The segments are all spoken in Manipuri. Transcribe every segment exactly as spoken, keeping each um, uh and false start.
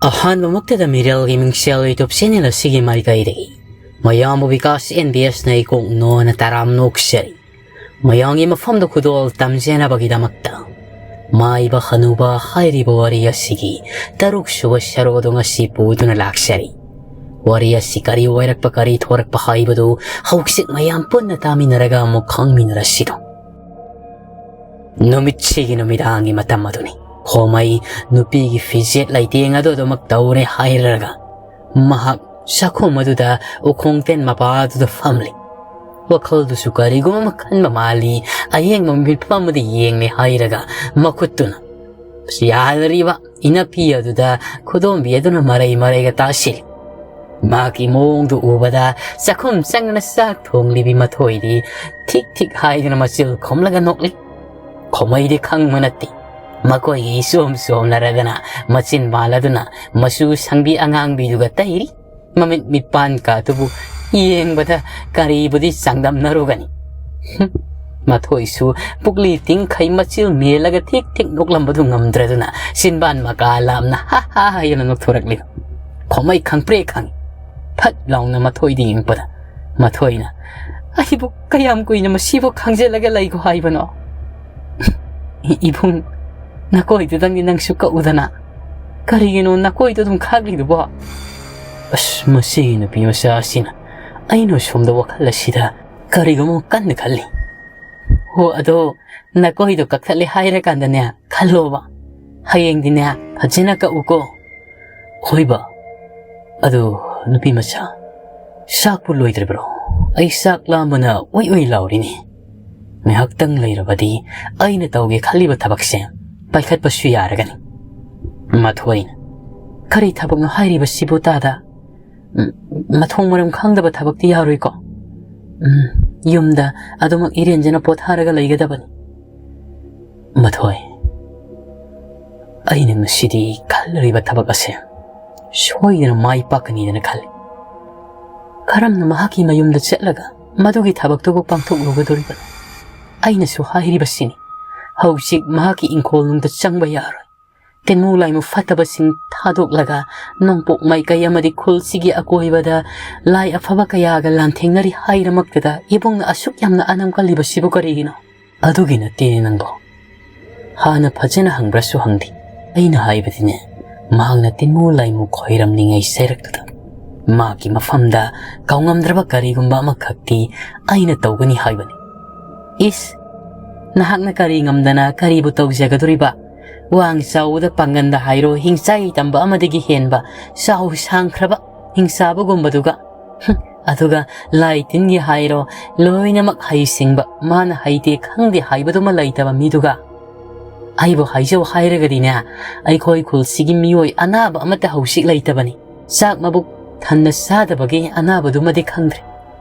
ꯑꯍꯥꯟꯕꯃꯛꯇꯗ ꯃꯤꯔꯦꯜꯒꯤ ꯃꯤꯡꯁꯦꯜ YouTube channel ꯑꯁꯤꯒꯤ ꯃꯥꯏꯀꯩꯗꯒꯤ ꯃꯌꯥꯝꯕꯨ ꯕꯤꯀꯥꯁ ꯑꯦꯟ ꯕꯤ ꯑꯦꯁꯅ ꯏꯀꯣꯛ ꯅꯣꯅ ꯇꯔꯥꯝꯅ ꯑꯣꯛꯆꯔꯤ꯫ ꯃꯌꯥꯝꯒꯤ ꯃꯐꯝꯗ ꯈꯨꯗꯣꯜ ꯇꯝꯖꯅꯕꯒꯤꯗꯃꯛꯇ ꯃꯥꯏꯕ ꯍꯅꯨꯕ ꯍꯥꯏꯔꯤꯕ ꯋꯥꯔꯤ ꯑꯁꯤꯒꯤ ꯇꯔꯨꯛ ꯁꯨꯕ ꯁꯔꯨꯛ ꯑꯗꯨ ꯉꯁꯤ ꯄꯨꯗꯨꯅ ꯂꯥꯛꯆꯔꯤ꯫ ꯋꯥꯔꯤ ꯑꯁꯤ ꯀꯔꯤ ꯑꯣꯏꯔꯛꯄ, ꯀꯔꯤ ꯊꯣꯔꯛꯄ ꯍꯥꯏꯕꯗꯨ ꯍꯧꯖꯤꯛ ꯃꯌꯥꯝ ꯄꯨꯟꯅ ꯇꯥꯃꯤꯟꯅꯔꯒ ꯑꯃꯨꯛ ꯈꯪꯃꯤꯟꯅꯔꯁꯤꯗꯣ꯫ ꯅꯨꯃꯤꯠꯁꯤꯒꯤ ꯅꯨꯃꯤꯗꯥꯡꯒꯤ ꯃꯇꯝ ꯑꯗꯨꯅꯤ꯫ ꯈꯣꯃꯩ ꯅꯨꯄꯤꯒꯤ ꯐꯤꯖꯦꯠ ꯂꯩꯇꯦꯡ ꯑꯗꯨ ꯑꯗꯨꯃꯛ ꯇꯧꯔꯦ ꯍꯥꯏꯔꯒ ꯃꯍꯥꯛ ꯆꯥꯛꯈꯨꯝ ꯑꯗꯨꯗ ꯎꯈꯣꯡ ꯇꯦꯟ ꯃꯄꯥ ꯑꯗꯨꯗ ꯐꯝꯂꯤ꯫ ꯋꯥꯈꯜꯗꯨꯁꯨ ꯀꯔꯤꯒꯨꯝꯕ ꯑꯃ ꯈꯟꯕ ꯃꯥꯜꯂꯤ꯫ ꯑꯌꯦꯡꯕ ꯃꯤꯠꯐꯝ ꯑꯃꯗ ꯌꯦꯡꯂꯦ ꯍꯥꯏꯔꯒ ꯃꯈꯨꯠꯇꯨꯅ ꯌꯥꯗ꯭ꯔꯤꯕ ꯏꯅꯐꯤ ꯑꯗꯨꯗ ꯈꯨꯗꯣꯝꯕꯤ ꯑꯗꯨꯅ ꯃꯔꯩ ꯃꯔꯩꯒ ꯇꯥꯁꯤꯜꯂꯤ꯫ ꯃꯍꯥꯛꯀꯤ ꯃꯑꯣꯡꯗꯨ ꯎꯕꯗ ꯆꯥꯛꯈꯨꯝ ꯆꯪꯗꯨꯅ ꯆꯥꯛ ꯊꯣꯡꯂꯤꯕꯤ ꯃꯊꯣꯏꯗꯤ ꯊꯤꯛ ꯊꯤꯛ ꯍꯥꯏꯗꯨꯅ ꯃꯆꯤꯜ ꯈꯨꯝꯂꯒ ꯅꯣꯛꯂꯤ꯫ ꯈꯣꯃꯩꯗꯤ ꯈꯪꯕ ꯅꯠꯇꯦ꯫ ꯃꯈꯣꯏꯒꯤ ꯏꯆꯣꯝ ꯆꯣꯝꯅꯔꯗꯅ ꯃꯆꯤꯟ ꯃꯥꯜꯂꯗꯨꯅ ꯃꯆꯨ ꯁꯪꯕꯤ ꯑꯉꯥꯡꯕꯤꯗꯨꯒ ꯇꯩꯔꯤ꯫ ꯃꯃꯤꯠ ꯃꯤꯠꯄꯥꯟ ꯀꯥꯗꯨꯕꯨ ꯌꯦꯡꯕꯗ ꯀꯔꯤꯕꯨꯗꯤ ꯆꯥꯡꯗꯝꯅꯔꯨꯒꯅꯤ? ꯍꯨꯝ, ꯃꯊꯣꯏꯁꯨ ꯄꯨꯛꯂꯤ ꯇꯤꯡꯈꯩ ꯃꯆꯤꯜ ꯃꯦꯜꯂꯒ ꯊꯤꯛ ꯊꯤꯛ ꯅꯣꯛꯂꯝꯕꯗꯨ ꯉꯝꯗ꯭ꯔꯗꯨꯅ ꯆꯤꯟꯕꯥꯟ ꯃꯀꯥ ꯂꯥꯝꯅ ꯍꯥ ꯍꯥ ꯍꯥꯏꯅ ꯅꯣꯛꯊꯣꯔꯛꯂꯤ꯫ ꯈꯣꯃꯩ ꯈꯪꯄ꯭ꯔꯦ ꯈꯪꯏ꯫ ꯐꯠ ꯂꯥꯎꯅ ꯃꯊꯣꯏꯗ ꯌꯦꯡꯉꯛꯄꯗ ꯃꯊꯣꯏꯅ, "ꯑꯩꯕꯨ ꯀꯌꯥꯝ ꯀꯨꯏꯅ ꯃꯁꯤꯕꯨ ꯈꯥꯡꯖꯤꯜꯂꯒ ꯂꯩꯈꯣ ꯍꯥꯏꯕꯅꯣ?" "ꯏ-, ꯏꯕꯨꯡ, ꯅꯀꯣꯏꯗꯨꯗꯪꯗꯤ ꯅꯪꯁꯨ ꯀꯛꯎꯗꯅ꯫ ꯀꯔꯤꯒꯤꯅꯣ ꯅꯀꯣꯏꯗꯣ ꯑꯗꯨꯝ ꯈꯥꯛꯂꯤꯗꯨꯕꯣ?" ꯑꯁ, ꯃꯁꯤꯒꯤ ꯅꯨꯄꯤ ꯃꯆꯥ ꯑꯁꯤꯅ ꯑꯩꯅ ꯁꯣꯝꯗ ꯋꯥꯈꯜ ꯑꯁꯤꯗ ꯀꯔꯤꯒꯨꯝꯕ ꯀꯟꯅ ꯈꯜꯂꯤ꯫ "ꯍꯣ, ꯑꯗꯣ ꯅꯀꯣꯏꯗꯣ ꯀꯛꯊꯠꯂꯦ ꯍꯥꯏꯔꯀꯥꯟꯗꯅꯦ, ꯈꯜꯂꯣꯕ꯫ ꯍꯌꯦꯡꯗꯤꯅꯦ, ꯐꯖꯅ ꯀꯛꯎꯀꯣ꯫" "ꯍꯣꯏꯕ꯫ ꯑꯗꯨ, ꯅꯨꯄꯤ ꯃꯆꯥ, ꯆꯥꯛꯄꯨ ꯂꯣꯏꯗ꯭ꯔꯤꯕ꯭ꯔꯣ? ꯑꯩ ꯆꯥꯛ ꯂꯥꯝꯕꯅ ꯎꯏ ꯎꯏ ꯂꯥꯎꯔꯤꯅꯦ꯫ ꯉꯥꯏꯍꯥꯛꯇꯪ ꯂꯩꯔꯕꯗꯤ ꯑꯩꯅ ꯇꯧꯒꯦ ꯈꯜꯂꯤꯕ ꯊꯕꯛꯁꯦ ꯄꯥꯏꯈꯠꯄꯁꯨ ꯌꯥꯔꯒꯅꯤ꯫" ꯃꯊꯣꯏꯅ, "ꯀꯔꯤ ꯊꯕꯛꯅꯣ ꯍꯥꯏꯔꯤꯕꯁꯤꯕꯨ, ꯇꯥꯗ? ꯎꯝ, ꯃꯊꯣꯡ ꯃꯔꯝ ꯈꯪꯗꯕ ꯊꯕꯛꯇꯤ ꯌꯥꯔꯣꯏꯀꯣ? ꯎꯝ, ꯌꯨꯝꯗ ꯑꯗꯨꯃꯛ ꯏꯔꯦꯟꯖꯅ ꯄꯣꯊꯥꯔꯒ ꯂꯩꯒꯗꯕꯅꯤ꯫" ꯃꯊꯣꯏ, ꯑꯩꯅ ꯉꯁꯤꯗꯤ ꯈꯜꯂꯤꯕ ꯊꯕꯛ ꯑꯁꯦ ꯁꯣꯏꯗꯅ ꯃꯥꯏ ꯄꯥꯛꯀꯅꯤꯗꯅ ꯈꯜꯂꯤ꯫ ꯀꯔꯝꯅ ꯃꯍꯥꯛꯀꯤ ꯃꯌꯨꯝꯗ ꯆꯠꯂꯒ ꯃꯗꯨꯒꯤ ꯊꯕꯛꯇꯨꯕꯨ ꯄꯥꯡꯊꯣꯛꯂꯨꯒꯗꯧꯔꯤꯕꯅꯣ? ꯑꯩꯅꯁꯨ ꯍꯥꯏꯔꯤꯕꯁꯤꯅꯤ, ꯍꯧꯖꯤꯛ ꯃꯍꯥꯛꯀꯤ ꯏꯪꯈꯣꯜ ꯅꯨꯡꯗ ꯆꯪꯕ ꯌꯥꯔꯣꯏ꯫ ꯇꯤꯟꯃꯨ ꯂꯥꯏꯃꯨ ꯐꯠꯇꯕꯁꯤꯡ ꯊꯥꯗꯣꯛꯂꯒ ꯅꯣꯡꯄꯣꯛ ꯃꯥꯏꯀꯩ ꯑꯃꯗꯤ ꯈꯨꯜꯁꯤꯒꯤ ꯑꯀꯣꯏꯕꯗ ꯂꯥꯏ ꯑꯐꯕ ꯀꯌꯥꯒ ꯂꯥꯟꯊꯦꯡꯅꯔꯤ ꯍꯥꯏꯔꯃꯛꯇꯗ ꯏꯕꯨꯡꯅ ꯑꯁꯨꯛ ꯌꯥꯝꯅ ꯑꯅꯝ ꯀꯜꯂꯤꯕꯁꯤꯕꯨ ꯀꯔꯤꯒꯤꯅꯣ? ꯑꯗꯨꯒꯤ ꯅꯠꯇꯦꯅꯦ ꯅꯪꯕꯣ꯫ ꯍꯥꯟꯅ ꯐꯖꯅ ꯍꯪꯕ꯭ꯔꯁꯨ ꯍꯪꯗꯦ꯫ ꯑꯩꯅ ꯍꯥꯏꯕꯗꯤꯅꯦ, ꯃꯍꯥꯛꯅ ꯇꯤꯟꯃꯨ ꯂꯥꯏꯃꯨ ꯈꯣꯏꯔꯝꯂꯤꯉꯩ ꯁꯩꯔꯛꯇꯨꯗ ꯃꯍꯥꯛꯀꯤ ꯃꯐꯝꯗ ꯀꯥꯎꯉꯝꯗ꯭ꯔꯕ ꯀꯔꯤꯒꯨꯝꯕ ꯑꯃꯈꯛꯇꯤ ꯑꯩꯅ ꯇꯧꯒꯅꯤ ꯍꯥꯏꯕꯅꯤ꯫ ꯏꯁ, ꯅꯍꯥꯛꯅ ꯀꯔꯤ ꯉꯝꯗꯅ ꯀꯔꯤꯕꯨ ꯇꯧꯖꯒꯗꯣꯔꯤꯕ? ꯋꯥꯡ ꯆꯥꯎꯕꯗ ꯄꯥꯡꯒꯟꯗ ꯍꯥꯏꯔꯣ, ꯍꯤꯡꯆꯥꯏ ꯇꯝꯕ ꯑꯃꯗꯒꯤ ꯍꯦꯟꯕ ꯆꯥꯎ ꯁꯥꯡꯈ꯭ꯔꯕ ꯍꯤꯡꯆꯥꯕꯒꯨꯝꯕꯗꯨꯒ꯫ ꯍꯨꯝ, ꯑꯗꯨꯒ ꯂꯥꯏ ꯇꯤꯟꯒꯤ ꯍꯥꯏꯔꯣ, ꯂꯣꯏꯅꯃꯛ ꯍꯩꯁꯤꯡꯕ, ꯃꯥꯅ ꯍꯩꯇꯦ ꯈꯪꯗꯦ ꯍꯥꯏꯕꯗꯨꯃ ꯂꯩꯇꯕ ꯃꯤꯗꯨꯒ꯫ ꯑꯩꯕꯨ ꯍꯥꯏꯖꯧ ꯍꯥꯏꯔꯒꯗꯤꯅꯦ, ꯑꯩꯈꯣꯏ ꯈꯨꯜꯁꯤꯒꯤ ꯃꯤꯑꯣꯏ ꯑꯅꯥꯕ ꯑꯃꯠꯇ ꯍꯧꯖꯤꯛ ꯂꯩꯇꯕꯅꯤ꯫ ꯆꯥꯛ ꯃꯕꯨꯛ ꯊꯟꯅ ꯆꯥꯗꯕꯒꯤ ꯑꯅꯥꯕꯗꯨꯃꯗꯤ ꯈꯪꯗ꯭ꯔꯦ꯫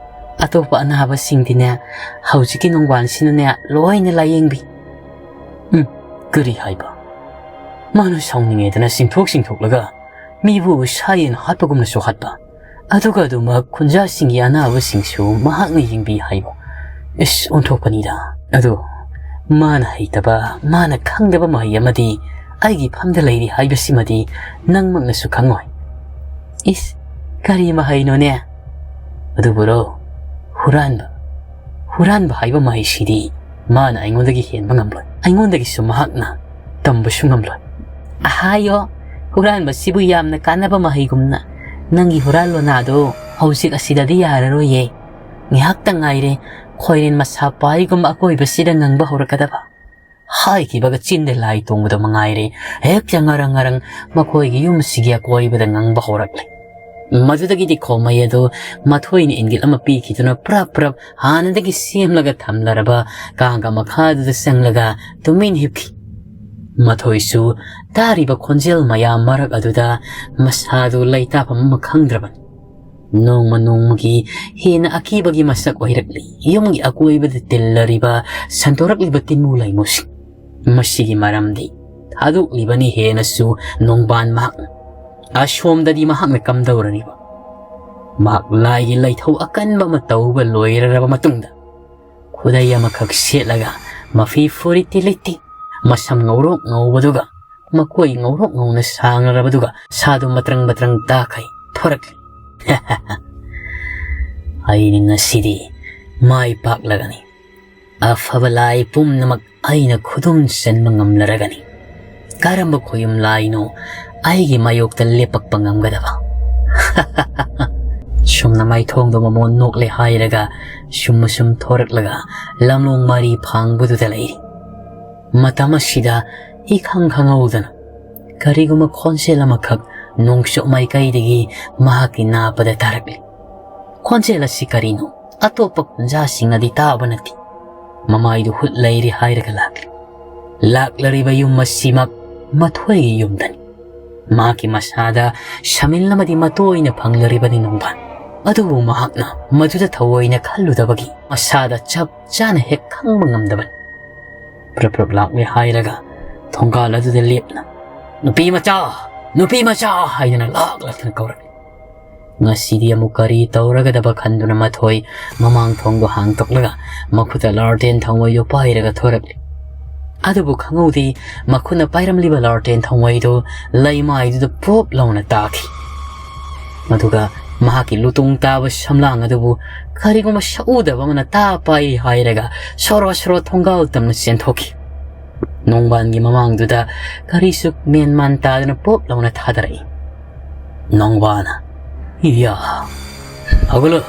ꯑꯇꯣꯞꯄ ꯑꯅꯥꯕꯁꯤꯡꯗꯤꯅꯦ, ꯍꯧꯖꯤꯛꯀꯤ ꯅꯣꯡꯕꯥꯟꯁꯤꯅꯅꯦ ꯂꯣꯏꯅ ꯂꯥꯌꯦꯡꯕꯤ꯫ ꯎꯝ, ꯀꯔꯤ ꯍꯥꯏꯕ? ꯃꯥꯅ ꯁꯥꯎꯅꯤꯡꯉꯦꯗꯅ ꯆꯤꯡꯊꯣꯛ ꯆꯤꯡꯊꯣꯛꯂꯒ ꯃꯤꯕꯨ ꯁꯥ ꯌꯦꯟ ꯍꯥꯠꯄꯒꯨꯝꯅꯁꯨ ꯍꯥꯠꯄ꯫ ꯑꯗꯨꯒ ꯑꯗꯨꯃꯛ ꯈꯨꯟꯖꯥꯁꯤꯡꯒꯤ ꯑꯅꯥꯕꯁꯤꯡꯁꯨ ꯃꯍꯥꯛꯅ ꯌꯦꯡꯕꯤ ꯍꯥꯏꯕ꯫ ꯏꯁ, ꯑꯣꯟꯊꯣꯛꯄꯅꯤꯗ꯫ ꯑꯗꯣ ꯃꯥꯅ ꯍꯩꯇꯕ, ꯃꯥꯅ ꯈꯪꯗꯕ ꯃꯍꯩ ꯑꯃꯗꯤ ꯑꯩꯒꯤ ꯐꯝꯗ ꯂꯩꯔꯤ ꯍꯥꯏꯕꯁꯤꯃꯗꯤ ꯅꯪꯃꯛꯅꯁꯨ ꯈꯪꯉꯣꯏ꯫ ꯏꯁ, ꯀꯔꯤ ꯃꯍꯩꯅꯣꯅꯦ? ꯑꯗꯨꯕꯨꯔꯣ, ꯍꯨꯔꯥꯟꯕ꯫ ꯍꯨꯔꯥꯟꯕ ꯍꯥꯏꯕ ꯃꯍꯩꯁꯤꯗꯤ ꯃꯥꯅ ꯑꯩꯉꯣꯟꯗꯒꯤ ꯍꯦꯟꯕ ꯉꯝꯂꯣꯏ꯫ ꯑꯩꯉꯣꯟꯗꯒꯤꯁꯨ ꯃꯍꯥꯛꯅ ꯇꯝꯕꯁꯨ ꯉꯝꯂꯣꯏ꯫ ꯑꯍꯥꯌꯣ, ꯍꯨꯔꯥꯟꯕꯁꯤꯕꯨ ꯌꯥꯝꯅ ꯀꯥꯟꯅꯕ ꯃꯍꯩꯒꯨꯝꯅ꯫ ꯅꯪꯒꯤ ꯍꯨꯔꯥꯟ ꯂꯣꯅꯥꯗꯣ ꯍꯧꯖꯤꯛ ꯑꯁꯤꯗꯗꯤ ꯌꯥꯔꯔꯣꯏꯌꯦ꯫ ꯉꯥꯏꯍꯥꯛꯇ ꯉꯥꯏꯔꯦ ꯈꯣꯏꯔꯦꯟ ꯃꯁꯥ ꯄꯥꯏꯒꯨꯝꯕ ꯑꯀꯣꯏꯕꯁꯤꯗ ꯉꯪꯕ ꯍꯧꯔꯛꯀꯗꯕ꯫ ꯍꯥꯏꯈꯤꯕꯒ ꯆꯤꯟꯗ ꯂꯥꯏ ꯇꯣꯡꯕꯗꯣ ꯃꯉꯥꯏꯔꯦ, ꯍꯦꯛꯇ ꯉꯔꯪ ꯉꯔꯪ ꯃꯈꯣꯏꯒꯤ ꯌꯨꯝꯁꯤꯒꯤ ꯑꯀꯣꯏꯕꯗ ꯉꯪꯕ ꯍꯧꯔꯛꯂꯦ꯫ ꯃꯗꯨꯗꯒꯤꯗꯤ ꯈꯣꯃꯩ ꯑꯗꯨ ꯃꯊꯣꯏꯅ ꯏꯪꯒꯤꯠ ꯑꯃ ꯄꯤꯈꯤꯗꯨꯅ ꯄ꯭ꯔꯞ ꯄ꯭ꯔꯞ ꯍꯥꯟꯅꯗꯒꯤ ꯁꯦꯝꯂꯒ ꯊꯝꯂꯔꯕ ꯀꯥꯒ ꯃꯈꯥꯗꯨꯗ ꯆꯪꯂꯒ ꯇꯨꯃꯤꯟ ꯍꯤꯞꯈꯤ꯫ ꯃꯊꯣꯏꯁꯨ ꯇꯥꯔꯤꯕ ꯈꯣꯟꯖꯦꯜ ꯃꯌꯥꯝ ꯃꯔꯛ ꯑꯗꯨꯗ ꯃꯁꯥꯗꯨ ꯂꯩꯇꯥꯐꯝ ꯑꯃ ꯈꯪꯗ꯭ꯔꯕꯅꯤ꯫ ꯅꯣꯡꯃ ꯅꯣꯡꯃꯒꯤ ꯍꯦꯟꯅ ꯑꯀꯤꯕꯒꯤ ꯃꯁꯛ ꯑꯣꯏꯔꯛꯂꯤ꯫ ꯌꯨꯝꯒꯤ ꯑꯀꯣꯏꯕꯗ ꯇꯤꯜꯂꯔꯤꯕ, ꯁꯟꯗꯣꯔꯛꯂꯤꯕ ꯇꯤꯟꯃꯨ ꯂꯩꯃꯨꯁꯤꯡ꯫ ꯃꯁꯤꯒꯤ ꯃꯔꯝꯗꯤ ꯊꯥꯗꯣꯛꯂꯤꯕꯅꯤ ꯍꯦꯟꯅꯁꯨ ꯅꯣꯡꯕꯥꯟ ꯃꯍꯥꯛꯅ꯫ ꯑꯁꯣꯝꯗꯗꯤ ꯃꯍꯥꯛꯅ ꯀꯝꯗꯧꯔꯤꯕ? ꯃꯍꯥꯛ ꯂꯥꯏꯒꯤ ꯂꯩꯊꯧ ꯑꯀꯟꯕ ꯑꯃ ꯇꯧꯕ ꯂꯣꯏꯔꯔꯕ ꯃꯇꯨꯡꯗ, ꯈꯨꯗꯩ ꯑꯃꯈꯛ ꯁꯦꯠꯂꯒ, ꯃꯐꯤ ꯐꯨꯔꯤꯠ ꯇꯤꯂꯤꯠꯇꯤ, ꯃꯁꯝ ꯉꯧꯔꯣꯛ ꯉꯧꯕꯗꯨꯒ, ꯃꯀꯣꯏ ꯉꯧꯔꯣꯛ ꯉꯧꯅ ꯁꯥꯡꯂꯔꯕꯗꯨꯒ ꯁꯥꯗꯨ ꯃꯇ꯭ꯔꯪ ꯃꯇ꯭ꯔꯪ ꯇꯥꯈꯩ ꯊꯣꯔꯛꯂꯤ꯫ "ꯑꯩꯅ ꯉꯁꯤꯗꯤ ꯃꯥꯏ ꯄꯥꯛꯂꯒꯅꯤ꯫ ꯑꯐꯕ ꯂꯥꯏ ꯄꯨꯝꯅꯃꯛ ꯑꯩꯅ ꯈꯨꯗꯨꯝ ꯆꯟꯕ ꯉꯝꯂꯔꯒꯅꯤ꯫ ꯀꯔꯝꯕ ꯈꯣꯌꯨꯝ ꯂꯥꯏꯅꯣ ꯑꯩꯒꯤ ꯃꯥꯌꯣꯛꯇ ꯂꯦꯞꯄꯛꯄ ꯉꯝꯒꯗꯕ?" ꯁꯨꯝꯅ ꯃꯥꯏꯊꯣꯡꯗꯣ ꯃꯃꯣꯟ ꯅꯣꯛꯂꯦ ꯍꯥꯏꯔꯒ ꯁꯨꯝ ꯑꯁꯨꯝ ꯊꯣꯔꯛꯂꯒ ꯂꯝꯂꯣꯡ ꯃꯔꯤ ꯐꯥꯡꯕꯗꯨꯗ ꯂꯩꯔꯤ꯫ ꯃꯇꯝ ꯑꯁꯤꯗ ꯏꯈꯪ ꯈꯪꯍꯧꯗꯅ ꯀꯔꯤꯒꯨꯝꯕ ꯈꯣꯟꯖꯦꯜ ꯑꯃꯈꯛ ꯅꯣꯡꯆꯨꯞ ꯃꯥꯏꯀꯩꯗꯒꯤ ꯃꯍꯥꯛꯀꯤ ꯅꯥꯄꯗ ꯇꯥꯔꯛꯂꯤ꯫ ꯈꯣꯟꯖꯦꯜ ꯑꯁꯤ ꯀꯔꯤꯅꯣ? ꯑꯇꯣꯞꯄ ꯈꯨꯟꯖꯥꯁꯤꯡꯅꯗꯤ ꯇꯥꯕ ꯅꯠꯇꯦ꯫ ꯃꯃꯥꯏꯗꯨ ꯍꯨꯠ ꯂꯩꯔꯤ ꯍꯥꯏꯔꯒ ꯂꯥꯛꯂꯤ꯫ ꯂꯥꯛꯂꯔꯤꯕ ꯌꯨꯝ ꯑꯁꯤꯃꯛ ꯃꯊꯣꯏꯒꯤ ꯌꯨꯝꯗꯅꯤ꯫ ꯃꯍꯥꯛꯀꯤ ꯃꯁꯥꯗ ꯁꯃꯤꯜ ꯑꯃꯗꯤ ꯃꯇꯣꯏꯅ ꯐꯪꯂꯔꯤꯕꯅꯤ ꯅꯣꯡꯕꯥꯟ꯫ ꯑꯗꯨꯕꯨ ꯃꯍꯥꯛꯅ ꯃꯗꯨꯗ ꯊꯑꯣꯏꯅ ꯈꯜꯂꯨꯗꯕꯒꯤ ꯃꯁꯥꯗ ꯆꯞ ꯆꯥꯅ ꯍꯦꯛ ꯈꯪꯕ ꯉꯝꯗꯕꯅꯤ꯫ ꯄ꯭ꯔꯞ ꯄ꯭ꯔꯞ ꯂꯥꯎꯏ ꯍꯥꯏꯔꯒ ꯊꯣꯡꯒꯥꯜ ꯑꯗꯨꯗ ꯂꯦꯞꯅ, "ꯅꯨꯄꯤ ꯃꯆꯥ! ꯅꯨꯄꯤ ꯃꯆꯥ!" ꯍꯥꯏꯗꯨꯅ ꯂꯥꯛ ꯂꯥꯛꯇꯅ ꯀꯧꯔꯛꯏ꯫ ꯉꯁꯤꯗꯤ ꯑꯃꯨꯛ ꯀꯔꯤ ꯇꯧꯔꯒꯗꯕ ꯈꯟꯗꯨꯅ ꯃꯊꯣꯏ ꯃꯃꯥꯡ ꯊꯣꯡꯗꯨ ꯍꯥꯡꯗꯣꯛꯂꯒ ꯃꯈꯨꯠꯇ ꯂꯥꯔꯇꯦꯟ ꯊꯥꯎꯃꯩꯗꯨ ꯄꯥꯏꯔꯒ ꯊꯣꯔꯛꯂꯤ꯫ ꯑꯗꯨꯕꯨ ꯈꯪꯍꯧꯗꯦ, ꯃꯈꯨꯠꯅ ꯄꯥꯏꯔꯝꯂꯤꯕ ꯂꯥꯔꯇꯦꯟ ꯊꯥꯎꯃꯩꯗꯨ ꯂꯩꯃꯥꯏꯗꯨꯗ ꯄꯣꯞ ꯂꯥꯎꯅ ꯇꯥꯈꯤ꯫ ꯑꯗꯨꯒ ꯃꯍꯥꯛꯀꯤ ꯂꯨꯇꯣꯡ ꯇꯥꯕ ꯁꯝꯂꯥꯡ ꯑꯗꯨꯕꯨ ꯀꯔꯤꯒꯨꯝꯕ ꯁꯛꯎꯗꯕ ꯑꯃꯅ ꯇꯥ ꯄꯥꯏ ꯍꯥꯏꯔꯒ ꯁꯣꯔꯣ ꯁꯣꯔꯣ ꯊꯣꯡꯒꯥꯜ ꯇꯝꯅ ꯆꯦꯟꯊꯣꯛꯈꯤ꯫ ꯅꯣꯡꯕꯥꯟꯒꯤ ꯃꯃꯥꯡꯗꯨꯗ ꯀꯔꯤꯁꯨ ꯃꯦꯟ ꯃꯥꯟ ꯇꯥꯗꯅ ꯄꯣꯞ ꯂꯥꯎꯅ ꯊꯥꯗꯔꯛꯏ꯫ ꯅꯣꯡꯕꯥꯟ, "ꯏꯌꯥ, ꯍꯧꯒꯠꯂꯣ꯫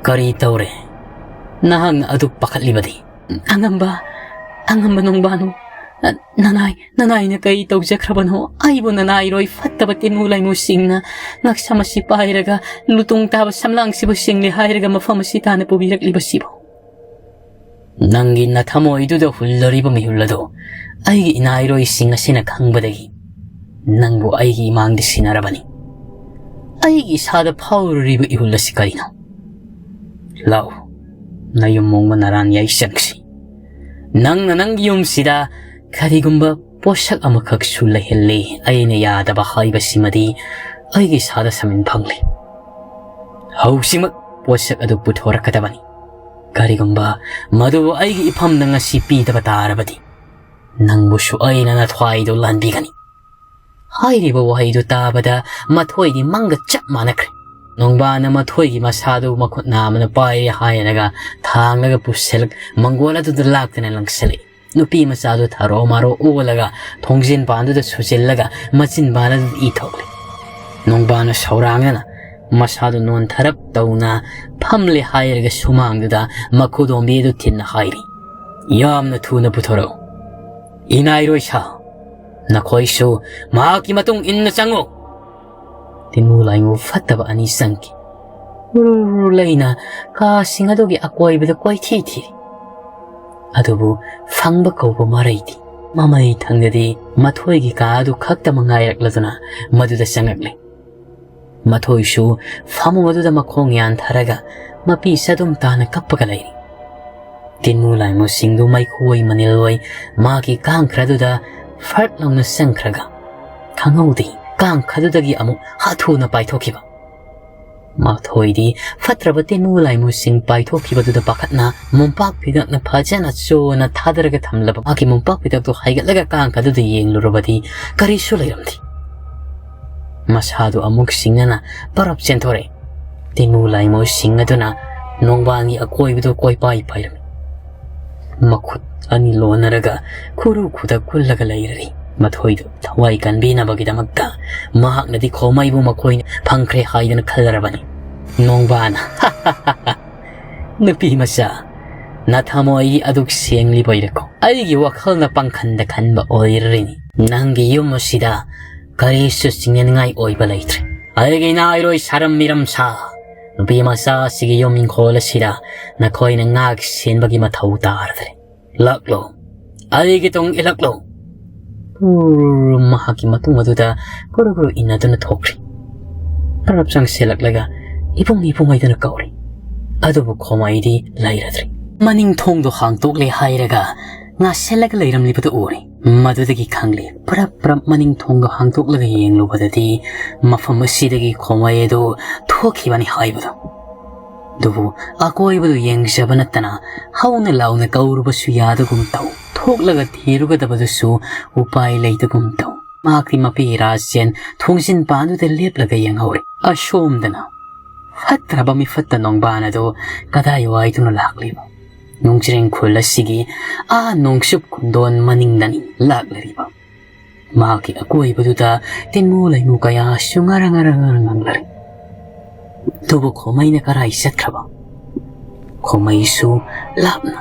ꯀꯔꯤ ꯇꯧꯔꯦ? ꯅꯍꯥꯛꯅ ꯑꯗꯨ ꯄꯥꯈꯠꯂꯤꯕꯗꯤ?" "ꯑꯉꯝꯕ, ꯑꯉꯝꯕ ꯅꯣꯡꯕꯥꯟ, ꯅꯅꯥꯏ, ꯅꯅꯥꯏꯅ ꯀꯔꯤ ꯇꯧꯖꯈ꯭ꯔꯕꯅꯣ? ꯑꯩꯕꯨ ꯅꯅꯥꯏꯔꯣꯏ ꯐꯠꯇꯕ ꯇꯤꯟꯃꯨ ꯂꯥꯏꯃꯨꯁꯤꯡꯅ ꯉꯛꯁꯝ ꯑꯁꯤ ꯄꯥꯏꯔꯒ ꯂꯨꯇꯣꯡ ꯇꯥꯕ ꯁꯝꯂꯥꯡꯁꯤꯕꯨ ꯆꯤꯡꯂꯦ ꯍꯥꯏꯔꯒ ꯃꯐꯝ ꯑꯁꯤ ꯇꯥꯅ ꯄꯨꯕꯤꯔꯛꯂꯤꯕꯁꯤꯕꯨ?" "ꯅꯪꯒꯤ ꯅꯊꯃꯣꯏꯗꯨꯗ ꯍꯨꯜꯂꯔꯤꯕ ꯃꯤꯍꯨꯜ ꯑꯗꯨ ꯑꯩꯒꯤ ꯏꯅꯥꯏꯔꯣꯏꯁꯤꯡ ꯑꯁꯤꯅ ꯈꯪꯕꯗꯒꯤ ꯅꯪꯕꯨ ꯑꯩꯒꯤ ꯏꯃꯥꯡꯗ ꯁꯤꯟꯅꯔꯕꯅꯤ꯫ ꯑꯩꯒꯤ ꯏꯁꯥꯗ ꯐꯥꯎꯔꯨꯔꯤꯕ ꯏꯍꯨꯜ ꯑꯁꯤ ꯀꯔꯤꯅꯣ? ꯂꯥꯛꯎ, ꯅꯌꯨꯝ ꯃꯣꯡꯕ ꯅꯔꯥꯟ ꯌꯥꯏꯁꯪꯁꯤ꯫ ꯅꯪꯅ ꯅꯪꯒꯤ ꯌꯨꯝꯁꯤꯗ ꯀꯔꯤꯒꯨꯝꯕ ꯄꯣꯠꯁꯛ ꯑꯃꯈꯛꯁꯨ ꯂꯩꯍꯜꯂꯤ ꯑꯩꯅ ꯌꯥꯗꯕ ꯍꯥꯏꯕꯁꯤꯃꯗꯤ ꯑꯩꯒꯤ ꯏꯁꯥꯗ ꯁꯃꯤꯟ ꯐꯪꯂꯤ꯫ ꯍꯧꯖꯤꯛꯃꯛ ꯄꯣꯠꯁꯛ ꯑꯗꯨ ꯄꯨꯊꯣꯔꯛꯀꯗꯕꯅꯤ꯫ ꯀꯔꯤꯒꯨꯝꯕ ꯃꯗꯨ ꯑꯩꯒꯤ ꯏꯐꯝꯗ ꯉꯁꯤ ꯄꯤꯗꯕ ꯇꯥꯔꯕꯗꯤ, "ꯅꯪꯕꯨꯁꯨ ꯑꯩꯅ ꯅꯊ꯭ꯋꯥꯏꯗꯨ ꯂꯥꯟꯕꯤꯒꯅꯤ"꯫ ꯍꯥꯏꯔꯤꯕ ꯋꯥꯍꯩꯗꯨ ꯇꯥꯕꯗ ꯃꯊꯣꯏꯗꯤ ꯃꯪꯒ ꯆꯞ ꯃꯥꯟꯅꯈ꯭ꯔꯦ꯫ ꯅꯣꯡꯕꯥꯅ ꯃꯊꯣꯏꯒꯤ ꯃꯁꯥꯗꯨ ꯃꯈꯨꯠ ꯅꯥꯝꯃꯅ ꯄꯥꯏꯔꯦ ꯍꯥꯏꯔꯒ ꯊꯥꯡꯂꯒ ꯄꯨꯁꯤꯜꯂꯛ ꯃꯪꯒꯣꯜ ꯑꯗꯨꯗ ꯂꯥꯛꯇꯅ ꯂꯪꯁꯤꯜꯂꯛꯏ꯫ ꯅꯨꯄꯤ ꯃꯆꯥꯗꯨ ꯊꯥꯔꯣ ꯃꯥꯔꯣ ꯑꯣꯜꯂꯒ ꯊꯣꯡꯖꯤꯟ ꯄꯥꯟꯗꯨꯗ ꯁꯨꯖꯤꯜꯂꯒ ꯃꯆꯤꯟ ꯄꯥꯟ ꯑꯗꯨꯗ ꯏ ꯊꯣꯛꯂꯦ꯫ ꯅꯣꯡꯕꯥꯅ ꯁꯧꯔꯥꯡꯅꯅ ꯃꯁꯥꯗꯨ ꯅꯣꯟꯊꯔꯞ ꯇꯧꯅ ꯐꯝꯂꯦ ꯍꯥꯏꯔꯒ ꯁꯨꯃꯥꯡꯗꯨꯗ ꯃꯈꯨꯗꯣꯝꯕꯤ ꯑꯗꯨ ꯊꯤꯟꯅ ꯍꯥꯏꯔꯤ, "ꯌꯥꯝꯅ ꯊꯨꯅ ꯄꯨꯊꯣꯔꯛꯎ꯫ ꯏꯅꯥꯏꯔꯣꯏ ꯁꯥ, ꯅꯈꯣꯏꯁꯨ ꯃꯍꯥꯛꯀꯤ ꯃꯇꯨꯡ ꯏꯟꯅ ꯆꯪꯉꯨ"꯫ ꯇꯤꯃꯨ ꯂꯥꯏꯃꯨ ꯐꯠꯇꯕ ꯑꯅꯤ ꯆꯪꯈꯤ꯫ ꯎꯔꯨꯔꯨ ꯂꯩꯅ ꯀꯥꯁꯤꯡ ꯑꯗꯨꯒꯤ ꯑꯀꯣꯏꯕꯗ ꯀꯣꯏꯊꯤ ꯊꯤꯔꯤ꯫ ꯑꯗꯨꯕꯨ ꯐꯪꯕ ꯀꯧꯕ ꯃꯔꯩꯗꯤ꯫ ꯃꯃꯩ ꯊꯪꯗꯗꯤ ꯃꯊꯣꯏꯒꯤ ꯀꯥ ꯑꯗꯨ ꯈꯛꯇꯃꯛ ꯉꯥꯏꯔꯛꯂꯗꯨꯅ ꯃꯗꯨꯗ ꯆꯪꯉꯛꯂꯦ꯫ ꯃꯊꯣꯏꯁꯨ ꯐꯃꯨꯡ ꯑꯗꯨꯗ ꯃꯈꯣꯡ ꯌꯥꯟꯊꯔꯒ ꯃꯄꯤ ꯆꯗꯨꯝ ꯇꯥꯅ ꯀꯞꯄꯒ ꯂꯩꯔꯤ꯫ ꯇꯤꯟꯃꯨ ꯂꯥꯏꯃꯨꯁꯤꯡꯗꯨ ꯃꯩꯈꯨ ꯑꯣꯏ ꯃꯅꯤꯜ ꯑꯣꯏ ꯃꯥꯒꯤ ꯀꯥꯡꯈ꯭ꯔꯗꯨꯗ ꯐꯔꯠ ꯂꯥꯎꯅ ꯆꯪꯈ꯭ꯔꯒ ꯈꯪꯍꯧꯗꯦ ꯀꯥꯡꯈꯗꯨꯗꯒꯤ ꯑꯃꯨꯛ ꯍꯥꯊꯨꯅ ꯄꯥꯏꯊꯣꯛꯈꯤꯕ꯫ ꯃꯊꯣꯏꯗꯤ ꯐꯠꯇ꯭ꯔꯕ ꯇꯤꯟꯃꯨ ꯂꯥꯏꯃꯨꯁꯤꯡ ꯄꯥꯏꯊꯣꯛꯈꯤꯕꯗꯨꯗ ꯄꯥꯈꯠꯅ ꯃꯣꯝꯄꯥꯛ ꯐꯤꯗꯛꯅ ꯐꯖꯅ ꯆꯣꯅ ꯊꯥꯗꯔꯒ ꯊꯝꯂꯕ ꯃꯥꯒꯤ ꯃꯣꯝꯄꯥꯛ ꯐꯤꯗꯛꯇꯨ ꯍꯥꯏꯒꯠꯂꯒ ꯀꯥꯡꯈꯗꯨꯗ ꯌꯦꯡꯂꯨꯔꯕꯗꯤ ꯀꯔꯤꯁꯨ ꯂꯩꯔꯝꯗꯦ꯫ ꯃꯁꯥꯗꯨ ꯑꯃꯨꯛ ꯁꯤꯡꯅꯅ ꯄꯔꯞ ꯆꯦꯟꯊꯣꯔꯛꯏ꯫ ꯇꯤꯃꯨ ꯂꯥꯏꯃꯨꯁꯤꯡ ꯑꯗꯨꯅ ꯅꯣꯡꯕꯥꯟꯒꯤ ꯑꯀꯣꯏꯕꯗꯨ ꯀꯣꯏꯄꯥꯏ ꯄꯥꯏꯔꯝꯃꯤ꯫ ꯃꯈꯨꯠ ꯑꯅꯤ ꯂꯣꯟꯅꯔꯒ ꯈꯨꯔꯨ ꯈꯨꯗꯛ ꯀꯨꯜꯂꯒ ꯂꯩꯔꯔꯤ꯫ ꯃꯊꯣꯏꯗꯨ ꯊꯋꯥꯏ ꯀꯟꯕꯤꯅꯕꯒꯤꯗꯃꯛꯇ ꯃꯍꯥꯛꯅꯗꯤ ꯈꯣꯃꯩꯕꯨ ꯃꯈꯣꯏꯅ ꯐꯪꯈ꯭ꯔꯦ ꯍꯥꯏꯗꯨꯅ ꯈꯜꯂꯔꯕꯅꯤ꯫ ꯅꯣꯡꯕꯥꯟ, "ꯅꯨꯄꯤ ꯃꯆꯥ, ꯅꯊꯃꯣꯏ ꯑꯗꯨꯛ ꯁꯦꯡꯂꯤꯕꯣꯏꯔꯦꯀꯣ? ꯑꯩꯒꯤ ꯋꯥꯈꯜꯅ ꯄꯪꯈꯟꯗ ꯈꯟꯕ ꯑꯣꯏꯔꯔꯤꯅꯤ꯫ ꯅꯪꯒꯤ ꯌꯨꯝ ꯑꯁꯤꯗ ꯀꯔꯤꯁꯨ ꯆꯤꯡꯅꯅꯤꯡꯉꯥꯏ ꯑꯣꯏꯕ ꯂꯩꯇ꯭ꯔꯦ꯫ ꯑꯩꯒꯤ ꯅꯥꯏꯔꯣꯏ ꯁꯥꯔꯝ ꯃꯤꯔꯝ ꯁꯥ, ꯅꯨꯄꯤ ꯃꯆꯥ ꯑꯁꯤꯒꯤ ꯌꯨꯝ ꯏꯪꯈꯣꯜ ꯑꯁꯤꯗ ꯅꯈꯣꯏꯅ ꯉꯥꯛ ꯁꯦꯟꯕꯒꯤ ꯃꯊꯧ ꯇꯥꯔꯗ꯭ꯔꯦ꯫ ꯂꯥꯛꯂꯣ, ꯑꯩꯒꯤ ꯇꯨꯡ ꯏꯜꯂꯛꯂꯣ"꯫ ꯎꯔ ꯃꯍꯥꯛꯀꯤ ꯃꯇꯨꯡ ꯑꯗꯨꯗ ꯀꯨꯔꯨ ꯀꯨꯔꯨ ꯏꯟꯅꯗꯨꯅ ꯊꯣꯛꯈ꯭ꯔꯤ꯫ ꯄꯔꯞ ꯆꯪꯁꯤꯜꯂꯛꯂꯒ "ꯏꯕꯨꯡ, ꯏꯕꯨꯡ" ꯍꯥꯏꯗꯨꯅ ꯀꯧꯔꯤ꯫ ꯑꯗꯨꯕꯨ ꯈꯣꯃꯩꯗꯤ ꯂꯩꯔꯗ꯭ꯔꯦ꯫ ꯃꯅꯤꯡ ꯊꯣꯡꯗꯣ ꯍꯥꯡꯇꯣꯛꯂꯦ ꯍꯥꯏꯔꯒ ꯉꯥꯁꯤꯜꯂꯒ ꯂꯩꯔꯝꯂꯤꯕꯗꯨ ꯎꯔꯦ꯫ ꯃꯗꯨꯗꯒꯤ ꯈꯪꯂꯦ, ꯄꯔꯞ ꯄꯔꯞ ꯃꯅꯤꯡ ꯊꯣꯡꯗꯣ ꯍꯥꯡꯇꯣꯛꯂꯒ ꯌꯦꯡꯂꯨꯕꯗꯗꯤ ꯃꯐꯝ ꯑꯁꯤꯗꯒꯤ ꯈꯣꯃꯩ ꯑꯗꯨ ꯊꯣꯛꯈꯤꯕꯅꯤ ꯍꯥꯏꯕꯗꯨ꯫ ꯑꯗꯨꯕꯨ ꯑꯀꯣꯏꯕꯗꯨ ꯌꯦꯡꯖꯕ ꯅꯠꯇꯅ ꯍꯧꯅ ꯂꯥꯎꯅ ꯀꯧꯔꯨꯕꯁꯨ ꯌꯥꯗꯒꯨꯝ ꯇꯧ꯫ ꯊꯣꯛꯂꯒ ꯊꯤꯔꯨꯒꯗꯕꯗꯨꯁꯨ ꯎꯄꯥꯏ ꯂꯩꯇꯒꯨꯝ ꯇꯧ꯫ ꯃꯍꯥꯛꯇꯤ ꯃꯄꯤ ꯔꯥꯖꯁꯦꯟ ꯊꯣꯡꯖꯤꯟ ꯄꯥꯟꯗꯨꯗ ꯂꯦꯞꯂꯒ ꯌꯦꯡꯍꯧꯔꯦ꯫ ꯑꯁꯣꯝꯗꯅ ꯐꯠꯇ꯭ꯔꯕ ꯃꯤꯐꯠꯇ ꯅꯣꯡꯕꯥꯟ ꯑꯗꯨ ꯀꯗꯥꯏꯋꯥꯏꯗꯨꯅ ꯂꯥꯛꯂꯤꯕ? ꯅꯣꯡꯖ꯭ꯔꯦꯡ ꯈꯨꯜ ꯑꯁꯤꯒꯤ ꯑꯥ ꯅꯣꯡꯆꯨꯞ ꯈꯨꯟꯗꯣꯟ ꯃꯅꯤꯡꯗꯅꯤ ꯂꯥꯛꯂꯤꯕ꯫ ꯃꯍꯥꯛꯀꯤ ꯑꯀꯣꯏꯕꯗꯨꯗ ꯇꯤꯟꯃꯨ ꯂꯩꯃꯨ ꯀꯌꯥꯁꯨ ꯉꯔ ꯉꯔ ꯉꯔ ꯉꯪꯂꯔꯦ꯫ ꯑꯗꯨꯕꯨ ꯈꯣꯃꯩꯅ ꯀꯔꯥꯏ ꯆꯠꯈ꯭ꯔꯕ? ꯈꯣꯃꯩꯁꯨ ꯂꯥꯞꯅ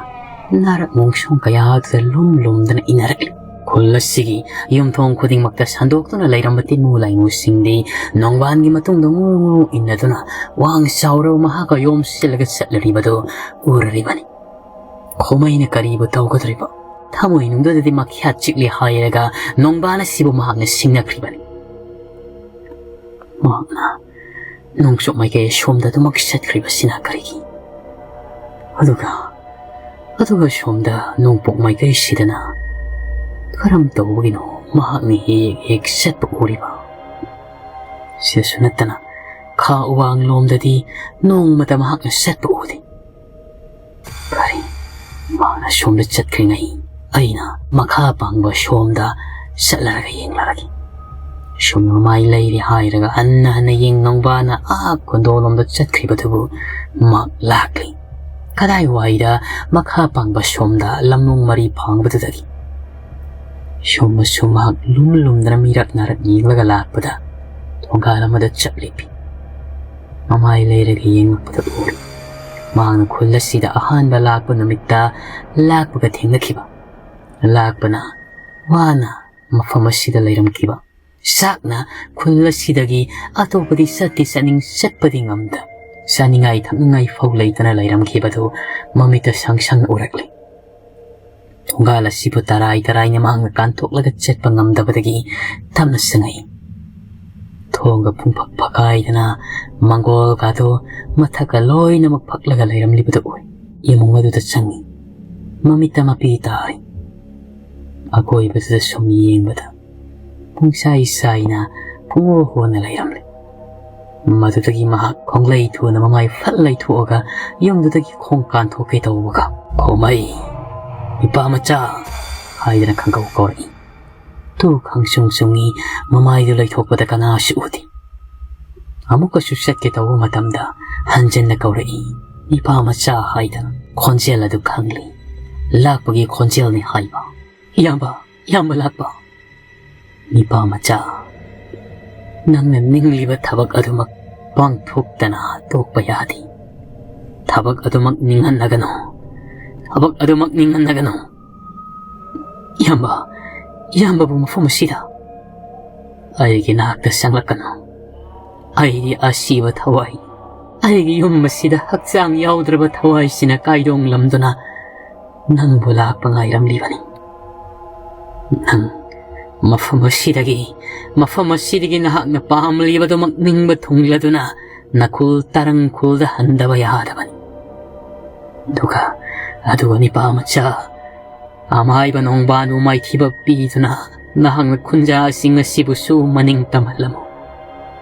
ꯅꯥꯔꯛ ꯃꯣꯡꯁꯣꯡ ꯀꯌꯥꯗꯨꯗ ꯂꯨꯝ ꯂꯨꯝꯗꯅ ꯏꯟꯅꯔꯛꯂꯤ꯫ ꯈꯨꯜ ꯑꯁꯤꯒꯤ ꯌꯨꯝꯊꯣꯡ ꯈꯨꯗꯤꯡꯃꯛꯇ ꯁꯟꯗꯣꯛꯇꯨꯅ ꯂꯩꯔꯝꯕ ꯇꯤꯟꯃꯨ ꯂꯥꯏꯃꯨꯁꯤꯡꯗꯤ ꯅꯣꯡꯕꯥꯟꯒꯤ ꯃꯇꯨꯡꯗ ꯉꯨ ꯉꯨ ꯏꯟꯅꯗꯨꯅ ꯋꯥꯡ ꯆꯥꯎꯔꯕ ꯃꯍꯥꯛꯀ ꯌꯣꯝꯁꯤꯜꯂꯒ ꯆꯠꯂꯔꯤꯕꯗꯨ ꯎꯔꯔꯤꯕꯅꯤ꯫ ꯈꯣꯃꯩꯅ ꯀꯔꯤꯕꯨ ꯇꯧꯒꯗꯧꯔꯤꯕ? ꯊꯃꯣꯏꯅꯨꯡꯗꯨꯗꯗꯤ ꯃꯈ꯭ꯌꯥꯠ ꯆꯤꯛꯂꯤ ꯍꯥꯏꯔꯒ ꯅꯣꯡꯕꯥꯟ ꯑꯁꯤꯕꯨ ꯃꯍꯥꯛꯅ ꯁꯤꯡꯅꯈ꯭ꯔꯤꯕꯅꯤ꯫ ꯃꯍꯥꯛꯅ ꯅꯣꯡꯆꯨꯞ ꯃꯥꯏꯀꯩ ꯁꯣꯝꯗ ꯑꯗꯨꯃꯛ ꯆꯠꯈ꯭ꯔꯤꯕꯁꯤꯅ ꯀꯔꯤꯒꯤ? ꯑꯗꯨꯒ, ꯑꯗꯨꯒ ꯁꯣꯝꯗ ꯅꯣꯡꯄꯣꯛ ꯃꯥꯏꯀꯩꯁꯤꯗꯅ ꯀꯔꯝ ꯇꯧꯕꯒꯤꯅꯣ ꯃꯍꯥꯛꯅ ꯍꯦꯛ ꯍꯦꯛ ꯆꯠꯄ ꯎꯔꯤꯕ? ꯁꯤꯗꯁꯨ ꯅꯠꯇꯅ ꯈꯥ ꯎꯋꯥꯡꯂꯣꯝꯗꯗꯤ ꯅꯣꯡꯃꯇ ꯃꯍꯥꯛꯅ ꯆꯠꯄ ꯎꯗꯦ꯫ ꯀꯔꯤ? ꯃꯍꯥꯛꯅ ꯁꯣꯝꯗ ꯆꯠꯈ꯭ꯔꯤꯉꯩ ꯑꯩꯅ ꯃꯈꯥ ꯄꯥꯡꯕ ꯁꯣꯝꯗ ꯆꯠꯂꯔꯒ ꯌꯦꯡꯂꯔꯒꯦ꯫ ꯁꯣꯝꯗ ꯃꯃꯥꯏ ꯂꯩꯔꯦ ꯍꯥꯏꯔꯒ ꯍꯟꯅ ꯍꯟꯅ ꯌꯦꯡ ꯅꯣꯡꯕꯥꯅ ꯑꯥ ꯀꯣꯟꯗꯣꯂꯣꯝꯗ ꯆꯠꯈ꯭ꯔꯤꯕꯗꯨꯕꯨ ꯃꯍꯥꯛ ꯂꯥꯛꯂꯤ꯫ ꯀꯗꯥꯏꯋꯥꯏꯗ? ꯃꯈꯥ ꯄꯥꯡꯕ ꯁꯣꯝꯗ ꯂꯝꯂꯣꯡ ꯃꯔꯤ ꯐꯥꯡꯕꯗꯨꯗꯒꯤ꯫ ꯁꯣꯝꯕꯁꯨ ꯃꯍꯥꯛ ꯂꯨꯝ ꯂꯨꯝꯗꯅ ꯃꯤꯔꯛ ꯅꯥꯔꯛ ꯌꯦꯡꯂꯒ ꯂꯥꯛꯄꯗ ꯊꯣꯡꯒꯥꯜ ꯑꯃꯗ ꯆꯞ ꯂꯦꯞꯄꯤ꯫ ꯃꯃꯥꯏ ꯂꯩꯔꯒ ꯌꯦꯡꯂꯛꯄꯗ ꯎꯔꯤ꯫ ꯃꯍꯥꯛꯅ ꯈꯨꯜ ꯑꯁꯤꯗ ꯑꯍꯥꯟꯕ ꯂꯥꯛꯄ ꯅꯨꯃꯤꯠꯇ ꯂꯥꯛꯄꯒ ꯊꯦꯡꯅꯈꯤꯕ꯫ ꯂꯥꯛꯄꯅ ꯋꯥꯅ ꯃꯐꯝ ꯑꯁꯤꯗ ꯂꯩꯔꯝꯈꯤꯕ꯫ ꯆꯥꯛꯅ ꯈꯨꯜ ꯑꯁꯤꯗꯒꯤ ꯑꯇꯣꯞꯄꯗꯤ ꯆꯠꯇꯤ ꯆꯠꯅꯤꯡ ꯆꯠꯄꯗꯤ ꯉꯝꯗ ꯆꯥꯅꯤꯡꯉꯥꯏ ꯊꯛꯅꯤꯡꯉꯥꯏ ꯐꯥꯎ ꯂꯩꯇꯅ ꯂꯩꯔꯝꯈꯤꯕꯗꯨ ꯃꯃꯤꯠꯇ ꯁꯪ ꯁꯪꯅ ꯎꯔꯛꯂꯤ꯫ ꯊꯣꯡꯒꯥꯜ ꯑꯁꯤꯕꯨ ꯇꯔꯥꯏ ꯇꯔꯥꯏꯅ ꯃꯍꯥꯛꯅ ꯀꯥꯟꯊꯣꯛꯂꯒ ꯆꯠꯄ ꯉꯝꯗꯕꯗꯒꯤ ꯇꯞꯅ ꯆꯪꯉꯛꯏ꯫ ꯊꯣꯡꯒ ꯄꯨꯡꯐꯛ ꯐꯛꯀꯥꯏꯗꯅ ꯃꯪꯒꯣꯜꯒꯗꯣ ꯃꯊꯛꯀ ꯂꯣꯏꯅꯃꯛ ꯐꯛꯂꯒ ꯂꯩꯔꯝꯂꯤꯕꯗꯨ ꯎꯏ꯫ ꯏꯃꯨꯡ ꯑꯗꯨꯗ ꯆꯪꯉꯤ꯫ ꯃꯃꯤꯠꯇ ꯃꯄꯤ ꯇꯥꯔꯤ꯫ ꯑꯀꯣꯏꯕꯗꯨꯗ ꯁꯨꯝ ꯌꯦꯡꯕꯗ ꯄꯨꯡꯆꯥꯏ ꯆꯥꯏꯅ ꯄꯨꯡꯍꯣ ꯍꯣꯅ ꯂꯩꯔꯝꯂꯦ꯫ ꯃꯗꯨꯗꯒꯤ ꯃꯍꯥꯛ ꯈꯣꯡꯂꯩ ꯊꯨꯅ ꯃꯃꯥꯏ ꯐꯠ ꯂꯩꯊꯣꯛꯑꯒ ꯌꯨꯝꯗꯨꯗꯒꯤ ꯈꯣꯡ ꯀꯥꯟꯊꯣꯛꯀꯦ ꯇꯧꯕꯒ, "ꯈꯣꯃꯩ!" "ꯅꯨꯄꯥ ꯃꯆꯥ" ꯍꯥꯏꯗꯅ ꯈꯪꯀꯧ ꯀꯧꯔꯛꯏ꯫ ꯇꯨ ꯈꯪꯁꯨꯡ ꯁꯨꯡꯉꯤ, ꯃꯃꯥꯏꯗꯨ ꯂꯩꯊꯣꯛꯄꯗ ꯀꯅꯥꯁꯨ ꯎꯗꯦ꯫ ꯑꯃꯨꯛꯀꯁꯨ ꯆꯠꯀꯦ ꯇꯧꯕ ꯃꯇꯝꯗ ꯍꯟꯖꯟꯅ ꯀꯧꯔꯛꯏ, "ꯅꯤꯄꯥ ꯃꯆꯥ" ꯍꯥꯏꯗꯅ꯫ ꯈꯣꯟꯖꯦꯜ ꯑꯗꯨ ꯈꯪꯂꯤ꯫ ꯂꯥꯛꯄꯒꯤ ꯈꯣꯟꯖꯦꯜꯅꯤ ꯍꯥꯏꯕ꯫ "ꯏꯌꯥꯝꯕ, ꯏꯌꯥꯝꯕ ꯂꯥꯛꯄ!" "ꯅꯤꯄꯥ ꯃꯆꯥ, ꯅꯪꯅ ꯅꯤꯡꯂꯤꯕ ꯊꯕꯛ ꯑꯗꯨꯃꯛ ꯄꯥꯡꯊꯣꯛꯇꯅ ꯇꯣꯛꯄ ꯌꯥꯗꯦ꯫ ꯊꯕꯛ ꯑꯗꯨꯃꯛ ꯅꯤꯡꯍꯟꯅꯒꯅꯨ꯫ ꯊꯕꯛ ꯑꯗꯨꯃꯛ ꯅꯤꯡꯍꯟꯅꯒꯅꯨ꯫" "ꯏꯌꯥꯝꯕ, ꯏꯌꯥꯝꯕꯕꯨ ꯃꯐꯝ ꯑꯁꯤꯗ?" "ꯑꯩꯒꯤ ꯅꯥꯛꯇ ꯆꯪꯂꯛꯀꯅꯨ꯫ ꯑꯩꯗꯤ ꯑꯁꯤꯕ ꯊꯋꯥꯏ꯫ ꯑꯩꯒꯤ ꯌꯨꯝ ꯑꯁꯤꯗ ꯍꯛꯆꯥꯡ ꯌꯥꯎꯗ꯭ꯔꯕ ꯊꯋꯥꯏꯁꯤꯅ ꯀꯥꯏꯗꯣꯡꯂꯝꯗꯨꯅ ꯅꯪꯕꯨ ꯂꯥꯛꯄ ꯉꯥꯏꯔꯝꯂꯤꯕꯅꯤ꯫ ꯅꯪ ꯃꯐꯝ ꯑꯁꯤꯗꯒꯤ, ꯃꯐꯝ ꯑꯁꯤꯗꯒꯤ ꯅꯍꯥꯛꯅ ꯄꯥꯝꯂꯤꯕꯗꯨꯃꯛ ꯅꯤꯡꯕ ꯊꯨꯡꯂꯗꯨꯅ ꯅꯈꯨꯜ ꯇꯔꯪ ꯈꯨꯜꯗ ꯍꯟꯗꯕ ꯌꯥꯗꯕꯅꯤ꯫ ꯑꯗꯨꯒ, ꯑꯗꯨꯒ ꯅꯤꯄꯥ ꯃꯆꯥ, ꯑꯃꯥꯏꯕ ꯅꯣꯡꯕꯥꯟꯕꯨ ꯃꯥꯏꯊꯤꯕ ꯄꯤꯗꯨꯅ ꯅꯍꯥꯛꯅ ꯈꯨꯟꯖꯥꯁꯤꯡ ꯑꯁꯤꯕꯨꯁꯨ ꯃꯅꯤꯡ ꯇꯝꯍꯜꯂꯝꯃꯨ꯫"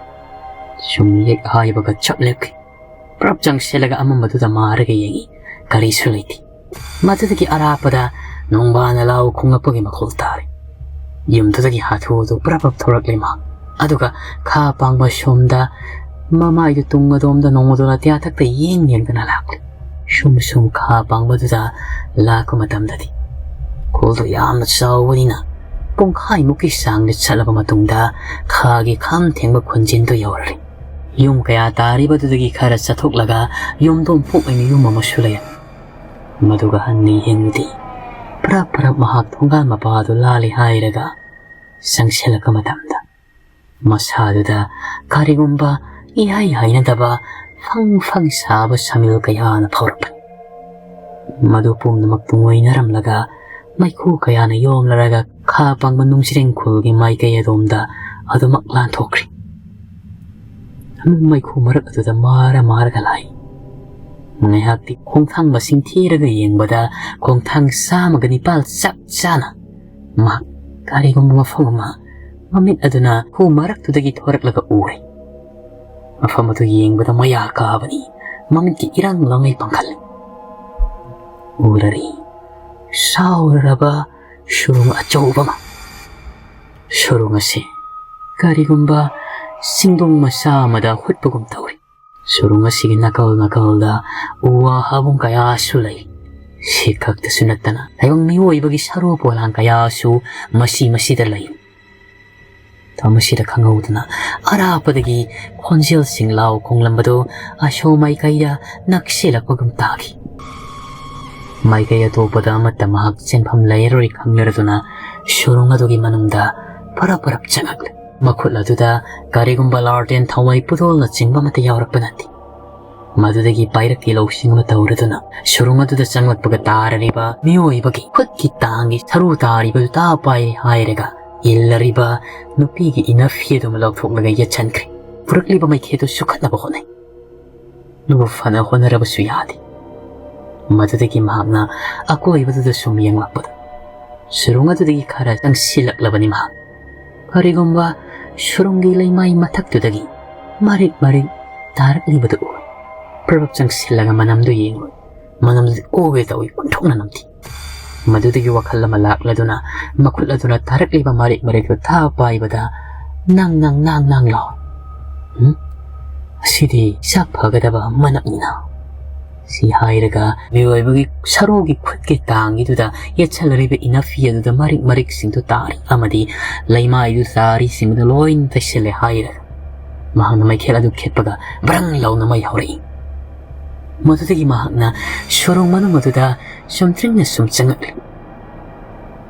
ꯁꯨꯝ ꯂꯦꯛ ꯍꯥꯏꯕꯒ ꯆꯞ ꯂꯦꯞꯈꯤ꯫ ꯄ꯭ꯔꯞ ꯆꯪꯁꯤꯜꯂꯒ ꯑꯃꯝꯕꯗꯨꯗ ꯃꯥꯔꯒ ꯌꯦꯡꯉꯤ꯫ ꯀꯔꯤꯁꯨ ꯂꯩꯇꯦ꯫ ꯃꯗꯨꯗꯒꯤ ꯑꯔꯥꯞꯄꯗ ꯅꯣꯡꯕꯥꯟꯅ ꯂꯥꯎ ꯈꯣꯡꯂꯛꯄꯒꯤ ꯃꯈꯣꯜ ꯇꯥꯔꯦ꯫ ꯌꯨꯝꯗꯨꯗꯒꯤ ꯍꯥꯊꯨ ꯍꯥꯊꯨ ꯄ꯭ꯔꯞ ꯄ꯭ꯔꯞ ꯊꯣꯔꯛꯂꯦ ꯃꯍꯥꯛ꯫ ꯑꯗꯨꯒ ꯈꯥ ꯄꯥꯡꯕ ꯁꯣꯝꯗ ꯃꯃꯥꯏꯗꯨ ꯇꯨꯡ ꯑꯗꯣꯝꯗ ꯅꯣꯡꯃꯗꯣꯜ ꯑꯇꯤꯌꯥꯊꯛꯇ ꯌꯦꯡ ꯌꯦꯡꯗꯨꯅ ꯂꯥꯛꯂꯦ꯫ ꯁꯨꯝ ꯁꯨꯝ ꯈꯥ ꯄꯥꯡꯕꯗꯨꯗ ꯂꯥꯛꯄ ꯃꯇꯝꯗꯗꯤ ꯈꯨꯜꯗꯨ ꯌꯥꯝꯅ ꯆꯥꯎꯕꯅꯤꯅ ꯄꯨꯡꯈꯥꯏꯃꯨꯛꯀꯤ ꯆꯥꯡꯗ ꯆꯠꯂꯕ ꯃꯇꯨꯡꯗ ꯈꯥꯒꯤ ꯈꯥꯝ ꯊꯦꯡꯕ ꯈꯨꯟꯖꯤꯟꯗꯨ ꯌꯧꯔꯔꯦ꯫ ꯌꯨꯝ ꯀꯌꯥ ꯇꯥꯔꯤꯕꯗꯨꯗꯒꯤ ꯈꯔ ꯆꯠꯊꯣꯛꯂꯒ ꯌꯨꯝꯊꯣꯡ ꯄꯣꯛ ꯑꯣꯏꯅ ꯌꯨꯝ ꯑꯃꯁꯨ ꯂꯩꯔꯝꯃꯤ꯫ ꯃꯗꯨꯒ ꯍꯟꯅ ꯌꯦꯡꯂꯨꯗꯦ꯫ ꯄ꯭ꯔꯞ ꯄ꯭ꯔꯞ ꯃꯍꯥꯛ ꯊꯣꯡꯒꯥꯟ ꯃꯄꯥꯗꯨ ꯂꯥꯜꯂꯦ ꯍꯥꯏꯔꯒ ꯆꯪꯁꯤꯜꯂꯛꯄ ꯃꯇꯝꯗ ꯃꯁꯥꯗꯨꯗ ꯀꯔꯤꯒꯨꯝꯕ ꯏꯍꯩ ꯍꯩꯅꯗꯕ ꯐꯪ ꯐꯪ ꯁꯥꯕ ꯁꯃꯤꯜ ꯀꯌꯥꯅ ꯐꯥꯎꯔꯛꯄꯅꯤ꯫ ꯃꯗꯨ ꯄꯨꯝꯅꯃꯛ ꯇꯨꯡꯑꯣꯏꯅꯔꯝꯂꯒ ꯃꯩꯈꯨ ꯀꯌꯥꯅ ꯌꯣꯝꯂꯔꯒ ꯈꯥ ꯄꯥꯡꯕ ꯅꯨꯡꯖꯤꯔꯦꯡ ꯈꯨꯜꯒꯤ ꯃꯥꯏꯀꯩ ꯑꯗꯣꯝꯗ ꯑꯗꯨꯃꯛ ꯂꯥꯟꯊꯣꯛꯈ꯭ꯔꯤ꯫ ꯃꯩꯈꯨ ꯃꯔꯛ ꯑꯗꯨꯗ ꯃꯥꯔ ꯃꯥꯔꯒ ꯂꯥꯛꯏ꯫ ꯉꯥꯏꯍꯥꯛꯇꯤ ꯈꯣꯡꯊꯥꯡ ꯃꯁꯤꯡ ꯊꯤꯔꯒ ꯌꯦꯡꯕꯗ ꯈꯣꯡꯊꯥꯡ ꯆꯥꯝꯃꯒ ꯅꯤꯄꯥꯜ ꯆꯞ ꯆꯥꯅ ꯃꯍꯥꯛ ꯀꯔꯤꯒꯨꯝꯕ ꯃꯐꯝ ꯑꯃ ꯃꯃꯤꯠ ꯑꯗꯨꯅ ꯈꯨ ꯃꯔꯛꯇꯨꯗꯒꯤ ꯊꯣꯔꯛꯂꯒ ꯎꯔꯦ꯫ ꯃꯐꯝ ꯑꯗꯨ ꯌꯦꯡꯕꯗ ꯃꯌꯥ ꯀꯥꯕꯅꯤ꯫ ꯃꯃꯤꯠꯀꯤ ꯏꯔꯪ ꯂꯪꯉꯩ ꯄꯥꯡꯈꯠꯂꯦ꯫ ꯎꯔꯔꯤ꯫ ꯁꯥꯎꯔꯔꯕ ꯁꯨꯔꯨꯡ ꯑꯆꯧꯕ ꯑꯃ꯫ ꯁꯨꯔꯨꯡ ꯑꯁꯤ ꯀꯔꯤꯒꯨꯝꯕ ꯆꯤꯡꯗꯣꯡ ꯃꯆꯥ ꯑꯃꯗ ꯍꯨꯠꯄꯒꯨꯝ ꯇꯧꯔꯤ꯫ ꯁꯨꯔꯨꯡ ꯑꯁꯤꯒꯤ ꯅꯥꯀꯜ ꯅꯥꯀꯜꯗ ꯎ ꯋꯥ ꯍꯥꯕꯨꯡ ꯀꯌꯥꯁꯨ ꯂꯩ꯫ ꯁꯤ ꯈꯛꯇꯁꯨ ꯅꯠꯇꯅ ꯇꯥꯏꯕꯪ ꯃꯤꯑꯣꯏꯕꯒꯤ ꯁꯔꯨ ꯄꯣꯂꯥꯡ ꯀꯌꯥꯁꯨ ꯃꯁꯤ ꯃꯁꯤꯗ ꯂꯩ꯫ ꯊꯃꯁꯤꯗ ꯈꯪꯍꯧꯗꯅ ꯑꯔꯥꯞꯄꯗꯒꯤ ꯈꯣꯟꯖꯦꯜꯁꯤꯡ ꯂꯥꯎ ꯈꯣꯡꯂꯝꯕꯗꯨ ꯑꯁꯣꯝ ꯃꯥꯏꯀꯩꯗ ꯅꯛꯁꯤꯜꯂꯛꯄꯒꯨꯝ ꯇꯥꯈꯤ꯫ ꯃꯥꯏꯀꯩ ꯑꯇꯣꯞꯄꯗ ꯑꯃꯠꯇ ꯃꯍꯥꯛ ꯆꯦꯟꯐꯝ ꯂꯩꯔꯔꯣꯏ ꯈꯪꯅꯔꯗꯨꯅ ꯁꯨꯔꯨꯡ ꯑꯗꯨꯒꯤ ꯃꯅꯨꯡꯗ ꯄꯔꯞ ꯄꯔꯞ ꯆꯪꯉꯛꯂꯦ꯫ ꯃꯈꯨꯠ ꯑꯗꯨꯗ ꯀꯔꯤꯒꯨꯝꯕ ꯂꯥꯔꯇꯦꯟ ꯊꯋꯥꯏ ꯄꯨꯗꯣꯜꯅꯆꯤꯡꯕ ꯑꯃꯠꯇ ꯌꯥꯎꯔꯛꯄ ꯅꯠꯇꯦ꯫ ꯃꯗꯨꯗꯒꯤ ꯄꯥꯏꯔꯛꯀꯤ ꯂꯧꯁꯤꯡ ꯑꯃ ꯇꯧꯔꯗꯨꯅ ꯁꯨꯔꯨꯡ ꯑꯗꯨꯗ ꯆꯪꯂꯛꯄꯒ ꯇꯥꯔꯔꯤꯕ ꯃꯤꯑꯣꯏꯕꯒꯤ ꯈꯨꯠꯀꯤ ꯇꯥꯡꯒꯤ ꯁꯔꯨ ꯇꯥꯔꯤꯕꯗꯨ ꯇꯥ ꯄꯥꯏ ꯍꯥꯏꯔꯒ ꯏꯜꯂꯔꯤꯕ ꯅꯨꯄꯤꯒꯤ ꯏꯅꯐꯤ ꯑꯗꯨꯃ ꯂꯧꯊꯣꯛꯂꯒ ꯌꯦꯠꯁꯟꯈ꯭ꯔꯦ꯫ ꯄꯨꯔꯛꯂꯤꯕ ꯃꯩꯈꯦꯠꯇꯨ ꯁꯨꯈꯠꯅꯕ ꯍꯣꯠꯅꯩ꯫ ꯑꯗꯨꯕꯨ ꯐꯅ ꯍꯣꯠꯅꯔꯕꯁꯨ ꯌꯥꯗꯦ꯫ ꯃꯗꯨꯗꯒꯤ ꯃꯍꯥꯛꯅ ꯑꯀꯣꯏꯕꯗꯨꯗ ꯁꯨꯝ ꯌꯦꯡꯂꯛꯄꯗ ꯁꯨꯔꯨꯡ ꯑꯗꯨꯗꯒꯤ ꯈꯔ ꯆꯪꯁꯤꯜꯂꯛꯂꯕꯅꯤ ꯃꯍꯥꯛ꯫ ꯀꯔꯤꯒꯨꯝꯕ ꯁꯨꯔꯨꯡꯒꯤ ꯂꯩꯃꯥꯏ ꯃꯊꯛꯇꯨꯗꯒꯤ ꯃꯔꯤꯛ ꯃꯔꯤꯛ ꯇꯥꯔꯛꯂꯤꯕꯗꯨ ꯎꯏ꯫ ꯄ꯭ꯔꯚꯞ ꯆꯪꯁꯤꯜꯂꯒ ꯃꯅꯝꯗꯨ ꯌꯦꯡꯂꯨꯏ꯫ ꯃꯅꯝꯗꯨꯗꯤ ꯑꯣꯒꯦ ꯇꯧꯏ, ꯑꯣꯟꯊꯣꯛꯅ ꯅꯝꯊꯤ꯫ ꯃꯗꯨꯗꯒꯤ ꯋꯥꯈꯜ ꯑꯃ ꯂꯥꯛꯂꯗꯨꯅ ꯃꯈꯨꯠ ꯑꯗꯨꯅ ꯇꯥꯔꯛꯂꯤꯕ ꯃꯔꯤꯛ ꯃꯔꯤꯛꯇꯨ ꯊꯥ ꯄꯥꯏꯕꯗ ꯅꯪ ꯅꯪ ꯅꯪ ꯅꯪ ꯂꯥꯎ꯫ "ꯎꯝ? ꯑꯁꯤꯗꯤ ꯁꯛ ꯐꯒꯗꯕ ꯃꯅꯝꯅꯤꯅ?" ꯁꯤ ꯍꯥꯏꯔꯒ ꯃꯤꯑꯣꯏꯕꯒꯤ ꯁꯔꯨꯒꯤ ꯈꯨꯠꯀꯤ ꯇꯥꯡꯒꯤꯗꯨꯗ ꯌꯦꯠꯁꯜꯂꯔꯤꯕ ꯏꯅꯐꯤ ꯑꯗꯨꯗ ꯃꯔꯤꯛ ꯃꯔꯤꯛꯁꯤꯡꯗꯨ ꯇꯥꯔꯤ ꯑꯃꯗꯤ ꯂꯩꯃꯥꯏꯗꯨ ꯇꯥꯔꯤꯁꯤꯡꯗꯨ ꯂꯣꯏꯅ ꯇꯩꯁꯤꯜꯂꯦ ꯍꯥꯏꯔꯒ ꯃꯍꯥꯛꯅ ꯃꯩꯈꯦꯠ ꯑꯗꯨ ꯈꯦꯠꯄꯒ ꯕ꯭ꯔꯪ ꯂꯥꯎꯅ ꯃꯩ ꯍꯧꯔꯛꯏ꯫ ꯃꯗꯨꯗꯒꯤ ꯃꯍꯥꯛꯅ ꯁꯨꯔꯨꯡ ꯃꯅꯨꯡ ꯑꯗꯨꯗ ꯆꯨꯝꯗ꯭ꯔꯤꯡꯅ ꯁꯨꯝ ꯆꯪꯉꯛꯂꯤ꯫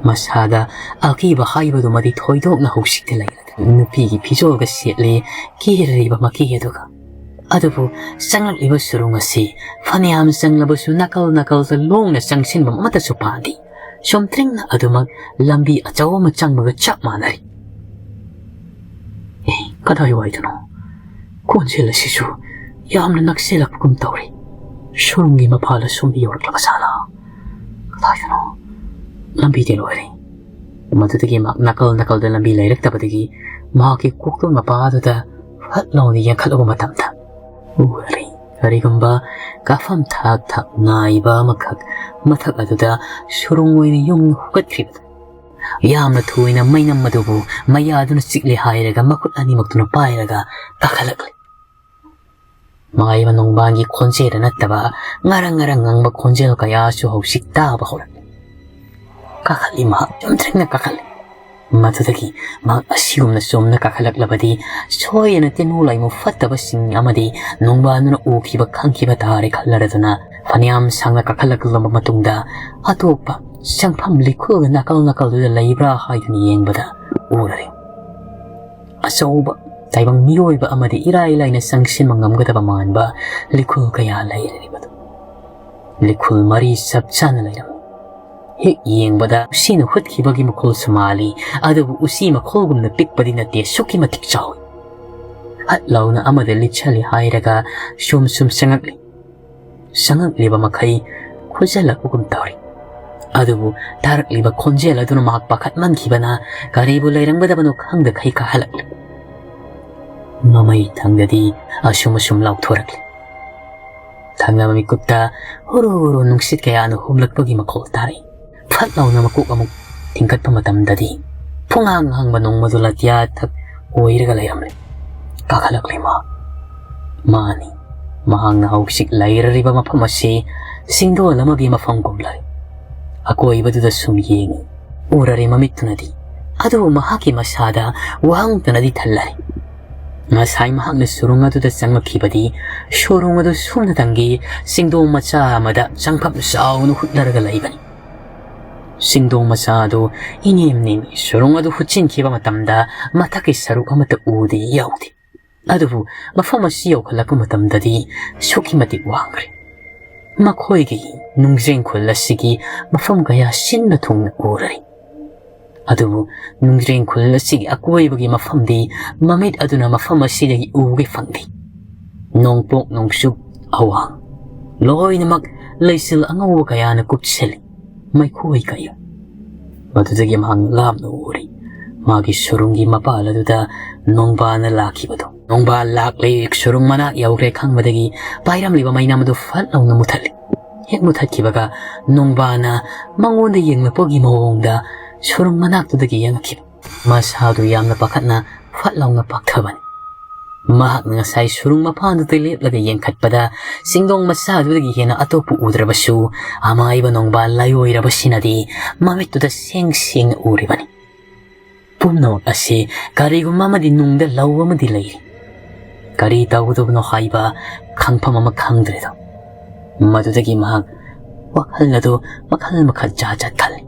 ꯃꯁꯥꯗ ꯑꯀꯤꯕ ꯍꯥꯏꯕꯗꯨꯃꯗꯤ ꯊꯣꯏꯗꯣꯛꯅ ꯍꯧꯖꯤꯛꯇꯤ ꯂꯩꯔꯦ꯫ ꯅꯨꯄꯤꯒꯤ ꯐꯤꯖꯣꯜꯒ ꯁꯦꯠꯂꯦ, ꯀꯦꯔꯤꯕ ꯃꯀꯤ ꯑꯗꯨꯒ꯫ ꯑꯗꯨꯕꯨ ꯆꯪꯂꯛꯂꯤꯕ ꯁꯨꯔꯨꯡ ꯑꯁꯤ ꯐꯅꯌꯥꯝ ꯆꯪꯂꯕꯁꯨ ꯅꯥꯀꯜ ꯅꯥꯀꯜꯗ ꯂꯣꯡꯅ ꯆꯪꯁꯤꯟꯕ ꯑꯃꯠꯇꯁꯨ ꯄꯥꯟꯗꯦ꯫ ꯆꯨꯝꯗ꯭ꯔꯤꯡꯅ ꯑꯗꯨꯃꯛ ꯂꯝꯕꯤ ꯑꯆꯧꯕ ꯑꯃ ꯆꯪꯕꯒ ꯆꯞ ꯃꯥꯟꯅꯔꯤ꯫ ꯑꯦ, ꯀꯗꯥꯏꯋꯥꯏꯗꯅꯣ? ꯈꯣꯟꯖꯦꯜ ꯑꯁꯤꯁꯨ ꯌꯥꯝꯅ ꯅꯛꯁꯤꯜꯂꯛꯄꯒꯨꯝ ꯇꯧꯔꯤ꯫ ꯁꯨꯔꯨꯡꯒꯤ ꯃꯄꯥꯜꯗ ꯁꯨꯝ ꯌꯧꯔꯛꯂꯕ ꯖꯥꯠꯂꯥ? ꯀꯗꯥꯏꯗꯅꯣ? ꯂꯝꯕꯤꯗꯤ ꯂꯣꯏꯔꯦ꯫ ꯃꯗꯨꯗꯒꯤ ꯃꯍꯥꯛ ꯅꯥꯀꯜ ꯅꯥꯀꯜꯗ ꯂꯝꯕꯤ ꯂꯩꯔꯛꯇꯕꯗꯒꯤ ꯃꯍꯥꯛꯀꯤ ꯀꯣꯛꯇꯣꯟ ꯃꯄꯥ ꯑꯗꯨꯗ ꯐꯠ ꯂꯥꯎꯅ ꯌꯦꯡꯈꯠꯂꯨꯕ ꯃꯇꯝꯗ ꯎꯔꯦ꯫ ꯀꯔꯤꯒꯨꯝꯕ ꯀꯥꯐꯝ ꯊꯥꯛ ꯊꯥꯛ ꯅꯥꯏꯕ ꯑꯃꯈꯛ ꯃꯊꯛ ꯑꯗꯨꯗ ꯁꯨꯔꯨꯡ ꯑꯣꯏꯅ ꯌꯨꯡꯅ ꯍꯨꯒꯠꯈ꯭ꯔꯤꯕꯗꯨ꯫ ꯌꯥꯝꯅ ꯊꯣꯏꯅ ꯃꯩꯅꯝ ꯑꯗꯨꯕꯨ ꯃꯌꯥꯗꯨꯅ ꯆꯤꯛꯂꯦ ꯍꯥꯏꯔꯒ ꯃꯈꯨꯠ ꯑꯅꯤꯃꯛꯇꯨꯅ ꯄꯥꯏꯔꯒ ꯀꯥꯈꯠꯂꯛꯂꯦ꯫ ꯃꯥꯏꯕ ꯅꯣꯡꯕꯥꯟꯒꯤ ꯈꯣꯟꯖꯦꯜꯗ ꯅꯠꯇꯕ ꯉꯔꯪ ꯉꯔꯪ ꯉꯪꯕ ꯈꯣꯟꯖꯦꯜ ꯀꯌꯥꯁꯨ ꯍꯧꯖꯤꯛ ꯇꯥꯕ ꯍꯧꯔꯛꯂꯦ꯫ ꯀꯥꯈꯠꯂꯤ ꯃꯍꯥꯛ, ꯆꯨꯝꯗ꯭ꯔꯤꯡꯅ ꯀꯥꯈꯠꯂꯤ꯫ ꯃꯗꯨꯗꯒꯤ ꯃꯍꯥꯛ ꯑꯁꯤꯒꯨꯝꯅ ꯆꯨꯝꯅ ꯀꯥꯈꯠꯂꯛꯂꯕꯗꯤ ꯁꯣꯏꯗꯅ ꯇꯤꯟꯃꯨ ꯂꯥꯏꯃꯨ ꯐꯠꯇꯕꯁꯤꯡ ꯑꯃꯗꯤ ꯅꯣꯡꯕꯥꯟꯗꯨꯅ ꯎꯈꯤꯕ ꯈꯪꯈꯤꯕ ꯇꯥꯔꯦ ꯈꯜꯂꯔꯗꯨꯅ ꯐꯅꯌꯥꯝ ꯁꯥꯡꯅ ꯀꯥꯈꯠꯂꯛꯂꯕ ꯃꯇꯨꯡꯗ ꯑꯇꯣꯞꯄ ꯆꯪꯐꯝ ꯂꯤꯈꯨꯜꯒꯤ ꯅꯥꯀꯜ ꯅꯥꯀꯜꯗꯨꯗ ꯂꯩꯕ꯭ꯔꯥ ꯍꯥꯏꯗꯨꯅ ꯌꯦꯡꯕꯗ ꯎꯔꯔꯦ꯫ ꯑꯆꯧꯕ ꯇꯥꯏꯕꯪ ꯃꯤꯑꯣꯏꯕ ꯑꯃꯗꯤ ꯏꯔꯥꯏ ꯂꯥꯏꯅ ꯆꯪꯁꯤꯟꯕ ꯉꯝꯒꯗꯕ ꯃꯥꯟꯕ ꯂꯤꯈꯨꯜ ꯀꯌꯥ ꯂꯩꯔꯤꯕꯗꯨ꯫ ꯂꯤꯈꯨꯜ ꯃꯔꯤ ꯆꯞ ꯆꯥꯅ ꯂꯩꯔꯝꯃꯤ꯫ ꯍꯦꯛ ꯌꯦꯡꯕꯗ ꯎꯆꯤꯅ ꯍꯨꯠꯈꯤꯕꯒꯤ ꯃꯈꯣꯜꯁꯨ ꯃꯥꯜꯂꯤ, ꯑꯗꯨꯕꯨ ꯎꯆꯤ ꯃꯈꯣꯜꯒꯨꯝꯅ ꯄꯤꯛꯄꯗꯤ ꯅꯠꯇꯦ, ꯑꯁꯨꯛꯀꯤ ꯃꯇꯤꯛ ꯆꯥꯎꯏ꯫ ꯍꯠ ꯂꯥꯎꯅ ꯑꯃꯗ ꯂꯤꯠꯁꯜꯂꯤ ꯍꯥꯏꯔꯒ ꯁꯨꯝ ꯁꯨꯝ ꯆꯪꯉꯛꯂꯤ꯫ ꯆꯪꯉꯛꯂꯤꯕ ꯃꯈꯩ ꯈꯨꯖꯜꯂꯛꯄꯒꯨꯝ ꯇꯧꯔꯤ꯫ ꯑꯗꯨꯕꯨ ꯇꯥꯔꯛꯂꯤꯕ ꯈꯣꯟꯖꯦꯜ ꯑꯗꯨꯅ ꯃꯍꯥꯛ ꯄꯥꯈꯠꯃꯟꯈꯤꯕꯅ ꯀꯔꯤꯕꯨ ꯂꯩꯔꯝꯒꯗꯕꯅꯣ ꯈꯪꯗꯈꯩ ꯀꯥꯈꯠꯂꯛꯂꯤ꯫ ꯃꯃꯩ ꯊꯪꯗꯗꯤ ꯑꯁꯨꯝ ꯑꯁꯨꯝ ꯂꯥꯎꯊꯣꯔꯛꯂꯤ꯫ ꯊꯪꯅꯕ ꯃꯤꯀꯨꯞꯇ ꯍꯨꯔꯨ ꯍꯨꯔꯨ ꯅꯨꯡꯁꯤꯠ ꯀꯌꯥꯅ ꯍꯨꯝꯂꯛꯄꯒꯤ ꯃꯈꯣꯜ ꯇꯥꯔꯛꯏ꯫ ꯐꯠ ꯂꯥꯎꯅ ꯃꯀꯣꯛ ꯑꯃꯨꯛ ꯊꯤꯡꯒꯠꯄ ꯃꯇꯝꯗꯗꯤ ꯐꯨꯡꯍꯥꯡ ꯍꯥꯡꯕ ꯅꯣꯡꯃꯗꯨ ꯂꯥꯇꯤꯌꯥ ꯊꯛ ꯑꯣꯏꯔꯒ ꯂꯩꯔꯝꯂꯦ꯫ ꯀꯥꯈꯠꯂꯛꯂꯦ ꯃꯍꯥꯛ꯫ ꯃꯥꯅꯤ, ꯃꯍꯥꯛꯅ ꯍꯧꯖꯤꯛ ꯂꯩꯔꯔꯤꯕ ꯃꯐꯝ ꯑꯁꯤ ꯆꯤꯡꯗꯣꯜ ꯑꯃꯒꯤ ꯃꯐꯝꯒꯨꯝ ꯂꯩ꯫ ꯑꯀꯣꯏꯕꯗꯨꯗ ꯁꯨꯝ ꯌꯦꯡꯏ꯫ ꯎꯔꯔꯦ ꯃꯃꯤꯠꯇꯨꯅꯗꯤ, ꯑꯗꯨꯕꯨ ꯃꯍꯥꯛꯀꯤ ꯃꯁꯥꯗ ꯋꯥꯍꯪꯇꯅꯗꯤ ꯊꯜꯂꯔꯦ꯫ ꯉꯁꯥꯏ ꯃꯍꯥꯛꯅ ꯁꯨꯔꯨꯡ ꯑꯗꯨꯗ ꯆꯪꯂꯛꯈꯤꯕꯗꯤ ꯁꯨꯔꯨꯡ ꯑꯗꯨ ꯁꯨꯞꯅꯇꯪꯒꯤ ꯆꯤꯡꯗꯣꯡ ꯃꯆꯥ ꯑꯃꯗ ꯆꯪꯐꯝ ꯆꯥꯎꯅ ꯍꯨꯠꯂꯔꯒ ꯂꯩꯕꯅꯤ꯫ ꯆꯤꯡꯗꯣꯡ ꯃꯆꯥ ꯑꯗꯨ ꯏꯅꯦꯝ ꯅꯦꯝꯃꯤ꯫ ꯁꯨꯔꯨꯡ ꯑꯗꯨ ꯍꯨꯠꯆꯤꯟꯈꯤꯕ ꯃꯇꯝꯗ ꯃꯊꯛꯀꯤ ꯁꯔꯨꯛ ꯑꯃꯠꯇ ꯎꯗꯦ, ꯌꯥꯎꯗꯦ꯫ ꯑꯗꯨꯕꯨ ꯃꯐꯝ ꯑꯁꯤ ꯌꯧꯈꯠꯂꯛꯄ ꯃꯇꯝꯗꯗꯤ ꯑꯁꯨꯛꯀꯤ ꯃꯇꯤꯛ ꯋꯥꯡꯈ꯭ꯔꯦ꯫ ꯃꯈꯣꯏꯒꯤ ꯅꯨꯡꯖ꯭ꯔꯦꯡ ꯈꯨꯜ ꯑꯁꯤꯒꯤ ꯃꯐꯝ ꯀꯌꯥ ꯁꯤꯟꯅ ꯊꯨꯡꯅ ꯎꯔꯔꯤ꯫ ꯑꯗꯨꯕꯨ ꯅꯨꯡꯖ꯭ꯔꯦꯡ ꯈꯨꯜ ꯑꯁꯤꯒꯤ ꯑꯀꯣꯏꯕꯒꯤ ꯃꯐꯝꯗꯤ ꯃꯃꯤꯠ ꯑꯗꯨꯅ ꯃꯐꯝ ꯑꯁꯤꯗꯒꯤ ꯎꯕ ꯐꯪꯗꯦ꯫ ꯅꯣꯡꯄꯣꯛ ꯅꯣꯡꯆꯨꯞ ꯑꯋꯥꯡ ꯂꯣꯏꯅꯃꯛ ꯂꯩꯆꯤꯜ ꯑꯉꯧꯕ ꯀꯌꯥꯅ ꯀꯨꯞꯁꯤꯜꯂꯤ꯫ ꯃꯩꯈꯣꯏ ꯀꯌꯥ꯫ ꯃꯗꯨꯗꯒꯤ ꯃꯍꯥꯛ ꯂꯥꯞꯅ ꯎꯔꯤ꯫ ꯃꯥꯒꯤ ꯁꯨꯔꯨꯡꯒꯤ ꯃꯄꯥꯜ ꯑꯗꯨꯗ ꯅꯣꯡꯕꯥꯅ ꯂꯥꯛꯈꯤꯕꯗꯨ꯫ ꯅꯣꯡꯕꯥꯜ ꯂꯥꯛꯂꯦ, ꯁꯨꯔꯨꯡ ꯃꯅꯥꯛ ꯌꯧꯈ꯭ꯔꯦ ꯈꯪꯕꯗꯒꯤ ꯄꯥꯏꯔꯝꯂꯤꯕ ꯃꯩꯅꯝ ꯑꯗꯨ ꯐꯠ ꯂꯥꯎꯅ ꯃꯨꯊꯠꯂꯤ꯫ ꯍꯦꯛ ꯃꯨꯊꯠꯈꯤꯕꯒ ꯅꯣꯡꯕꯥꯜꯅ ꯃꯉꯣꯟꯗ ꯌꯦꯡꯂꯛꯄꯒꯤ ꯃꯑꯣꯡꯗ ꯁꯨꯔꯨꯡ ꯃꯅꯥꯛꯇꯨꯗꯒꯤ ꯌꯦꯡꯉꯛꯈꯤꯕ꯫ ꯃꯁꯥꯗꯨ ꯌꯥꯝꯅ ꯄꯥꯈꯠꯅ ꯐꯠ ꯂꯥꯎꯅ ꯄꯥꯛꯊꯕꯅꯤ꯫ ꯃꯍꯥꯛꯅ ꯉꯁꯥꯏ ꯁꯨꯔꯨꯡ ꯃꯄꯥꯟꯗꯨꯗ ꯂꯦꯞꯂꯒ ꯌꯦꯡꯈꯠꯄꯗ ꯆꯤꯡꯗꯣꯡ ꯃꯆꯥꯗꯨꯗꯒꯤ ꯍꯦꯟꯅ ꯑꯇꯣꯞꯄ ꯎꯗ꯭ꯔꯕꯁꯨ, ꯑꯃꯥꯏꯕ ꯅꯣꯡꯕꯥꯜ ꯂꯥꯏꯑꯣꯏꯔꯕꯁꯤꯅꯗꯤ ꯃꯃꯤꯠꯇꯨꯗ ꯁꯦꯡ ꯁꯦꯡꯅ ꯎꯔꯤꯕꯅꯤ꯫ ꯄꯨꯝꯅꯃꯛ ꯑꯁꯤ ꯀꯔꯤꯒꯨꯝꯕ ꯑꯃꯗꯤ ꯅꯨꯡꯗ ꯂꯧ ꯑꯃꯗꯤ ꯂꯩꯔꯤ꯫ ꯀꯔꯤ ꯇꯧꯒꯗꯕꯅꯣ ꯍꯥꯏꯕ ꯈꯪꯐꯝ ꯑꯃ ꯈꯪꯗ꯭ꯔꯦꯗꯣ꯫ ꯃꯗꯨꯗꯒꯤ ꯃꯍꯥꯛ ꯋꯥꯈꯜ ꯑꯗꯨ ꯃꯈꯜ ꯃꯈꯜ ꯖꯥꯠ ꯖꯥꯠ ꯈꯜꯂꯤ꯫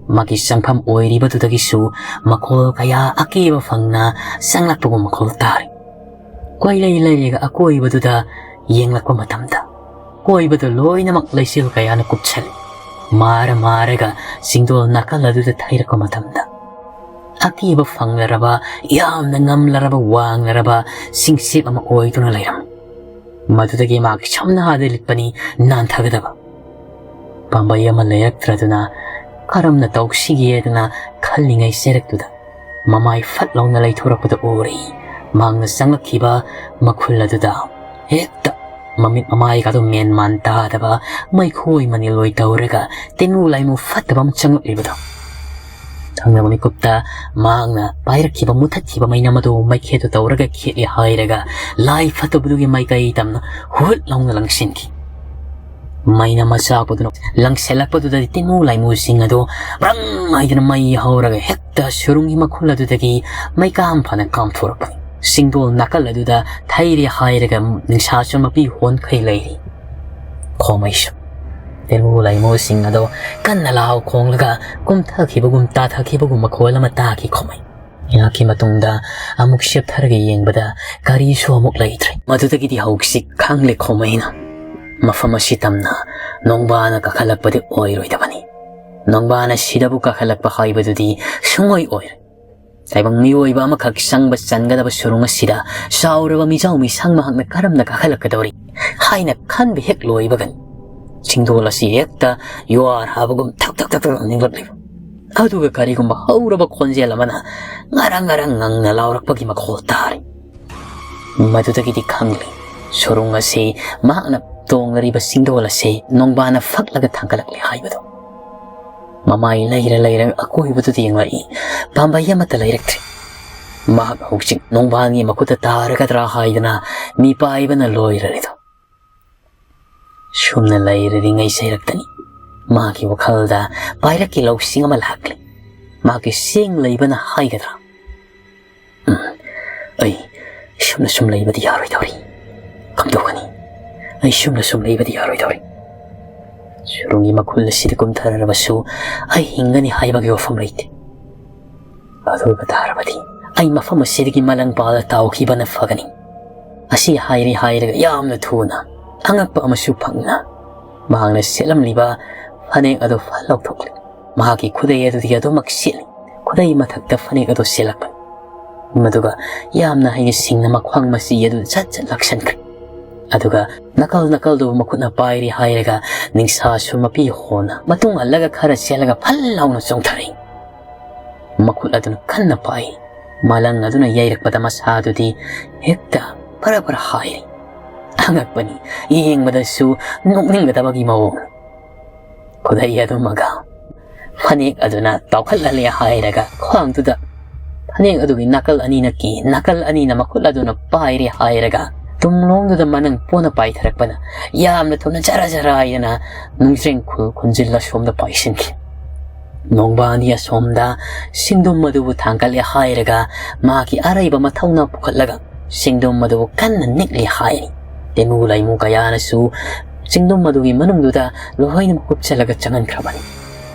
ꯃꯥꯒꯤ ꯆꯪꯐꯝ ꯑꯣꯏꯔꯤꯕꯗꯨꯗꯒꯤꯁꯨ ꯃꯈꯣꯜ ꯀꯌꯥ ꯑꯀꯤꯕ ꯐꯪꯅ ꯆꯪꯂꯛꯄꯒꯨꯝ ꯃꯈꯣꯜ ꯇꯥꯔꯤ꯫ ꯀꯣꯏꯂꯩ ꯂꯩꯔꯒ ꯑꯀꯣꯏꯕꯗꯨꯗ ꯌꯦꯡꯂꯛꯄ ꯃꯇꯝꯗ, ꯀꯣꯏꯕꯗꯨ ꯂꯣꯏꯅꯃꯛ ꯂꯩꯆꯤꯜ ꯀꯌꯥꯅ ꯀꯨꯞꯁꯜꯂꯤ꯫ ꯃꯥꯔ ꯃꯥꯔꯒ ꯆꯤꯡꯗꯣꯜ ꯅꯥꯀꯜ ꯑꯗꯨꯗ ꯊꯩꯔꯛꯄ ꯃꯇꯝꯗ, ꯑꯀꯤꯕ ꯐꯪꯂꯔꯕ, ꯌꯥꯝꯅ ꯉꯝꯂꯔꯕ, ꯋꯥꯡꯂꯔꯕ ꯆꯤꯡꯆꯤꯞ ꯑꯃ ꯑꯣꯏꯗꯨꯅ ꯂꯩꯔꯝꯃꯤ꯫ ꯃꯗꯨꯗꯒꯤ ꯃꯍꯥꯛ ꯁꯝꯅ ꯍꯥꯗ ꯂꯤꯠꯄꯅꯤ, ꯅꯥꯟꯊꯒꯗꯕ꯫ ꯄꯥꯝꯕꯩ ꯑꯃ ꯂꯩꯔꯛꯇ꯭ꯔꯗꯨꯅ ꯀꯔꯝꯅ ꯇꯧꯁꯤꯒꯦꯗꯅ ꯈꯜꯂꯤꯉꯩ ꯆꯩꯔꯛꯇꯨꯗ ꯃꯃꯥꯏ ꯐꯠ ꯂꯥꯎꯅ ꯂꯩꯊꯣꯔꯛꯄꯗ ꯎꯔꯦ꯫ ꯃꯍꯥꯛꯅ ꯆꯪꯂꯛꯈꯤꯕ ꯃꯈꯨꯜ ꯑꯗꯨꯗ ꯍꯦꯛꯇ ꯃꯃꯤꯠ ꯃꯃꯥꯏꯒꯗꯨ ꯃꯦꯟ ꯃꯥꯟ ꯇꯥꯗꯕ ꯃꯩꯈꯣꯏ ꯃꯅꯤꯜ ꯑꯣꯏ ꯇꯧꯔꯒ ꯇꯤꯟꯃꯨ ꯂꯥꯏꯃꯨ ꯐꯠꯇꯕ ꯑꯃ ꯆꯪꯂꯛꯂꯤꯕꯗꯣ꯫ ꯊꯪꯅꯕ ꯃꯤꯀꯨꯞꯇ ꯃꯍꯥꯛꯅ ꯄꯥꯏꯔꯛꯈꯤꯕ ꯃꯨꯊꯠꯈꯤꯕ ꯃꯩꯅꯝ ꯑꯗꯨ ꯃꯩꯈꯦꯠꯇꯨ ꯇꯧꯔꯒ ꯈꯦꯠꯂꯤ ꯍꯥꯏꯔꯒ ꯂꯥꯏ ꯐꯠꯇꯕꯗꯨꯒꯤ ꯃꯥꯏꯀꯩ ꯇꯝꯅ ꯍꯨꯠ ꯂꯥꯎꯅ ꯂꯪꯁꯤꯟꯈꯤ꯫ ꯃꯩꯅꯝ ꯑꯆꯥꯛꯄꯗꯨꯅ ꯂꯪꯁꯤꯜꯂꯛꯄꯗꯨꯗꯗꯤ ꯇꯤꯟꯃꯨ ꯂꯥꯏꯃꯨꯁꯤꯡ ꯑꯗꯨ ꯕ꯭ꯔꯪ ꯍꯥꯏꯗꯨꯅ ꯃꯩ ꯍꯧꯔꯒ ꯍꯦꯛꯇ ꯁꯨꯔꯨꯡꯒꯤ ꯃꯈꯨꯜ ꯑꯗꯨꯗꯒꯤ ꯃꯩꯀꯥꯝ ꯐꯅ ꯀꯥꯝꯊꯣꯔꯛꯄꯅꯤ꯫ ꯆꯤꯡꯗꯣꯜ ꯅꯥꯀꯜ ꯑꯗꯨꯗ ꯊꯩꯔꯦ ꯍꯥꯏꯔꯒ ꯅꯤꯡꯁꯥꯁꯨ ꯃꯄꯤ ꯍꯣꯟꯈꯩ ꯂꯩꯔꯤ꯫ ꯈꯣꯃꯩꯁꯨ ꯇꯤꯟꯃꯨ ꯂꯥꯏꯃꯨꯁꯤꯡ ꯑꯗꯣ ꯀꯟꯅ ꯂꯥꯎ ꯈꯣꯡꯂꯒ ꯀꯨꯝꯊꯈꯤꯕꯒꯨꯝ ꯇꯥꯊꯈꯤꯕꯒꯨꯝ ꯃꯈꯣꯜ ꯑꯃ ꯇꯥꯈꯤ ꯈꯣꯃꯩ꯫ ꯉꯥꯏꯍꯥꯛꯀꯤ ꯃꯇꯨꯡꯗ ꯑꯃꯨꯛ ꯆꯦꯞꯊꯔꯒ ꯌꯦꯡꯕꯗ ꯀꯔꯤꯁꯨ ꯑꯃꯨꯛ ꯂꯩꯇ꯭ꯔꯦ꯫ ꯃꯗꯨꯗꯒꯤꯗꯤ ꯍꯧꯖꯤꯛ ꯈꯪꯂꯦ ꯈꯣꯃꯩꯅ ꯃꯐꯝ ꯑꯁꯤ ꯇꯝꯅ ꯅꯣꯡꯕꯥꯅ ꯀꯥꯈꯠꯂꯛꯄꯗꯤ ꯑꯣꯏꯔꯣꯏꯗꯕꯅꯤ꯫ ꯅꯣꯡꯕꯥꯅ ꯁꯤꯗꯕꯨ ꯀꯥꯈꯠꯂꯛꯄ ꯍꯥꯏꯕꯗꯨꯗꯤ ꯁꯨꯡꯑꯣꯏ ꯑꯣꯏꯔꯣꯏ꯫ ꯇꯥꯏꯕꯪ ꯃꯤꯑꯣꯏꯕ ꯑꯃꯈꯛ ꯆꯪꯕ ꯆꯟꯒꯗꯕ ꯁꯨꯔꯨꯡ ꯑꯁꯤꯗ ꯆꯥꯎꯔꯕ ꯃꯤꯖꯥꯎ ꯃꯤꯁꯪ ꯃꯍꯥꯛꯅ ꯀꯔꯝꯅ ꯀꯥꯈꯠꯂꯛꯀꯗꯧꯔꯤ ꯍꯥꯏꯅ ꯈꯟꯕ ꯍꯦꯛ ꯂꯣꯏꯕꯒꯅꯤ ꯆꯤꯡꯗꯣꯜ ꯑꯁꯤ ꯍꯦꯛꯇ ꯌꯨꯍꯥꯔ ꯍꯥꯕꯒꯨꯝ ꯊꯛ ꯊꯛ ꯊꯛ ꯊꯛ ꯅꯤꯛꯂꯛꯂꯤꯕ꯫ ꯑꯗꯨꯒ ꯀꯔꯤꯒꯨꯝꯕ ꯍꯧꯔꯕ ꯈꯣꯟꯖꯦꯜ ꯑꯃꯅ ꯉꯔꯪ ꯉꯔꯪ ꯉꯪꯅ ꯂꯥꯎꯔꯛꯄꯒꯤ ꯃꯈꯣꯜ ꯇꯥꯔꯤ꯫ ꯃꯗꯨꯗꯒꯤꯗꯤ ꯈꯪꯂꯤ, ꯁꯨꯔꯨꯡ ꯑꯁꯤ ꯃꯍꯥꯛꯅ ꯇꯣꯡꯂꯤꯕ ꯆꯤꯡꯗꯣꯜ ꯑꯁꯤ ꯅꯣꯡꯕꯥꯟꯅ ꯐꯛꯂꯒ ꯊꯥꯡꯒꯠꯂꯛꯂꯦ ꯍꯥꯏꯕꯗꯨ꯫ ꯃꯃꯥꯏ ꯂꯩꯔ ꯂꯩꯔꯒ ꯑꯀꯣꯏꯕꯗꯨꯗ ꯌꯦꯡꯂꯛꯏ꯫ ꯄꯥꯝꯕꯩ ꯑꯃꯠꯇ ꯂꯩꯔꯛꯇ꯭ꯔꯦ꯫ ꯃꯍꯥꯛ ꯍꯧꯖꯤꯛ ꯅꯣꯡꯕꯥꯟꯒꯤ ꯃꯈꯨꯠꯇ ꯇꯥꯔꯒꯗ꯭ꯔꯥ ꯍꯥꯏꯗꯅ ꯃꯤꯄꯥꯏꯕꯅ ꯂꯣꯏꯔꯔꯦꯗꯣ꯫ ꯁꯨꯝꯅ ꯂꯩꯔꯗꯤ ꯉꯩꯁꯩꯔꯛꯇꯅꯤ꯫ ꯃꯍꯥꯛꯀꯤ ꯋꯥꯈꯜꯗ ꯄꯥꯏꯔꯛꯀꯤ ꯂꯧꯁꯤꯡ ꯑꯃ ꯂꯥꯛꯂꯤ꯫ ꯃꯍꯥꯛꯀꯤ ꯆꯦꯡ ꯂꯩꯕꯅ ꯍꯥꯏꯒꯗ꯭ꯔꯥ? "ꯎꯝ, ꯑꯩ ꯁꯨꯝꯅ ꯁꯨꯝ ꯂꯩꯕꯗꯤ ꯌꯥꯔꯣꯏꯗꯧꯔꯤ꯫ ꯀꯝꯗꯧꯒꯅꯤ? ꯑꯩ ꯁꯨꯝꯅ ꯁꯨꯝ ꯂꯩꯕꯗꯤ ꯌꯥꯔꯣꯏꯗꯧꯔꯤ꯫ ꯁꯨꯔꯨꯡꯒꯤ ꯃꯈꯨꯜ ꯑꯁꯤꯗ ꯀꯨꯝꯊꯔꯕꯁꯨ ꯑꯩ ꯍꯤꯡꯒꯅꯤ ꯍꯥꯏꯕꯒꯤ ꯋꯥꯐꯝ ꯂꯩꯇꯦ꯫ ꯑꯗꯨ ꯑꯣꯏꯕ ꯇꯥꯔꯕꯗꯤ ꯑꯩ ꯃꯐꯝ ꯑꯁꯤꯗꯒꯤ ꯃꯂꯪ ꯄꯥꯜꯂ ꯇꯥꯎꯈꯤꯕꯅ ꯐꯒꯅꯤ꯫" ꯑꯁꯤ ꯍꯥꯏꯔꯤ ꯍꯥꯏꯔꯒ ꯌꯥꯝꯅ ꯊꯨꯅ ꯑꯉꯛꯄ ꯑꯃꯁꯨ ꯐꯪꯅ ꯃꯍꯥꯛꯅ ꯁꯦꯠꯂꯝꯂꯤꯕ ꯐꯅꯦꯛ ꯑꯗꯨ ꯐꯠ ꯂꯧꯊꯣꯛꯂꯤ꯫ ꯃꯍꯥꯛꯀꯤ ꯈꯨꯗꯩ ꯑꯗꯨꯗꯤ ꯑꯗꯨꯃꯛ ꯁꯦꯠꯂꯤ꯫ ꯈꯨꯗꯩ ꯃꯊꯛꯇ ꯐꯅꯦꯛ ꯑꯗꯨ ꯁꯦꯠꯂꯛꯄꯅꯤ꯫ ꯃꯗꯨꯒ ꯌꯥꯝꯅ ꯍꯩꯅ ꯁꯤꯡꯅ ꯃꯈ꯭ꯋꯥꯡ ꯃꯆꯤ ꯑꯗꯨ ꯁꯠ ꯁꯠ ꯂꯥꯛꯁꯟꯈ꯭ꯔꯦ꯫ ꯑꯗꯨꯒ ꯅꯥꯀꯜ ꯅꯥꯀꯜꯗꯨ ꯃꯈꯨꯠꯅ ꯄꯥꯏꯔꯤ ꯍꯥꯏꯔꯒ ꯅꯤꯡꯁꯥꯁꯨ ꯃꯄꯤ ꯍꯣꯅ ꯃꯇꯨꯡ ꯍꯜꯂꯒ ꯈꯔ ꯆꯦꯜꯂꯒ ꯐꯜ ꯂꯥꯎꯅ ꯆꯣꯡꯊꯔꯛꯏ꯫ ꯃꯈꯨꯠ ꯑꯗꯨꯅ ꯀꯟꯅ ꯄꯥꯏ꯫ ꯃꯂꯪ ꯑꯗꯨꯅ ꯌꯩꯔꯛꯄꯗ ꯃꯁꯥꯗꯨꯗꯤ ꯍꯦꯛꯇ ꯐꯔ ꯐꯔ ꯍꯥꯏꯔꯤ꯫ ꯑꯉꯛꯄꯅꯤ, ꯌꯦꯡꯕꯗꯁꯨ ꯅꯣꯛꯅꯤꯡꯒꯗꯕꯒꯤ ꯃꯑꯣꯡ꯫ ꯈꯨꯗꯩ ꯑꯗꯨꯃꯒ ꯐꯅꯦꯛ ꯑꯗꯨꯅ ꯇꯥꯎꯈꯠꯍꯜꯂꯦ ꯍꯥꯏꯔꯒ ꯈ꯭ꯋꯥꯡꯗꯨꯗ ꯐꯅꯦꯛ ꯑꯗꯨꯒꯤ ꯅꯥꯀꯜ ꯑꯅꯤꯅ ꯀꯤ, ꯅꯥꯀꯜ ꯑꯅꯤꯅ ꯃꯈꯨꯠ ꯑꯗꯨꯅ ꯄꯥꯏꯔꯦ ꯍꯥꯏꯔꯒ ꯇꯨꯡꯂꯣꯝꯗꯨꯗ ꯃꯅꯪ ꯄꯣꯟꯅ ꯄꯥꯏꯊꯔꯛꯄꯅ ꯌꯥꯝꯅ ꯊꯨꯅ ꯖꯔ ꯖꯔ ꯍꯥꯏꯗꯅ ꯅꯨꯡꯖ꯭ꯔꯦꯡ ꯈꯨꯜ ꯈꯨꯟꯖꯤꯜꯂ ꯁꯣꯝꯗ ꯄꯥꯏꯁꯤꯟꯈꯤ꯫ ꯅꯣꯡꯕꯥꯟꯗꯤ ꯑꯁꯣꯝꯗ ꯆꯤꯡꯗꯨꯝ ꯑꯗꯨꯕꯨ ꯊꯥꯡꯒꯠꯂꯦ ꯍꯥꯏꯔꯒ ꯃꯍꯥꯛꯀꯤ ꯑꯔꯩꯕ ꯃꯊꯧꯅꯥ ꯄꯨꯈꯠꯂꯒ ꯆꯤꯡꯗꯨꯝ ꯑꯗꯨꯕꯨ ꯀꯟꯅ ꯅꯤꯛꯂꯤ ꯍꯥꯏꯔꯤ꯫ ꯇꯦꯡꯒꯨ ꯂꯩꯃꯨ ꯀꯌꯥꯅꯁꯨ ꯆꯤꯡꯗꯨꯝ ꯑꯗꯨꯒꯤ ꯃꯅꯨꯡꯗꯨꯗ ꯂꯣꯏꯅꯃꯛ ꯀꯨꯞꯁꯤꯜꯂꯒ ꯆꯪꯍꯟꯈ꯭ꯔꯕꯅꯤ꯫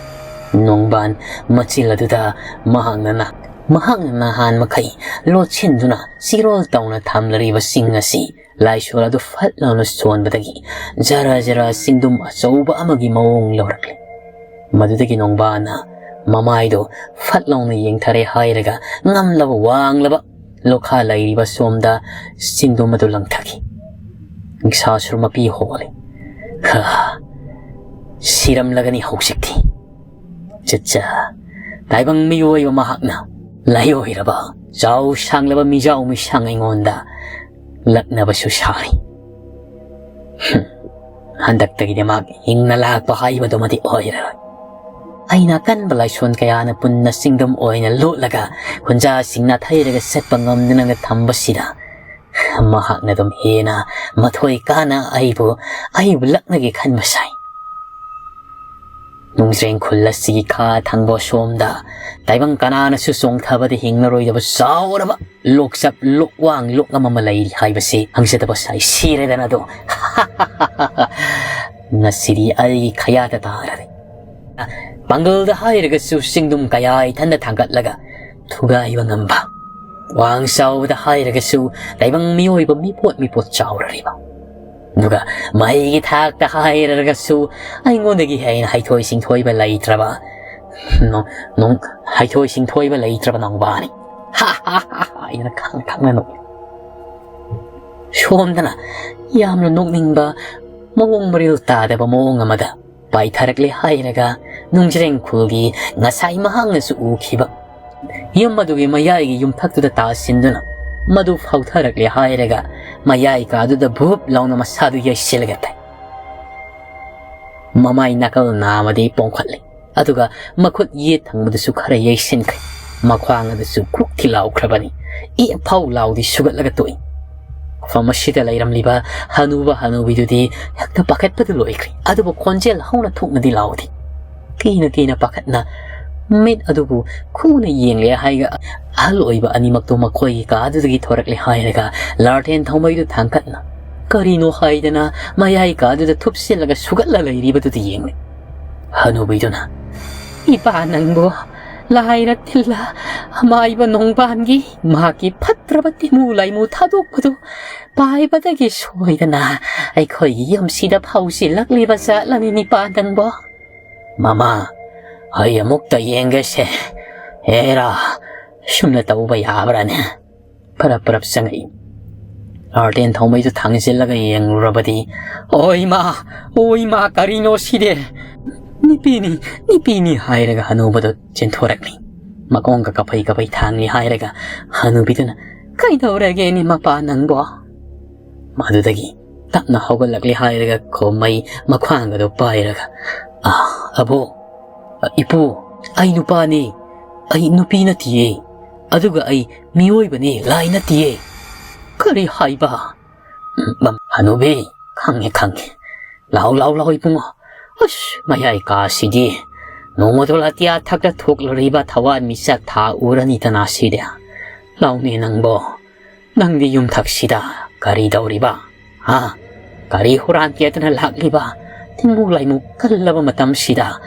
ꯅꯣꯡꯕꯥꯟ ꯃꯆꯤꯜ ꯑꯗꯨꯗ ꯃꯍꯥꯛꯅ ꯅ-, ꯃꯍꯥꯛꯅ ꯅꯍꯥꯟ ꯃꯈꯩ ꯂꯣꯠꯁꯤꯟꯗꯨꯅ ꯆꯤꯔꯣꯜ ꯇꯧꯅ ꯊꯝꯂꯔꯤꯕ ꯆꯤꯡ ꯑꯁꯤ ꯂꯥꯏꯁꯣꯜ ꯑꯗꯨ ꯐꯠ ꯂꯥꯎꯅ ꯁꯣꯟꯕꯗꯒꯤ ꯖꯔ ꯖꯔ ꯆꯤꯡꯗꯨꯝ ꯑꯆꯧꯕ ꯑꯃꯒꯤ ꯃꯑꯣꯡ ꯂꯧꯔꯛꯂꯤ꯫ ꯃꯗꯨꯗꯒꯤ ꯅꯣꯡꯕꯥꯟꯅ ꯃꯃꯥꯏꯗꯨ ꯐꯠ ꯂꯥꯎꯅ ꯌꯦꯡꯊꯔꯦ ꯍꯥꯏꯔꯒ ꯉꯝꯂꯕ ꯋꯥꯡꯂꯕ ꯂꯣꯈꯥ ꯂꯩꯔꯤꯕ ꯁꯣꯝꯗ ꯆꯤꯡꯗꯨꯝ ꯑꯗꯨ ꯂꯪꯊꯈꯤ꯫ ꯅꯤꯡꯁꯥꯁꯨꯔ ꯃꯄꯤ ꯍꯣꯜꯂꯤ꯫ "ꯍꯥ, ꯁꯤꯔꯝꯂꯒꯅꯤ ꯍꯧꯖꯤꯛꯇꯤ꯫ ꯆꯠꯆꯥ, ꯇꯥꯏꯕꯪ ꯃꯤꯑꯣꯏꯕ ꯃꯍꯥꯛꯅ ꯂꯥꯏꯑꯣꯏꯔꯕ ꯆꯥꯎ ꯁꯥꯡꯂꯕ ꯃꯤꯖꯥꯎ ꯃꯤꯁꯥꯡ ꯑꯩꯉꯣꯟꯗ ꯂꯛꯅꯕꯁꯨ ꯁꯥꯔꯤ꯫ "ꯍꯝ, ꯍꯟꯗꯛꯇꯒꯤꯗꯤ ꯃꯍꯥꯛ ꯍꯤꯡꯅ ꯂꯥꯛꯄ ꯍꯥꯏꯕꯗꯨꯃꯗꯤ ꯑꯣꯏꯔꯔꯣꯏ꯫ ꯑꯩꯅ ꯑꯀꯟꯕ ꯂꯥꯏꯁꯣꯟ ꯀꯌꯥꯅ ꯄꯨꯟꯅ ꯆꯤꯡꯗꯨꯝ ꯑꯣꯏꯅ ꯂꯣꯠꯂꯒ ꯈꯨꯟꯖꯥꯁꯤꯡ ꯅꯥꯊꯩꯔꯒ ꯆꯠꯄ ꯉꯝꯗꯅꯒ ꯊꯝꯕꯁꯤꯗ ꯃꯍꯥꯛꯅ ꯑꯗꯨꯝ ꯍꯦꯟꯅ ꯃꯊꯣꯏ ꯀꯥꯅ ꯑꯩꯕꯨ, ꯑꯩꯕꯨ ꯂꯛꯅꯒꯦ ꯈꯟꯕ ꯁꯥꯏ꯫ ꯅꯨꯡꯖ꯭ꯔꯦꯡ ꯈꯨꯜ ꯑꯁꯤꯒꯤ ꯈꯥ ꯊꯪꯕ ꯁꯣꯝꯗ ꯇꯥꯏꯕꯪ ꯀꯅꯥꯅꯁꯨ ꯆꯣꯡꯊꯕꯗ ꯍꯤꯡꯂꯔꯣꯏꯗꯕ ꯆꯥꯎꯔꯕ ꯂꯣꯛꯆꯞ, ꯂꯣꯛꯋꯥꯡ, ꯂꯣꯛꯉꯝ ꯑꯃ ꯂꯩꯔꯤ ꯍꯥꯏꯕꯁꯤ ꯈꯪꯖꯗꯕ ꯁꯥꯏ꯫ ꯁꯤꯔꯦꯗꯅ ꯑꯗꯣ꯫ ꯉꯁꯤꯗꯤ ꯑꯩꯒꯤ ꯈꯌꯥꯗ ꯇꯥꯔꯔꯦ꯫ ꯄꯥꯡꯒꯜꯗ ꯍꯥꯏꯔꯒꯁꯨ ꯆꯤꯡꯗꯨꯝ ꯀꯌꯥ ꯏꯊꯟꯗ ꯊꯥꯡꯒꯠꯂꯒ ꯊꯨꯒꯥꯏꯕ ꯉꯝꯕ꯫ ꯋꯥꯡ ꯆꯥꯎꯕꯗ ꯍꯥꯏꯔꯒꯁꯨ ꯇꯥꯏꯕꯪ ꯃꯤꯑꯣꯏꯕ ꯃꯤꯄꯣꯠ ꯃꯤꯄꯣꯠ ꯆꯥꯎꯔꯔꯤꯕ꯫ ꯑꯗꯨꯒ ꯃꯍꯩꯒꯤ ꯊꯥꯛꯇ ꯍꯥꯏꯔꯒꯁꯨ ꯑꯩꯉꯣꯟꯗꯒꯤ ꯍꯦꯟꯅ ꯍꯩꯊꯣꯏ ꯁꯤꯡꯊꯣꯏꯕ ꯂꯩꯇ꯭ꯔꯕ, ꯅꯣ-, ꯅꯣꯡ-, ꯍꯩꯊꯣꯏ ꯁꯤꯡꯊꯣꯏꯕ ꯂꯩꯇ꯭ꯔꯕ ꯅꯣꯡꯕꯥꯅꯤ꯫ ꯍꯥ ꯍꯥ ꯍꯥ ꯍꯥ ꯍꯥꯏꯅ ꯈꯪ ꯈꯪꯅ ꯅꯣꯛꯏ꯫ ꯁꯣꯝꯗꯅ ꯌꯥꯝꯅ ꯅꯣꯛꯅꯤꯡꯕ ꯃꯑꯣꯡ ꯃꯔꯤꯜ ꯇꯥꯗꯕ ꯃꯑꯣꯡ ꯑꯃꯗ ꯄꯥꯏꯊꯔꯛꯂꯦ ꯍꯥꯏꯔꯒ ꯅꯨꯡꯖ꯭ꯔꯦꯡ ꯈꯨꯜꯒꯤ ꯉꯁꯥꯏ ꯃꯍꯥꯛꯅꯁꯨ ꯎꯈꯤꯕ ꯌꯨꯝ ꯑꯗꯨꯒꯤ ꯃꯌꯥꯏꯒꯤ ꯌꯨꯝꯊꯛꯇꯨꯗ ꯇꯥꯁꯤꯟꯗꯨꯅ ꯃꯗꯨ ꯐꯥꯎꯊꯔꯛꯂꯦ ꯍꯥꯏꯔꯒ ꯃꯌꯥꯏ ꯀꯥꯗꯨꯗ ꯚꯨꯞ ꯂꯥꯎꯅ ꯃꯁꯥꯗꯨ ꯌꯩꯁꯤꯜꯂꯒ ꯇꯥꯏ꯫ ꯃꯃꯥꯏ ꯅꯥꯀꯜ ꯅꯥꯝꯃꯗꯤ ꯄꯣꯝꯈꯠꯂꯦ꯫ ꯑꯗꯨꯒ ꯃꯈꯨꯠ ꯌꯦꯠ ꯊꯪꯕꯗꯁꯨ ꯈꯔ ꯌꯩꯁꯤꯟꯈ꯭ꯔꯦ꯫ ꯃꯈ꯭ꯋꯥꯡ ꯑꯗꯨꯁꯨ ꯈꯨꯛ ꯊꯤꯜꯂꯥꯎꯈ꯭ꯔꯕꯅꯤ꯫ ꯏ ꯐꯥꯎ ꯂꯥꯎꯗꯤ ꯁꯨꯒꯠꯂꯒ ꯇꯣꯛꯏ꯫ ꯃꯐꯝ ꯑꯁꯤꯗ ꯂꯩꯔꯝꯂꯤꯕ ꯍꯅꯨꯕ ꯍꯅꯨꯕꯤꯗꯨꯗꯤ ꯍꯦꯛꯇ ꯄꯥꯈꯠꯄꯗꯨ ꯂꯣꯏꯈ꯭ꯔꯦ꯫ ꯑꯗꯨꯕꯨ ꯈꯣꯟꯖꯦꯜ ꯍꯧꯅ ꯊꯣꯛꯅꯗꯤ ꯂꯥꯎꯗꯦ꯫ ꯀꯤꯅ ꯀꯤꯅ ꯄꯥꯈꯠꯅ ꯃꯤꯠ ꯑꯗꯨꯕꯨ ꯈꯨꯅ ꯌꯦꯡꯂꯦ ꯍꯥꯏꯒ ꯑꯍꯜ ꯑꯣꯏꯕ ꯑꯅꯤꯃꯛꯇꯨ ꯃꯈꯣꯏꯒꯤ ꯀꯥꯗꯨꯗꯒꯤ ꯊꯣꯔꯛꯂꯦ ꯍꯥꯏꯔꯒ ꯂꯥꯔꯇꯦꯟ ꯊꯧꯃꯩꯗꯨ ꯊꯥꯡꯒꯠꯅ ꯀꯔꯤꯅꯣ ꯍꯥꯏꯗꯅ ꯃꯌꯥꯏ ꯀꯥꯗꯨꯗ ꯊꯨꯞꯆꯤꯜꯂꯒ ꯁꯨꯒꯠꯂ ꯂꯩꯔꯤꯕꯗꯨꯗ ꯌꯦꯡꯂꯦ꯫ ꯍꯅꯨꯕꯤꯗꯨꯅ, "ꯏꯄꯥ ꯅꯪꯕꯨ ꯂꯥꯏꯔ ꯇꯤꯜꯂ ꯑꯃꯥꯏꯕ ꯅꯣꯡꯕꯥꯟꯒꯤ ꯃꯍꯥꯛꯀꯤ ꯐꯠꯇ꯭ꯔꯕ ꯇꯤꯃꯨ ꯂꯥꯏꯃꯨ ꯊꯥꯗꯣꯛꯄꯗꯨ ꯄꯥꯏꯕꯗꯒꯤ ꯁꯣꯏꯗꯅ ꯑꯩꯈꯣꯏꯒꯤ ꯌꯨꯝꯁꯤꯗ ꯐꯥꯎꯁꯤꯜꯂꯛꯂꯤꯕ ꯖꯥꯠꯂꯅꯤ ꯏꯄꯥ ꯅꯪꯕꯣ?" "ꯃꯃꯥ, ꯑꯩ ꯑꯃꯨꯛꯇ ꯌꯦꯡꯒꯦꯁꯦ꯫ ꯑꯦꯔꯥ, ꯁꯨꯝꯅ ꯇꯧꯕ ꯌꯥꯕ꯭ꯔꯥꯅꯦ?" ꯄꯔꯞ ꯄꯔꯞ ꯆꯪꯉꯛꯏ꯫ ꯂꯥꯔꯇꯦꯟ ꯊꯧꯃꯩꯗꯨ ꯊꯥꯡꯖꯤꯜꯂꯒ ꯌꯦꯡꯂꯨꯔꯕꯗꯤ, "ꯑꯣꯏ ꯃꯥ, ꯑꯣꯏ ꯃꯥ, ꯀꯔꯤꯅꯣ ꯁꯤꯗꯤ? ꯅꯨꯄꯤꯅꯤ, ꯅꯨꯄꯤꯅꯤ" ꯍꯥꯏꯔꯒ ꯍꯅꯨꯕꯗꯨ ꯆꯦꯟꯊꯣꯔꯛꯂꯤ꯫ ꯃꯈꯣꯡꯒ ꯀꯐꯩ ꯀꯐꯩ ꯊꯥꯡꯂꯤ ꯍꯥꯏꯔꯒ ꯍꯅꯨꯕꯤꯗꯨꯅ, "ꯀꯩꯗꯧꯔꯒꯦꯅꯦ ꯃꯄꯥ ꯅꯪꯕꯣ?" ꯑꯗꯨꯗꯒꯤ ꯇꯞꯅ ꯍꯧꯒꯠꯂꯛꯂꯦ ꯍꯥꯏꯔꯒ ꯈꯣꯃꯩ ꯃꯈ꯭ꯋꯥꯡꯒꯗꯣ ꯄꯥꯏꯔꯒ, "ꯑꯥ, ꯑꯕꯣꯛ, ꯏꯄꯨ, ꯑꯩ ꯅꯨꯄꯥꯅꯤ, ꯑꯩ ꯅꯨꯄꯤ ꯅꯠꯇꯤꯌꯦ, ꯑꯗꯨꯒ ꯑꯩ ꯃꯤꯑꯣꯏꯕꯅꯤ, ꯂꯥꯏ ꯅꯠꯇꯤꯌꯦ"꯫ "ꯀꯔꯤ ꯍꯥꯏꯕ?" "ꯎꯝ, ꯍꯅꯨꯕꯤ, ꯈꯪꯉꯦ, ꯈꯪꯉꯦ꯫ ꯂꯥꯎ, ꯂꯥꯎ, ꯂꯥꯎ, ꯏꯕꯨꯡꯉꯣ꯫ ꯑꯁ, ꯃꯌꯥꯏ ꯀꯥꯁꯤꯗꯤ ꯅꯣꯡꯃꯗꯣ ꯑꯇꯤꯌꯥ ꯊꯛꯇ ꯊꯣꯛꯂꯨꯔꯤꯕ ꯊꯋꯥꯟ ꯃꯤꯆꯥꯛ ꯊꯥ ꯎꯔꯅꯤꯗꯅ ꯁꯤꯗꯤ꯫ ꯂꯥꯎꯅꯦ ꯅꯪꯕꯣ, ꯅꯪꯗꯤ ꯌꯨꯝꯊꯛꯁꯤꯗ ꯀꯔꯤ ꯇꯧꯔꯤꯕ? ꯍꯥ? ꯀꯔꯤ ꯍꯨꯔꯥꯟ ꯀꯦꯗꯅ ꯂꯥꯛꯂꯤꯕ? ꯇꯤꯟꯃꯨ ꯂꯥꯏꯃꯨ ꯀꯜꯂꯕ ꯃꯇꯝꯁꯤꯗ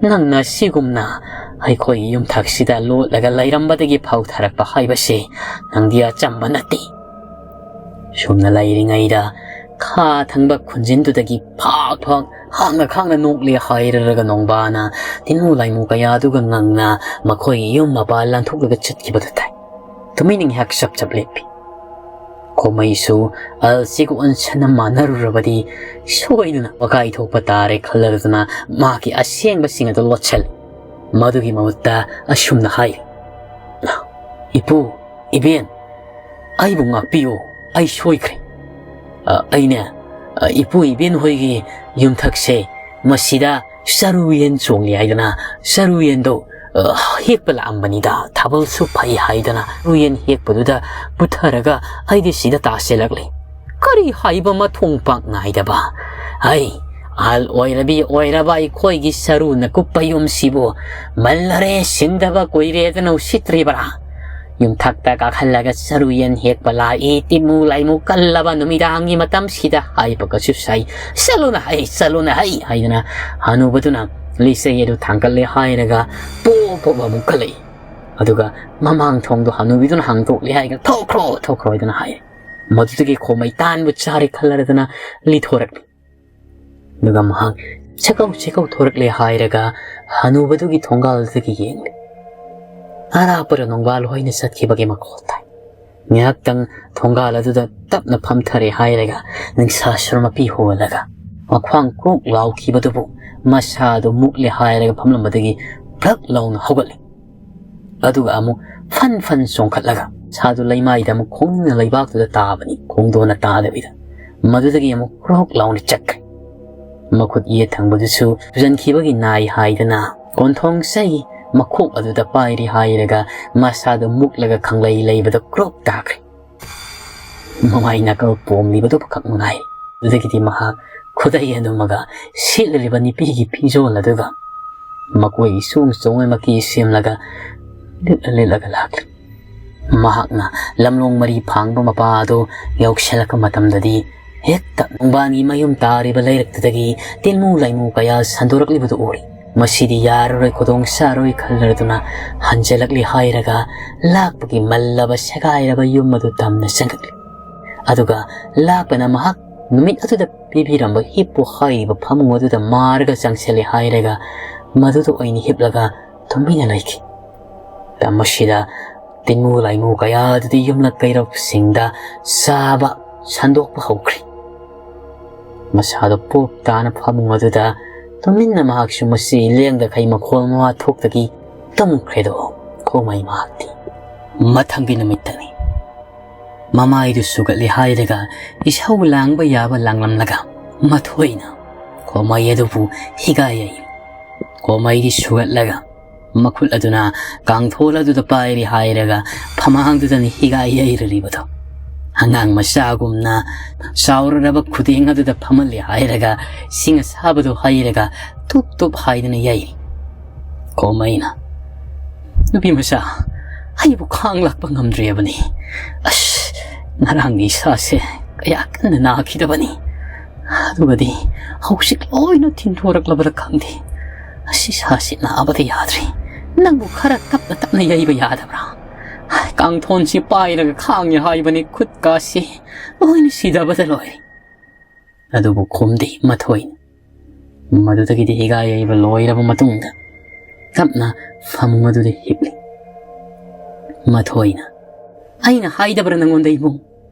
ꯅꯪꯅ ꯁꯤꯒꯨꯝꯅ ꯑꯩꯈꯣꯏꯒꯤ ꯌꯨꯝꯊꯛꯁꯤꯗ ꯂꯣꯠꯂꯒ ꯂꯩꯔꯝꯕꯗꯒꯤ ꯐꯥꯎꯊꯔꯛꯄ ꯍꯥꯏꯕꯁꯤ ꯅꯪꯗꯤ ꯑꯆꯝꯕ ꯅꯠꯇꯦ"꯫ ꯁꯨꯝꯅ ꯂꯩꯔꯤꯉꯩꯗ ꯈꯥ ꯊꯪꯕ ꯈꯨꯟꯖꯤꯟꯗꯨꯗꯒꯤ ꯐꯥꯛ ꯐꯥꯛ ꯍꯥꯡꯅ ꯈꯥꯡꯅ ꯅꯣꯛꯂꯦ ꯍꯥꯏꯔꯔꯒ ꯅꯣꯡꯕꯥꯅ ꯇꯤꯟꯃꯨ ꯂꯥꯏꯃꯨ ꯀꯌꯥꯗꯨꯒ ꯉꯪꯅ ꯃꯈꯣꯏꯒꯤ ꯌꯨꯝ ꯃꯄꯥ ꯂꯥꯟꯊꯣꯛꯂꯒ ꯆꯠꯈꯤꯕꯗꯨ ꯇꯥꯏ꯫ ꯇꯨꯃꯤꯟꯅ ꯉꯥꯏꯍꯥꯛ ꯆꯞ ꯆꯞ ꯂꯦꯞꯄꯤ꯫ ꯈꯣꯃꯩꯁꯨ ꯑꯜꯁꯤꯒ ꯑꯣꯟꯁꯟꯅ ꯃꯥꯟꯅꯔꯨꯔꯕꯗꯤ ꯁꯣꯏꯗꯅ ꯋꯥꯀꯥꯏ ꯊꯣꯛꯄ ꯇꯥꯔꯦ ꯈꯜꯂꯗꯨꯅ ꯃꯍꯥꯛꯀꯤ ꯑꯁꯦꯡꯕꯁꯤꯡ ꯑꯗꯨ ꯂꯣꯠꯁꯤꯜꯂꯤ꯫ ꯃꯗꯨꯒꯤ ꯃꯍꯨꯠꯇ ꯑꯁꯨꯝꯅ ꯍꯥꯏ, "ꯏꯄꯨ, ꯏꯕꯦꯟ, ꯑꯩꯕꯨ ꯉꯥꯛꯄꯤꯌꯨ, ꯑꯩ ꯁꯣꯏꯈ꯭ꯔꯦ꯫ ꯑ, ꯑꯩꯅꯦ, ꯑ, ꯏꯄꯨ ꯏꯕꯦꯟ ꯍꯣꯏꯒꯤ ꯌꯨꯝꯊꯛꯁꯦ, ꯃꯁꯤꯗ ꯆꯔꯨ ꯌꯦꯟ ꯆꯣꯡꯂꯤ ꯍꯥꯏꯗꯅ ꯆꯔꯨ ꯌꯦꯟꯗꯣ, ꯑ, ꯍꯦꯛꯄ ꯂꯥꯛꯑꯝꯕꯅꯤꯗ, ꯊꯥꯕꯜꯁꯨ ꯐꯩ ꯍꯥꯏꯗꯅ ꯆꯔꯨ ꯌꯦꯟ ꯍꯦꯛꯄꯗꯨꯗ ꯄꯨꯊꯔꯒ ꯑꯩꯗꯤ ꯁꯤꯗ ꯇꯥꯁꯤꯜꯂꯛꯂꯦ꯫ ꯀꯔꯤ ꯍꯥꯏꯕ ꯃꯊꯣꯡ ꯄꯥꯛ ꯅꯥꯏꯗꯕ? ꯑꯩ ꯑꯍꯜ ꯑꯣꯏꯔꯕꯤ ꯑꯣꯏꯔꯕ ꯑꯩꯈꯣꯏꯒꯤ ꯆꯔꯨꯅ ꯀꯨꯞꯄ ꯌꯨꯝꯁꯤꯕꯨ ꯃꯜꯂꯔꯦ, ꯁꯤꯟꯗꯕ ꯀꯨꯏꯔꯦꯗꯅ ꯎꯁꯤꯠꯇ꯭ꯔꯤꯕ꯭ꯔꯥ? ꯌꯨꯝꯊꯛꯇ ꯀꯥꯈꯠꯂꯒ ꯆꯔꯨ ꯌꯦꯟ ꯍꯦꯛꯄ ꯂꯥꯛꯏ, ꯇꯤꯃꯨ ꯂꯥꯏꯃꯨ ꯀꯜꯂꯕ ꯅꯨꯃꯤꯗꯥꯡꯒꯤ ꯃꯇꯝꯁꯤꯗ" ꯍꯥꯏꯕꯒꯁꯨ ꯁꯥꯏ꯫ "ꯆꯠꯂꯨꯅ ꯍꯩ, ꯆꯠꯂꯨꯅ ꯍꯩ" ꯍꯥꯏꯗꯅ ꯍꯅꯨꯕꯗꯨꯅ ꯂꯤꯆꯩ ꯑꯗꯨ ꯊꯥꯡꯒꯠꯂꯦ ꯍꯥꯏꯔꯒ ꯄꯣꯞ ꯄꯣꯞ ꯑꯃꯨꯛ ꯀꯜꯂꯛꯏ꯫ ꯑꯗꯨꯒ ꯃꯃꯥꯡ ꯊꯣꯡꯗꯣ ꯍꯅꯨꯕꯤꯗꯨꯅ ꯍꯥꯡꯗꯣꯛꯂꯦ ꯍꯥꯏꯔꯒ "ꯊꯣꯛꯈ꯭ꯔꯣ, ꯊꯣꯛꯈ꯭ꯔꯣ" ꯍꯥꯏꯗꯅ ꯍꯥꯏ꯫ ꯃꯗꯨꯗꯒꯤ ꯈꯣꯃꯩ ꯇꯥꯟꯕꯨ ꯆꯥꯔꯦ ꯈꯜꯂꯔꯗꯅ ꯂꯤꯊꯣꯔꯛꯂꯤ꯫ ꯑꯗꯨꯒ ꯃꯍꯥꯛ ꯆꯦꯀꯧ ꯆꯦꯀꯧ ꯊꯣꯔꯛꯂꯦ ꯍꯥꯏꯔꯒ ꯍꯅꯨꯕꯗꯨꯒꯤ ꯊꯣꯡꯒꯥꯜꯗꯒꯤ ꯌꯦꯡꯂꯤ꯫ ꯑꯔꯥꯞꯄꯗ ꯅꯣꯡꯕꯥꯜ ꯍꯣꯏꯅ ꯆꯠꯈꯤꯕꯒꯤ ꯃꯈꯣꯜ ꯇꯥꯏ꯫ ꯉꯥꯏꯍꯥꯛꯇꯪ ꯊꯣꯡꯒꯥꯜ ꯑꯗꯨꯗ ꯇꯞꯅ ꯐꯝꯊꯔꯦ ꯍꯥꯏꯔꯒ ꯅꯤꯡꯁꯥ ꯁꯨꯔ ꯃꯄꯤ ꯍꯣꯜꯂꯒ ꯃꯈ꯭ꯋꯥꯡ ꯀ꯭ꯔꯨꯛ ꯂꯥꯎꯈꯤꯕꯗꯨꯕꯨ ꯃꯁꯥꯗꯨ ꯃꯨꯛꯂꯦ ꯍꯥꯏꯔꯒ ꯐꯝꯂꯝꯕꯗꯒꯤ ꯐ꯭ꯔꯛ ꯂꯥꯎꯅ ꯍꯧꯒꯠꯂꯤ꯫ ꯑꯗꯨꯒ ꯑꯃꯨꯛ ꯐꯟ ꯐꯟ ꯆꯣꯡꯈꯠꯂꯒ ꯁꯥꯗꯨ ꯂꯩꯃꯥꯏꯗ ꯑꯃꯨꯛ ꯈꯣꯡꯅ ꯂꯩꯕꯥꯛꯇꯨꯗ ꯇꯥꯕꯅꯤ, ꯈꯣꯡꯗꯣꯟꯅ ꯇꯥꯗꯕꯤꯗ꯫ ꯃꯗꯨꯗꯒꯤ ꯑꯃꯨꯛ ꯀ꯭ꯔꯣꯛ ꯂꯥꯎꯅ ꯆꯠꯈ꯭ꯔꯦ꯫ ꯃꯈꯨꯠ ꯌꯦꯠ ꯊꯪꯕꯗꯨꯁꯨ ꯇꯨꯖꯟꯈꯤꯕꯒꯤ ꯅꯥꯏ ꯍꯥꯏꯗꯅ ꯀꯣꯟꯊꯣꯡ ꯆꯩ ꯃꯈꯣꯛ ꯑꯗꯨꯗ ꯄꯥꯏꯔꯤ ꯍꯥꯏꯔꯒ ꯃꯁꯥꯗꯨ ꯃꯨꯛꯂꯒ ꯈꯪꯂꯩ ꯂꯩꯕꯗ ꯀ꯭ꯔꯣꯛ ꯇꯥꯈ꯭ꯔꯦ꯫ ꯃꯃꯥꯏ ꯅꯥꯀꯜ ꯄꯣꯝꯂꯤꯕꯗꯨ ꯈꯛ ꯃꯉꯥꯏ꯫ ꯑꯗꯨꯗꯒꯤꯗꯤ ꯃꯍꯥꯛ ꯈꯨꯗꯩ ꯑꯗꯨꯃꯒ ꯁꯦꯠꯂꯤꯕ ꯅꯨꯄꯤꯒꯤ ꯐꯤꯖꯣꯜ ꯑꯗꯨꯒ ꯃꯀꯣꯏ ꯏꯆꯣꯡ ꯆꯣꯡꯕ ꯃꯀꯤ ꯁꯦꯝꯂꯒ ꯂꯤꯠꯂ ꯂꯤꯠꯂꯒ ꯂꯥꯛꯂꯤ꯫ ꯃꯍꯥꯛꯅ ꯂꯝꯂꯣꯡ ꯃꯔꯤ ꯐꯥꯡꯕ ꯃꯄꯥ ꯑꯗꯨ ꯌꯧꯁꯤꯜꯂꯛꯄ ꯃꯇꯝꯗꯗꯤ ꯍꯦꯛꯇ ꯅꯣꯡꯕꯥꯟꯒꯤ ꯃꯌꯨꯝ ꯇꯥꯔꯤꯕ ꯂꯩꯔꯛꯇꯨꯗꯒꯤ ꯇꯤꯜꯃꯨ ꯂꯥꯏꯃꯨ ꯀꯌꯥ ꯁꯟꯗꯣꯔꯛꯂꯤꯕꯗꯨ ꯎꯔꯤ꯫ ꯃꯁꯤꯗꯤ ꯌꯥꯔꯔꯣꯏ, ꯈꯨꯗꯣꯡ ꯆꯥꯔꯣꯏ ꯈꯜꯂꯗꯨꯅ ꯍꯟꯖꯤꯜꯂꯛꯂꯤ ꯍꯥꯏꯔꯒ ꯂꯥꯛꯄꯒꯤ ꯃꯜꯂꯕ ꯁꯦꯒꯥꯏꯔꯕ ꯌꯨꯝ ꯑꯗꯨ ꯇꯝꯅ ꯆꯪꯂꯛꯂꯤ꯫ ꯑꯗꯨꯒ ꯂꯥꯛꯄꯅ ꯃꯍꯥꯛ ꯅꯨꯃꯤꯠ ꯑꯗꯨꯗ ꯄꯤꯕꯤꯔꯝꯕ ꯍꯤꯞꯄꯨ ꯍꯥꯏꯔꯤꯕ ꯐꯃꯨꯡ ꯑꯗꯨꯗ ꯃꯥꯔꯒ ꯆꯪꯁꯤꯜꯂꯤ ꯍꯥꯏꯔꯒ ꯃꯗꯨꯗ ꯑꯣꯏꯅ ꯍꯤꯞꯂꯒ ꯇꯨꯃꯤꯟꯅ ꯂꯩꯈꯤ꯫ ꯃꯇꯝ ꯑꯁꯤꯗ ꯇꯤꯟꯃꯨ ꯂꯥꯏꯃꯨ ꯀꯌꯥ ꯑꯗꯨꯗꯤ ꯌꯨꯝꯂꯛ ꯀꯩꯔꯣꯛꯁꯤꯡꯗ ꯆꯥꯕ ꯁꯟꯗꯣꯛꯄ ꯍꯧꯈ꯭ꯔꯦ꯫ ꯃꯁꯥꯗꯣ ꯄꯣꯞ ꯇꯥꯅ ꯐꯃꯨꯡ ꯑꯗꯨꯗ ꯇꯨꯃꯤꯟꯅ ꯃꯍꯥꯛꯁꯨ ꯃꯁꯤ ꯂꯦꯡꯗꯈꯩ ꯃꯈꯣꯜ ꯃꯋꯥ ꯊꯣꯛꯇꯒꯤ ꯇꯨꯝꯈ꯭ꯔꯦꯗꯣ꯫ ꯈꯣꯃꯩ ꯃꯍꯥꯛꯇꯤ ꯃꯊꯪꯒꯤ ꯅꯨꯃꯤꯠꯇꯅꯤ꯫ ꯃꯃꯥꯏꯗꯨ ꯁꯨꯒꯠꯂꯦ ꯍꯥꯏꯔꯒ ꯏꯁꯧ ꯂꯥꯡꯕ ꯌꯥꯕ ꯂꯥꯡꯂꯝꯂꯒ ꯃꯊꯣꯏꯅ ꯈꯣꯃꯩ ꯑꯗꯨꯕꯨ ꯍꯤꯒꯥꯏ ꯌꯩ꯫ ꯈꯣꯃꯩꯗꯤ ꯁꯨꯒꯠꯂꯒ ꯃꯈꯨꯠ ꯑꯗꯨꯅ ꯀꯥꯡꯊꯣꯜ ꯑꯗꯨꯗ ꯄꯥꯏꯔꯤ ꯍꯥꯏꯔꯒ ꯐꯃꯥꯡꯗꯨꯗꯅꯤ ꯍꯤꯒꯥꯏ ꯌꯩꯔꯨꯔꯤꯕꯗꯣ꯫ ꯑꯉꯥꯡ ꯃꯆꯥꯒꯨꯝꯅ ꯆꯥꯎꯔꯔꯕ ꯈꯨꯗꯦꯡ ꯑꯗꯨꯗ ꯐꯝꯍꯜꯂꯤ ꯍꯥꯏꯔꯒ ꯁꯤꯡ ꯑꯁꯥꯕꯗꯨ ꯍꯩꯔꯒ ꯇꯨꯞ ꯇꯨꯞ ꯍꯥꯏꯗꯅ ꯌꯩꯔꯤ꯫ ꯈꯣꯃꯩꯅ, "ꯅꯨꯄꯤ ꯃꯆꯥ, ꯑꯩꯕꯨ ꯈꯥꯡ ꯂꯥꯛꯄ ꯉꯝꯗ꯭ꯔꯦꯕꯅꯤ꯫ ꯑꯁ, ꯉꯔꯥꯡꯒꯤ ꯏꯁꯥꯁꯦ ꯀꯌꯥ ꯀꯟꯅ ꯅꯥꯈꯤꯗꯕꯅꯤ꯫ ꯑꯗꯨꯒꯗꯤ ꯍꯧꯖꯤꯛ ꯂꯣꯏꯅ ꯊꯤꯟꯊꯣꯔꯛꯂꯕ꯭ꯔꯥ ꯈꯪꯗꯦ꯫ ꯑꯁ, ꯏꯁꯥꯁꯤ ꯅꯥꯕꯗ ꯌꯥꯗ꯭ꯔꯤ꯫ ꯅꯪꯕꯨ ꯈꯔ ꯇꯞꯅ ꯇꯞꯅ ꯌꯩꯕ ꯌꯥꯗꯕ꯭ꯔꯥ? ꯀꯥꯡꯊꯣꯟꯁꯤ ꯄꯥꯏꯔꯒ ꯈꯥꯡꯉꯦ ꯍꯥꯏꯕꯅꯤ, ꯈꯨꯠꯀꯥꯁꯤ ꯂꯣꯏꯅ ꯁꯤꯗꯕꯗ ꯂꯣꯏꯔꯦ꯫" ꯑꯗꯨꯕꯨ ꯈꯨꯝꯗꯦ ꯃꯊꯣꯏꯅ꯫ ꯃꯗꯨꯗꯒꯤꯗꯤ ꯍꯤꯒꯥꯏ ꯌꯩꯕ ꯂꯣꯏꯔꯕ ꯃꯇꯨꯡꯗ ꯇꯞꯅ ꯐꯃꯨꯡ ꯑꯗꯨꯗ ꯍꯤꯞꯂꯤ꯫ ꯃꯊꯣꯏꯅ, "ꯑꯩꯅ ꯍꯥꯏꯗꯕ꯭ꯔꯥ ꯅꯪꯉꯣꯟꯗ, ꯏꯕꯨꯡ?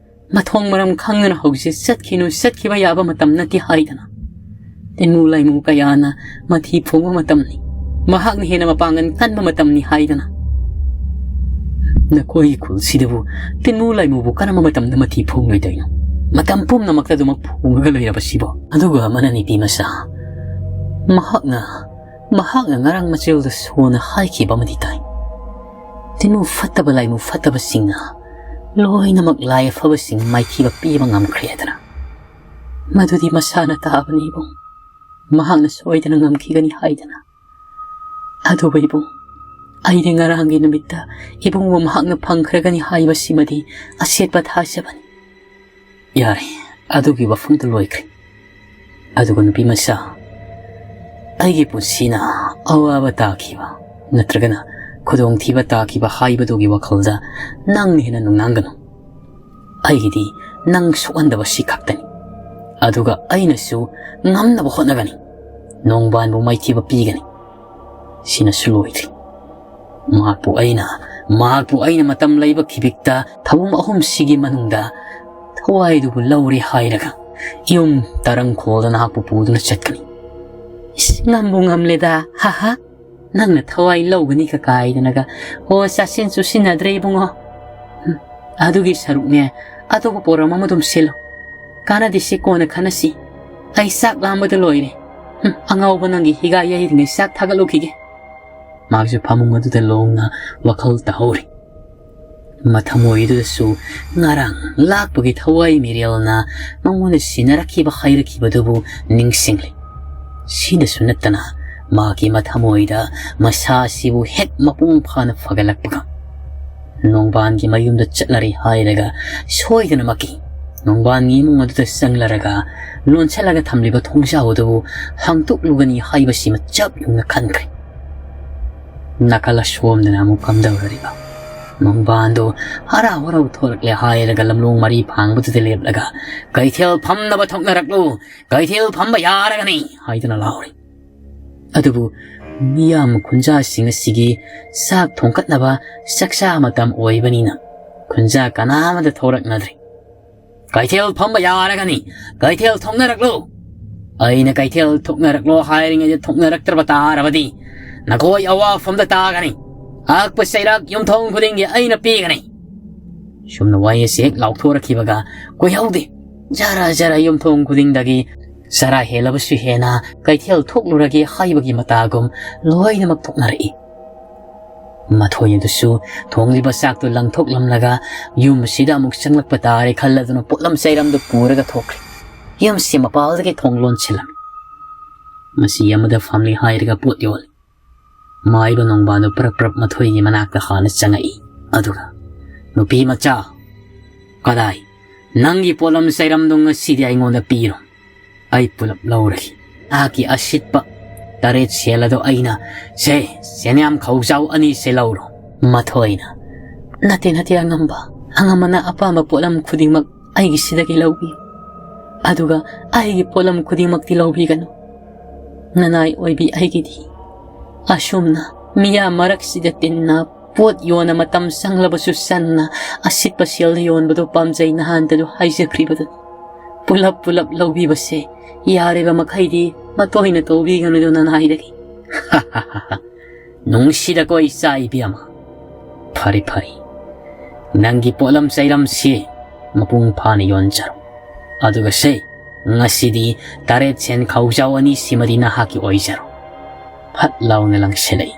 ꯃꯊꯣꯡ ꯃꯔꯝ ꯈꯪꯗꯅ ꯍꯧꯖꯤꯛ ꯆꯠꯈꯤꯅꯨ, ꯆꯠꯈꯤꯕ ꯌꯥꯕ ꯃꯇꯝ ꯅꯠꯇꯦ ꯍꯥꯏꯗꯅ꯫ ꯇꯤꯟꯃꯨ ꯂꯥꯏꯃꯨ ꯀꯌꯥꯅ ꯃꯊꯤ ꯐꯣꯡꯕ ꯃꯇꯝꯅꯤ꯫ ꯃꯍꯥꯛꯅ ꯍꯦꯟꯅ ꯃꯄꯥꯡꯒꯜ ꯀꯟꯕ ꯃꯇꯝꯅꯤ ꯍꯥꯏꯗꯅ꯫" ꯅꯈꯣꯏꯒꯤ ꯈꯨꯜꯁꯤꯗꯕꯨ ꯇꯤꯟꯃꯨ ꯂꯥꯏꯃꯨꯕꯨ ꯀꯔꯝꯕ ꯃꯇꯝꯗ ꯃꯊꯤ ꯐꯣꯡꯂꯣꯏꯗꯣꯏꯅꯣ? ꯃꯇꯝ ꯄꯨꯝꯅꯃꯛꯇ ꯑꯗꯨꯃꯛ ꯐꯣꯡꯉꯒ ꯂꯩꯔꯕꯁꯤꯕꯣ? ꯑꯗꯨꯒ ꯑꯃꯅ, ꯅꯨꯄꯤ ꯃꯆꯥ, ꯃꯍꯥꯛꯅ, ꯃꯍꯥꯛꯅ ꯉꯔꯥꯡ ꯃꯆꯦꯜꯗ ꯁꯣꯟꯅ ꯍꯥꯏꯈꯤꯕ ꯑꯃꯗꯤ ꯇꯥꯏ꯫ ꯇꯤꯟꯃꯨ ꯐꯠꯇꯕ ꯂꯥꯏꯃꯨ ꯐꯠꯇꯕꯁꯤꯡꯅ ꯂꯣꯏꯅꯃꯛ ꯂꯥꯏ ꯑꯐꯕꯁꯤꯡ ꯃꯥꯏꯊꯤꯕ ꯄꯤꯕ ꯉꯝꯈ꯭ꯔꯦ ꯍꯥꯏꯗꯅ꯫ ꯃꯗꯨꯗꯤ ꯃꯁꯥꯅ ꯇꯥꯕꯅꯤ ꯏꯕꯨꯡ꯫ ꯃꯍꯥꯛꯅ ꯁꯣꯏꯗꯅ ꯉꯝꯈꯤꯒꯅꯤ ꯍꯥꯏꯗꯅ꯫ ꯑꯗꯨꯕꯨ ꯏꯕꯨꯡ, ꯑꯩꯗꯤ ꯉꯔꯥꯡꯒꯤ ꯅꯨꯃꯤꯠꯇ ꯏꯕꯨꯡꯕꯨ ꯃꯍꯥꯛꯅ ꯐꯪꯈ꯭ꯔꯒꯅꯤ ꯍꯥꯏꯕꯁꯤꯃꯗꯤ ꯑꯁꯦꯠꯄ ꯊꯥꯖꯕꯅꯤ꯫ ꯌꯥꯔꯦ, ꯑꯗꯨꯒꯤ ꯋꯥꯐꯝꯗꯨ ꯂꯣꯏꯈ꯭ꯔꯦ꯫ ꯑꯗꯨꯒ ꯅꯨꯄꯤ ꯃꯆꯥ, ꯑꯩꯒꯤ ꯄꯨꯟꯁꯤꯅ ꯑꯋꯥꯕ ꯇꯥꯈꯤꯕ ꯅꯠꯇ꯭ꯔꯒꯅ ꯈꯨꯗꯣꯡꯊꯤꯕ ꯇꯥꯈꯤꯕ ꯍꯥꯏꯕꯗꯨꯒꯤ ꯋꯥꯈꯜꯗ ꯅꯪꯅ ꯍꯦꯟꯅ ꯅꯨꯡꯅꯥꯡꯒꯅꯨ꯫ ꯑꯩꯒꯤꯗꯤ ꯅꯪ ꯁꯣꯛꯍꯟꯗꯕ ꯁꯤ ꯈꯛꯇꯅꯤ꯫ ꯑꯗꯨꯒ ꯑꯩꯅꯁꯨ ꯉꯝꯅꯕ ꯍꯣꯠꯅꯒꯅꯤ꯫ ꯅꯣꯡꯕꯥꯟꯕꯨ ꯃꯥꯏꯊꯤꯕ ꯄꯤꯒꯅꯤ꯫ ꯁꯤꯅꯁꯨ ꯂꯣꯏꯗ꯭ꯔꯤ꯫ ꯃꯍꯥꯛꯄꯨ ꯑꯩꯅ, ꯃꯍꯥꯛꯄꯨ ꯑꯩꯅ ꯃꯇꯝ ꯂꯩꯕ ꯈꯤꯕꯤꯛꯇ ꯊꯕꯨꯝ ꯑꯍꯨꯝꯁꯤꯒꯤ ꯃꯅꯨꯡꯗ ꯊꯋꯥꯏꯗꯨꯕꯨ ꯂꯧꯔꯦ ꯍꯥꯏꯔꯒ ꯌꯨꯝ ꯇꯔꯪꯈꯣꯜꯗ ꯅꯍꯥꯛꯄꯨ ꯄꯨꯗꯨꯅ ꯆꯠꯀꯅꯤ꯫ ꯏꯁ, ꯉꯝꯕꯨ ꯉꯝꯂꯦꯗ, ꯍꯥ ꯍꯥ꯫ ꯅꯪꯅ ꯊꯋꯥꯏ ꯂꯧꯒꯅꯤꯒ ꯀꯥꯏꯗꯅꯒ꯫ ꯍꯣ, ꯆꯥꯁꯤꯟ ꯆꯨꯁꯤꯟꯅꯗ꯭ꯔꯦ ꯏꯕꯨꯡꯉꯣ꯫ ꯍꯨꯝ, ꯑꯗꯨꯒꯤ ꯁꯔꯨꯛꯅꯦ, ꯑꯇꯣꯞꯄ ꯄꯣꯔꯝ ꯑꯃ ꯑꯗꯨꯝ ꯁꯤꯜꯂꯨ꯫ ꯀꯥꯟꯅꯗꯦꯁꯤ, ꯀꯣꯟꯅ ꯈꯟꯅꯁꯤ꯫ ꯑꯩ ꯆꯥꯛ ꯂꯥꯝꯕꯗ ꯂꯣꯏꯔꯦ꯫ ꯍꯨꯝ, ꯑꯉꯥꯎꯕ ꯅꯪꯒꯤ ꯍꯤꯒꯥ ꯌꯩꯔꯤꯉꯩ ꯆꯥꯛ ꯊꯥꯒꯠꯂꯨꯈꯤꯒꯦ꯫ ꯃꯍꯥꯛꯁꯨ ꯐꯃꯨꯡ ꯑꯗꯨꯗ ꯂꯣꯡꯅ ꯋꯥꯈꯜ ꯇꯥꯍꯧꯔꯤ꯫ ꯃꯊꯃꯣꯏꯗꯨꯗꯁꯨ ꯉꯔꯥꯡ ꯂꯥꯛꯄꯒꯤ ꯊꯋꯥꯏ ꯃꯤꯔꯦꯜꯅ ꯃꯉꯣꯟꯗ ꯁꯤꯟꯅꯔꯛꯈꯤꯕ ꯍꯥꯏꯔꯛꯈꯤꯕꯗꯨꯕꯨ ꯅꯤꯡꯁꯤꯡꯂꯤ꯫ ꯁꯤꯗꯁꯨ ꯅꯠꯇꯅ ꯃꯍꯥꯛꯀꯤ ꯃꯊꯃꯣꯏꯗ ꯃꯁꯥ ꯑꯁꯤꯕꯨ ꯍꯦꯛ ꯃꯄꯨꯡ ꯐꯥꯅ ꯐꯒꯠꯂꯛꯄꯒ ꯅꯣꯡꯕꯥꯟꯒꯤ ꯃꯌꯨꯝꯗ ꯆꯠꯂꯔꯤ ꯍꯥꯏꯔꯒ ꯁꯣꯏꯗꯅꯃꯛꯀꯤ ꯅꯣꯡꯕꯥꯟꯒꯤ ꯏꯃꯨꯡ ꯑꯗꯨꯗ ꯆꯪꯂꯔꯒ ꯂꯣꯟꯁꯤꯜꯂꯒ ꯊꯝꯂꯤꯕ ꯊꯣꯡꯖꯥꯎ ꯑꯗꯨꯕꯨ ꯍꯥꯡꯗꯣꯛꯂꯨꯒꯅꯤ ꯍꯥꯏꯕꯁꯤꯃ ꯆꯞ ꯌꯨꯡꯅ ꯈꯟꯈ꯭ꯔꯦ꯫ ꯅꯥꯀꯜ ꯑꯁꯣꯝꯗꯅ ꯑꯃꯨꯛ ꯀꯝꯗꯧꯔꯤꯕ? ꯅꯣꯡꯕꯥꯟꯗꯣ ꯍꯔꯥꯎ ꯍꯔꯥꯎ ꯊꯣꯔꯛꯂꯦ ꯍꯥꯏꯔꯒ ꯂꯝꯂꯣꯡ ꯃꯔꯤ ꯐꯥꯡꯕꯗꯨꯗ ꯂꯦꯞꯂꯒ, "ꯀꯩꯊꯦꯜ ꯐꯝꯅꯕ ꯊꯣꯛꯅꯔꯛꯂꯨ, ꯀꯩꯊꯦꯜ ꯐꯝꯕ ꯌꯥꯔꯒꯅꯤ!" ꯍꯥꯏꯗꯨꯅ ꯂꯥꯎꯔꯤ꯫ ꯑꯗꯨꯕꯨ ꯃꯤꯌꯥꯝ ꯈꯨꯟꯖꯥꯁꯤꯡ ꯑꯁꯤꯒꯤ ꯆꯥꯛ ꯊꯣꯡꯀꯠꯅꯕ ꯆꯥꯛꯆꯥ ꯃꯇꯝ ꯑꯣꯏꯕꯅꯤꯅ ꯈꯨꯟꯖꯥ ꯀꯅꯥ ꯑꯃꯇ ꯊꯣꯔꯛꯅꯗ꯭ꯔꯤ꯫ "ꯀꯩꯊꯦꯜ ꯐꯝꯕ ꯌꯥꯔꯒꯅꯤ, ꯀꯩꯊꯦꯜ ꯊꯣꯛꯅꯔꯛꯂꯨ꯫ ꯑꯩꯅ ꯀꯩꯊꯦꯜ ꯊꯣꯛꯅꯔꯛꯂꯣ ꯍꯥꯏꯔꯤꯉꯩꯗ ꯊꯣꯛꯅꯔꯛꯇ꯭ꯔꯕ ꯇꯥꯔꯕꯗꯤ ꯅꯈꯣꯏ ꯑꯋꯥꯐꯝꯗ ꯇꯥꯒꯅꯤ꯫ ꯑꯍꯥꯛꯄ ꯆꯩꯔꯥꯛ ꯌꯨꯝꯊꯣꯡ ꯈꯨꯗꯤꯡꯒꯤ ꯑꯩꯅ ꯄꯤꯒꯅꯤ꯫ ꯁꯨꯝꯅ ꯋꯥꯍꯩ ꯑꯁꯤ ꯍꯦꯛ ꯂꯥꯎꯊꯣꯔꯛꯈꯤꯕꯒ ꯀꯨꯏꯍꯧꯗꯦ, ꯖꯔ ꯖꯔ ꯌꯨꯝꯊꯣꯡ ꯈꯨꯗꯤꯡꯗꯒꯤ ꯆꯔꯥ ꯍꯦꯜꯂꯕꯁꯨ ꯍꯦꯟꯅ ꯀꯩꯊꯦꯜ ꯊꯣꯛꯂꯨꯔꯒꯦ ꯍꯥꯏꯕꯒꯤ ꯃꯇꯥꯒꯨꯝ ꯂꯣꯏꯅꯃꯛ ꯊꯣꯛꯅꯔꯛꯏ꯫ ꯃꯊꯣꯏ ꯑꯗꯨꯁꯨ ꯊꯣꯡꯂꯤꯕ ꯆꯥꯛꯇꯨ ꯂꯪꯊꯣꯛꯂꯝꯂꯒ ꯌꯨꯝ ꯑꯁꯤꯗ ꯑꯃꯨꯛ ꯆꯪꯂꯛꯄ ꯇꯥꯔꯦ ꯈꯜꯂꯗꯨꯅ ꯄꯣꯠꯂꯝ ꯆꯩꯔꯝꯗꯨ ꯄꯨꯔꯒ ꯊꯣꯛꯈ꯭ꯔꯦ꯫ ꯌꯨꯝꯁꯤ ꯃꯄꯥꯜꯗꯒꯤ ꯊꯣꯡ ꯂꯣꯟꯁꯤꯜꯂꯝꯃꯤ꯫ ꯃꯁꯤ ꯑꯃꯗ ꯐꯝꯂꯤ ꯍꯥꯏꯔꯒ ꯄꯣꯠ ꯌꯣꯜꯂꯤ꯫ ꯃꯥꯏꯕ ꯅꯣꯡꯕꯥꯟꯗꯨ ꯄ꯭ꯔꯞ ꯄ꯭ꯔꯞ ꯃꯊꯣꯏꯒꯤ ꯃꯅꯥꯛꯇ ꯍꯥꯟꯅ ꯆꯪꯉꯛꯏ꯫ ꯑꯗꯨꯒ, "ꯅꯨꯄꯤ ꯃꯆꯥ, ꯀꯗꯥꯏ? ꯅꯪꯒꯤ ꯄꯣꯠꯂꯝ ꯆꯩꯔꯝꯗꯣ ꯉꯁꯤꯗꯤ ꯑꯩꯉꯣꯟꯗ ꯄꯤꯔꯣ꯫ ꯑꯩ ꯄꯨꯂꯞ ꯂꯧꯔꯒꯦ꯫ ꯅꯍꯥꯛꯀꯤ ꯑꯁꯤꯠꯄ ꯇꯔꯦꯠ ꯁꯦꯜ ꯑꯗꯣ ꯑꯩꯅ, ꯁꯦ, ꯁꯦꯟꯌꯥꯝ ꯈꯧꯖꯥꯎ ꯑꯅꯤꯁꯦ ꯂꯧꯔꯣ"꯫ ꯃꯊꯣꯏꯅ, "ꯅꯠꯇꯦ, ꯅꯠꯇꯦ, ꯑꯉꯝꯕ꯫ ꯑꯉꯝꯕꯅ ꯑꯄꯥꯝꯕ ꯄꯣꯠꯂꯝ ꯈꯨꯗꯤꯡꯃꯛ ꯑꯩꯒꯤꯁꯤꯗꯒꯤ ꯂꯧꯕꯤꯌꯨ꯫ ꯑꯗꯨꯒ ꯑꯩꯒꯤ ꯄꯣꯠꯂꯝ ꯈꯨꯗꯤꯡꯃꯛꯇꯤ ꯂꯧꯕꯤꯒꯅꯨ꯫ ꯅꯅꯥꯏ ꯑꯣꯏꯕꯤ ꯑꯩꯒꯤꯗꯤ ꯑꯁꯨꯝꯅ ꯃꯤꯌꯥꯝ ꯃꯔꯛꯁꯤꯗ ꯇꯤꯟꯅ ꯄꯣꯠ ꯌꯣꯟꯅ ꯃꯇꯝ ꯆꯪꯂꯕꯁꯨ ꯆꯟꯅ ꯑꯁꯤꯠꯄ ꯁꯦꯜꯗ ꯌꯣꯟꯕꯗꯨ ꯄꯥꯝꯖꯩ ꯅꯍꯥꯟꯇꯗꯨ ꯍꯥꯏꯖꯈ꯭ꯔꯤꯕꯗꯨ꯫ ꯄꯨꯂꯞ ꯄꯨꯂꯞ ꯂꯧꯕꯤꯕꯁꯦ ꯌꯥꯔꯤꯕ ꯃꯈꯩꯗꯤ ꯃꯇꯣꯏꯅ ꯇꯧꯕꯤꯒꯅꯨꯗꯨ ꯅꯅꯥꯏꯗꯒꯤ"꯫ "ꯅꯨꯡꯁꯤꯗꯀꯣ ꯏꯆꯥ ꯏꯕꯦꯝꯃ꯫ ꯐꯔꯦ, ꯐꯔꯦ꯫ ꯅꯪꯒꯤ ꯄꯣꯠꯂꯝ ꯆꯩꯔꯝꯁꯤ ꯃꯄꯨꯡ ꯐꯥꯅ ꯌꯣꯟꯖꯔꯣ꯫ ꯑꯗꯨꯒ ꯁꯦ, ꯉꯁꯤꯗꯤ ꯇꯔꯦꯠ ꯁꯦꯟ ꯈꯧꯖꯥꯎ ꯑꯅꯤꯁꯤꯃꯗꯤ ꯅꯍꯥꯛꯀꯤ ꯑꯣꯏꯖꯔꯣ"꯫ ꯐꯠ ꯂꯥꯎꯅ ꯂꯪꯁꯤꯜꯂꯛꯏ꯫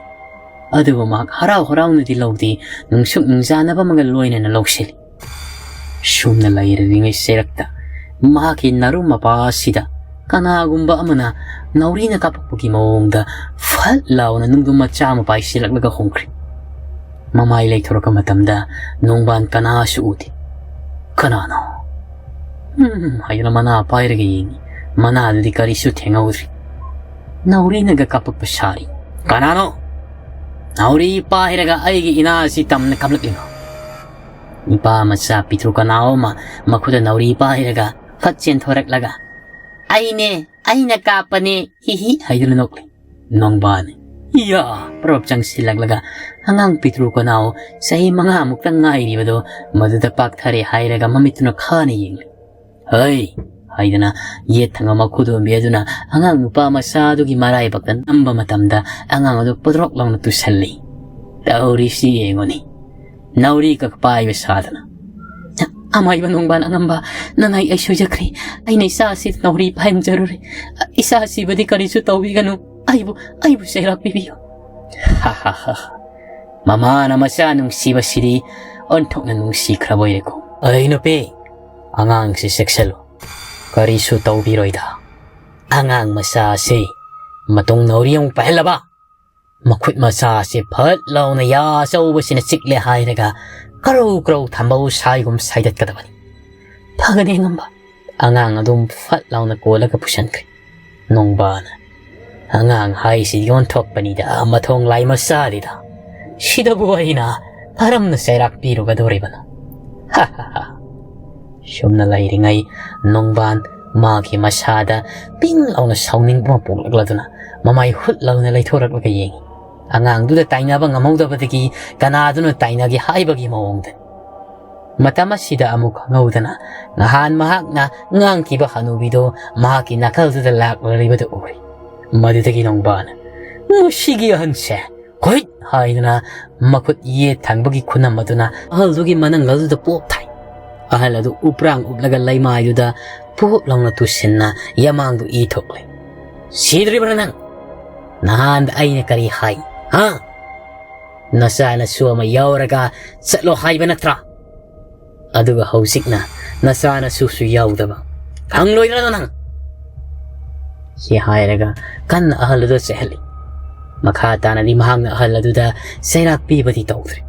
ꯑꯗꯨꯕꯨ ꯃꯍꯥꯛ ꯍꯔꯥꯎ ꯍꯔꯥꯎꯅꯗꯤ ꯂꯧꯗꯦ, ꯅꯨꯡꯁꯨꯛ ꯅꯨꯡꯖꯥꯅꯕ ꯑꯃꯒ ꯂꯣꯏꯅꯅ ꯂꯧꯁꯤꯜꯂꯤ꯫ ꯁꯨꯝꯅ ꯂꯩꯔꯤꯉꯩ ꯆꯩꯔꯛꯇ ꯃꯍꯥꯛꯀꯤ ꯅꯔꯨ ꯃꯄꯥ ꯑꯁꯤꯗ ꯀꯅꯥꯒꯨꯝꯕ ꯑꯃꯅ ꯅꯥꯎꯔꯤꯅ ꯀꯥꯞꯄꯛꯄꯒꯤ ꯃꯑꯣꯡꯗ ꯐꯠ ꯂꯥꯎꯅ ꯅꯨꯡꯗꯨꯝ ꯃꯆꯥ ꯑꯃ ꯄꯥꯏꯁꯤꯜꯂꯛꯂꯒ ꯍꯣꯡꯈ꯭ꯔꯦ꯫ ꯃꯃꯥꯏ ꯂꯩꯊꯣꯔꯛꯄ ꯃꯇꯝꯗ ꯅꯣꯡꯕꯥꯟ ꯀꯅꯥꯁꯨ ꯎꯗꯦ꯫ "ꯀꯅꯥꯅꯣ?" "ꯎꯝ" ꯍꯥꯏꯗꯨꯅ ꯃꯅꯥ ꯄꯥꯏꯔꯒ ꯌꯦꯡꯉꯤ꯫ ꯃꯅꯥꯗꯨꯗꯤ ꯀꯔꯤꯁꯨ ꯊꯦꯡꯍꯧꯗ꯭ꯔꯤ꯫ ꯅꯥꯎꯔꯤꯅꯒ ꯀꯥꯞꯄꯛꯄ ꯁꯥꯔꯤ꯫ "ꯀꯅꯥꯅꯣ? ꯅꯥꯎꯔꯤ ꯄꯥꯏꯔꯒ ꯑꯩꯒꯤ ꯏꯅꯥ ꯑꯁꯤ ꯇꯝꯅ ꯀꯥꯞꯂꯛꯂꯤꯅꯣ?" ꯅꯨꯄꯥ ꯃꯆꯥ ꯄꯤꯇ꯭ꯔꯨ ꯀꯅꯥꯎ ꯑꯃ ꯃꯈꯨꯠꯇ ꯅꯥꯎꯔꯤ ꯄꯥꯏꯔꯒ ꯐꯠ ꯆꯦꯟꯊꯣꯔꯛꯂꯒ, "ꯑꯩꯅꯦ, ꯑꯩꯅ ꯀꯥꯞꯄꯅꯦ, ꯍꯤ ꯍꯤ" ꯍꯥꯏꯗꯨꯅ ꯅꯣꯛꯂꯤ꯫ ꯅꯣꯡꯕꯥꯟ, ꯏꯌꯥ! ꯄ꯭ꯔꯞ ꯆꯪꯁꯤꯜꯂꯛꯂꯒ ꯑꯉꯥꯡ ꯄꯤꯇ꯭ꯔꯨ ꯀꯅꯥꯎ ꯆꯍꯤ ꯃꯉꯥꯃꯨꯛꯇ ꯉꯥꯏꯔꯤꯕꯗꯣ ꯃꯗꯨꯗ ꯄꯥꯛꯊꯔꯦ ꯍꯥꯏꯔꯒ ꯃꯃꯤꯠꯇꯨꯅ ꯈꯥꯅ ꯌꯦꯡꯂꯤ꯫ "ꯍꯩ!" ꯍꯥꯏꯗꯅ ꯌꯦꯠ ꯊꯪꯕ ꯃꯈꯨꯗꯣꯝꯕꯤ ꯑꯗꯨꯅ ꯑꯉꯥꯡ ꯅꯨꯄꯥ ꯃꯆꯥ ꯑꯗꯨꯒꯤ ꯃꯔꯥꯏꯕꯛꯇ ꯅꯝꯕ ꯃꯇꯝꯗ ꯑꯉꯥꯡ ꯑꯗꯨ ꯄꯣꯗ꯭ꯔꯣꯛ ꯂꯥꯎꯅ ꯇꯨꯁꯜꯂꯤ꯫ ꯇꯧꯔꯤꯁꯤ ꯌꯦꯡꯉꯨꯅꯤ, ꯅꯥꯎꯔꯤ ꯀꯛ ꯄꯥꯏꯕ ꯁꯥꯗꯅ꯫ ꯑꯃꯥꯏꯕ ꯅꯣꯡꯕꯥꯟ ꯑꯉꯝꯕ, ꯅꯅꯥꯏ ꯑꯩ ꯁꯣꯏꯖꯈ꯭ꯔꯦ꯫ ꯑꯩꯅ ꯏꯆꯥ ꯑꯁꯤ ꯅꯥꯎꯔꯤ ꯄꯥꯏꯍꯟꯖꯔꯨꯔꯦ꯫ ꯏꯆꯥ ꯑꯁꯤꯕꯗꯤ ꯀꯔꯤꯁꯨ ꯇꯧꯕꯤꯒꯅꯨ꯫ ꯑꯩꯕꯨ, ꯑꯩꯕꯨ ꯆꯩꯔꯥꯛ ꯄꯤꯕꯤꯌꯨ꯫ ꯍꯥ ꯍꯥ ꯍꯥ꯫ ꯃꯃꯥꯅ ꯃꯆꯥ ꯅꯨꯡꯁꯤꯕꯁꯤꯗꯤ ꯑꯣꯟꯊꯣꯛꯅ ꯅꯨꯡꯁꯤꯈ꯭ꯔꯕ ꯑꯣꯏꯔꯦꯀꯣ꯫ ꯑꯩ ꯅꯨꯄꯤ, ꯑꯉꯥꯡꯁꯤ ꯆꯦꯛꯁꯤꯜꯂꯨ꯫ ꯀꯔꯤꯁꯨ ꯇꯧꯕꯤꯔꯣꯏꯗ꯫ ꯑꯉꯥꯡ ꯃꯆꯥ ꯑꯁꯤ ꯃꯇꯨꯡ ꯅꯥꯎꯔꯤ ꯑꯃꯨꯛ ꯄꯥꯏꯍꯜꯂꯕ? ꯃꯈꯨꯠ ꯃꯆꯥ ꯑꯁꯤ ꯐꯠ ꯂꯥꯎꯅ ꯌꯥ ꯑꯆꯧꯕꯁꯤꯅ ꯆꯤꯛꯂꯦ ꯍꯥꯏꯔꯒ ꯀ꯭ꯔꯧ ꯀ꯭ꯔꯧ ꯊꯝꯕꯧ ꯁꯥꯏꯒꯨꯝ ꯁꯥꯏꯗꯠꯀꯗꯕꯅꯤ꯫ ꯐꯒꯅꯤ ꯑꯉꯝꯕ꯫ ꯑꯉꯥꯡ ꯑꯗꯨꯝ ꯐꯠ ꯂꯥꯎꯅ ꯀꯣꯜꯂꯒ ꯄꯨꯁꯟꯈ꯭ꯔꯦ꯫ ꯅꯣꯡꯕꯥꯅ, "ꯑꯉꯥꯡ ꯍꯥꯏꯁꯤ ꯌꯣꯟꯊꯣꯛꯄꯅꯤꯗ, ꯃꯊꯣꯡ ꯂꯥꯏ ꯃꯆꯥꯗꯤꯗ꯫ ꯁꯤꯗꯕꯨ ꯑꯩꯅ ꯀꯔꯝꯅ ꯆꯩꯔꯥꯛ ꯄꯤꯔꯨꯒꯗꯧꯔꯤꯕꯅꯣ?" ꯍꯥ ꯍꯥ ꯍꯥ꯫ ꯁꯨꯝꯅ ꯂꯩꯔꯤꯉꯩ ꯅꯣꯡꯕꯥꯟ ꯃꯥꯒꯤ ꯃꯁꯥꯗ ꯄꯤꯡ ꯂꯥꯎꯅ ꯁꯥꯎꯅꯤꯡꯕ ꯑꯃ ꯄꯣꯛꯂꯛꯂꯗꯨꯅ ꯃꯃꯥꯏ ꯍꯨꯠ ꯂꯥꯎꯅ ꯂꯩꯊꯣꯔꯛꯂꯒ ꯌꯦꯡꯉꯤ꯫ ꯑꯉꯥꯡꯗꯨꯗ ꯇꯥꯏꯅꯕ ꯉꯝꯍꯧꯗꯕꯗꯒꯤ ꯀꯅꯥꯗꯨꯅ ꯇꯥꯏꯅꯒꯦ ꯍꯥꯏꯕꯒꯤ ꯃꯑꯣꯡꯗꯅꯤ꯫ ꯃꯇꯝ ꯑꯁꯤꯗ ꯑꯃꯨꯛ ꯈꯪꯍꯧꯗꯅ ꯅꯍꯥꯟ ꯃꯍꯥꯛꯅ ꯉꯥꯡꯈꯤꯕ ꯍꯅꯨꯕꯤꯗꯨ ꯃꯍꯥꯛꯀꯤ ꯅꯥꯀꯜꯗꯨꯗ ꯂꯥꯛꯂꯔꯤꯕꯗꯨ ꯎꯔꯤ꯫ ꯃꯗꯨꯗꯒꯤ ꯅꯣꯡꯕꯥꯟ, "ꯃꯁꯤꯒꯤ ꯑꯍꯟꯁꯦ!" ꯍꯨꯏꯠ ꯍꯥꯏꯗꯨꯅ ꯃꯈꯨꯠ ꯌꯦꯠ ꯊꯪꯕꯒꯤ ꯈꯨꯅꯝ ꯑꯗꯨꯅ ꯑꯍꯜꯗꯨꯒꯤ ꯃꯅꯪꯒꯜꯗꯨꯗ ꯄꯣꯞ ꯊꯥꯏ꯫ ꯑꯍꯜ ꯑꯗꯨ ꯎꯄ꯭ꯔꯥꯡ ꯎꯞꯂꯒ ꯂꯩꯃꯥꯏꯗꯨꯗ ꯄꯣꯞ ꯂꯥꯎꯅ ꯇꯨꯁꯤꯟꯅ ꯌꯥꯃꯥꯡꯗꯨ ꯏ ꯊꯣꯛꯂꯦ꯫ "ꯁꯤꯗ꯭ꯔꯤꯕ꯭ꯔꯥ ꯅꯪ? ꯅꯍꯥꯟꯗ ꯑꯩꯅ ꯀꯔꯤ ꯍꯥꯏ? ꯍꯥ? ꯅꯆꯥꯅꯁꯨ ꯑꯃ ꯌꯥꯎꯔꯒ ꯆꯠꯂꯣ ꯍꯥꯏꯕ ꯅꯠꯇ꯭ꯔꯥ? ꯑꯗꯨꯒ ꯍꯧꯖꯤꯛꯅ ꯅꯆꯥꯅꯁꯨꯁꯨ ꯌꯥꯎꯗꯕ꯫ ꯈꯪꯂꯣꯏꯗ꯭ꯔꯥ ꯅꯪ?" ꯁꯤ ꯍꯥꯏꯔꯒ ꯀꯟꯅ ꯑꯍꯜ ꯑꯗꯨ ꯆꯩꯍꯜꯂꯤ꯫ ꯃꯈꯥ ꯇꯥꯅꯗꯤ ꯃꯍꯥꯛꯅ ꯑꯍꯜ ꯑꯗꯨꯗ ꯆꯩꯔꯥꯛ ꯄꯤꯕꯗꯤ ꯇꯧꯗ꯭ꯔꯦ꯫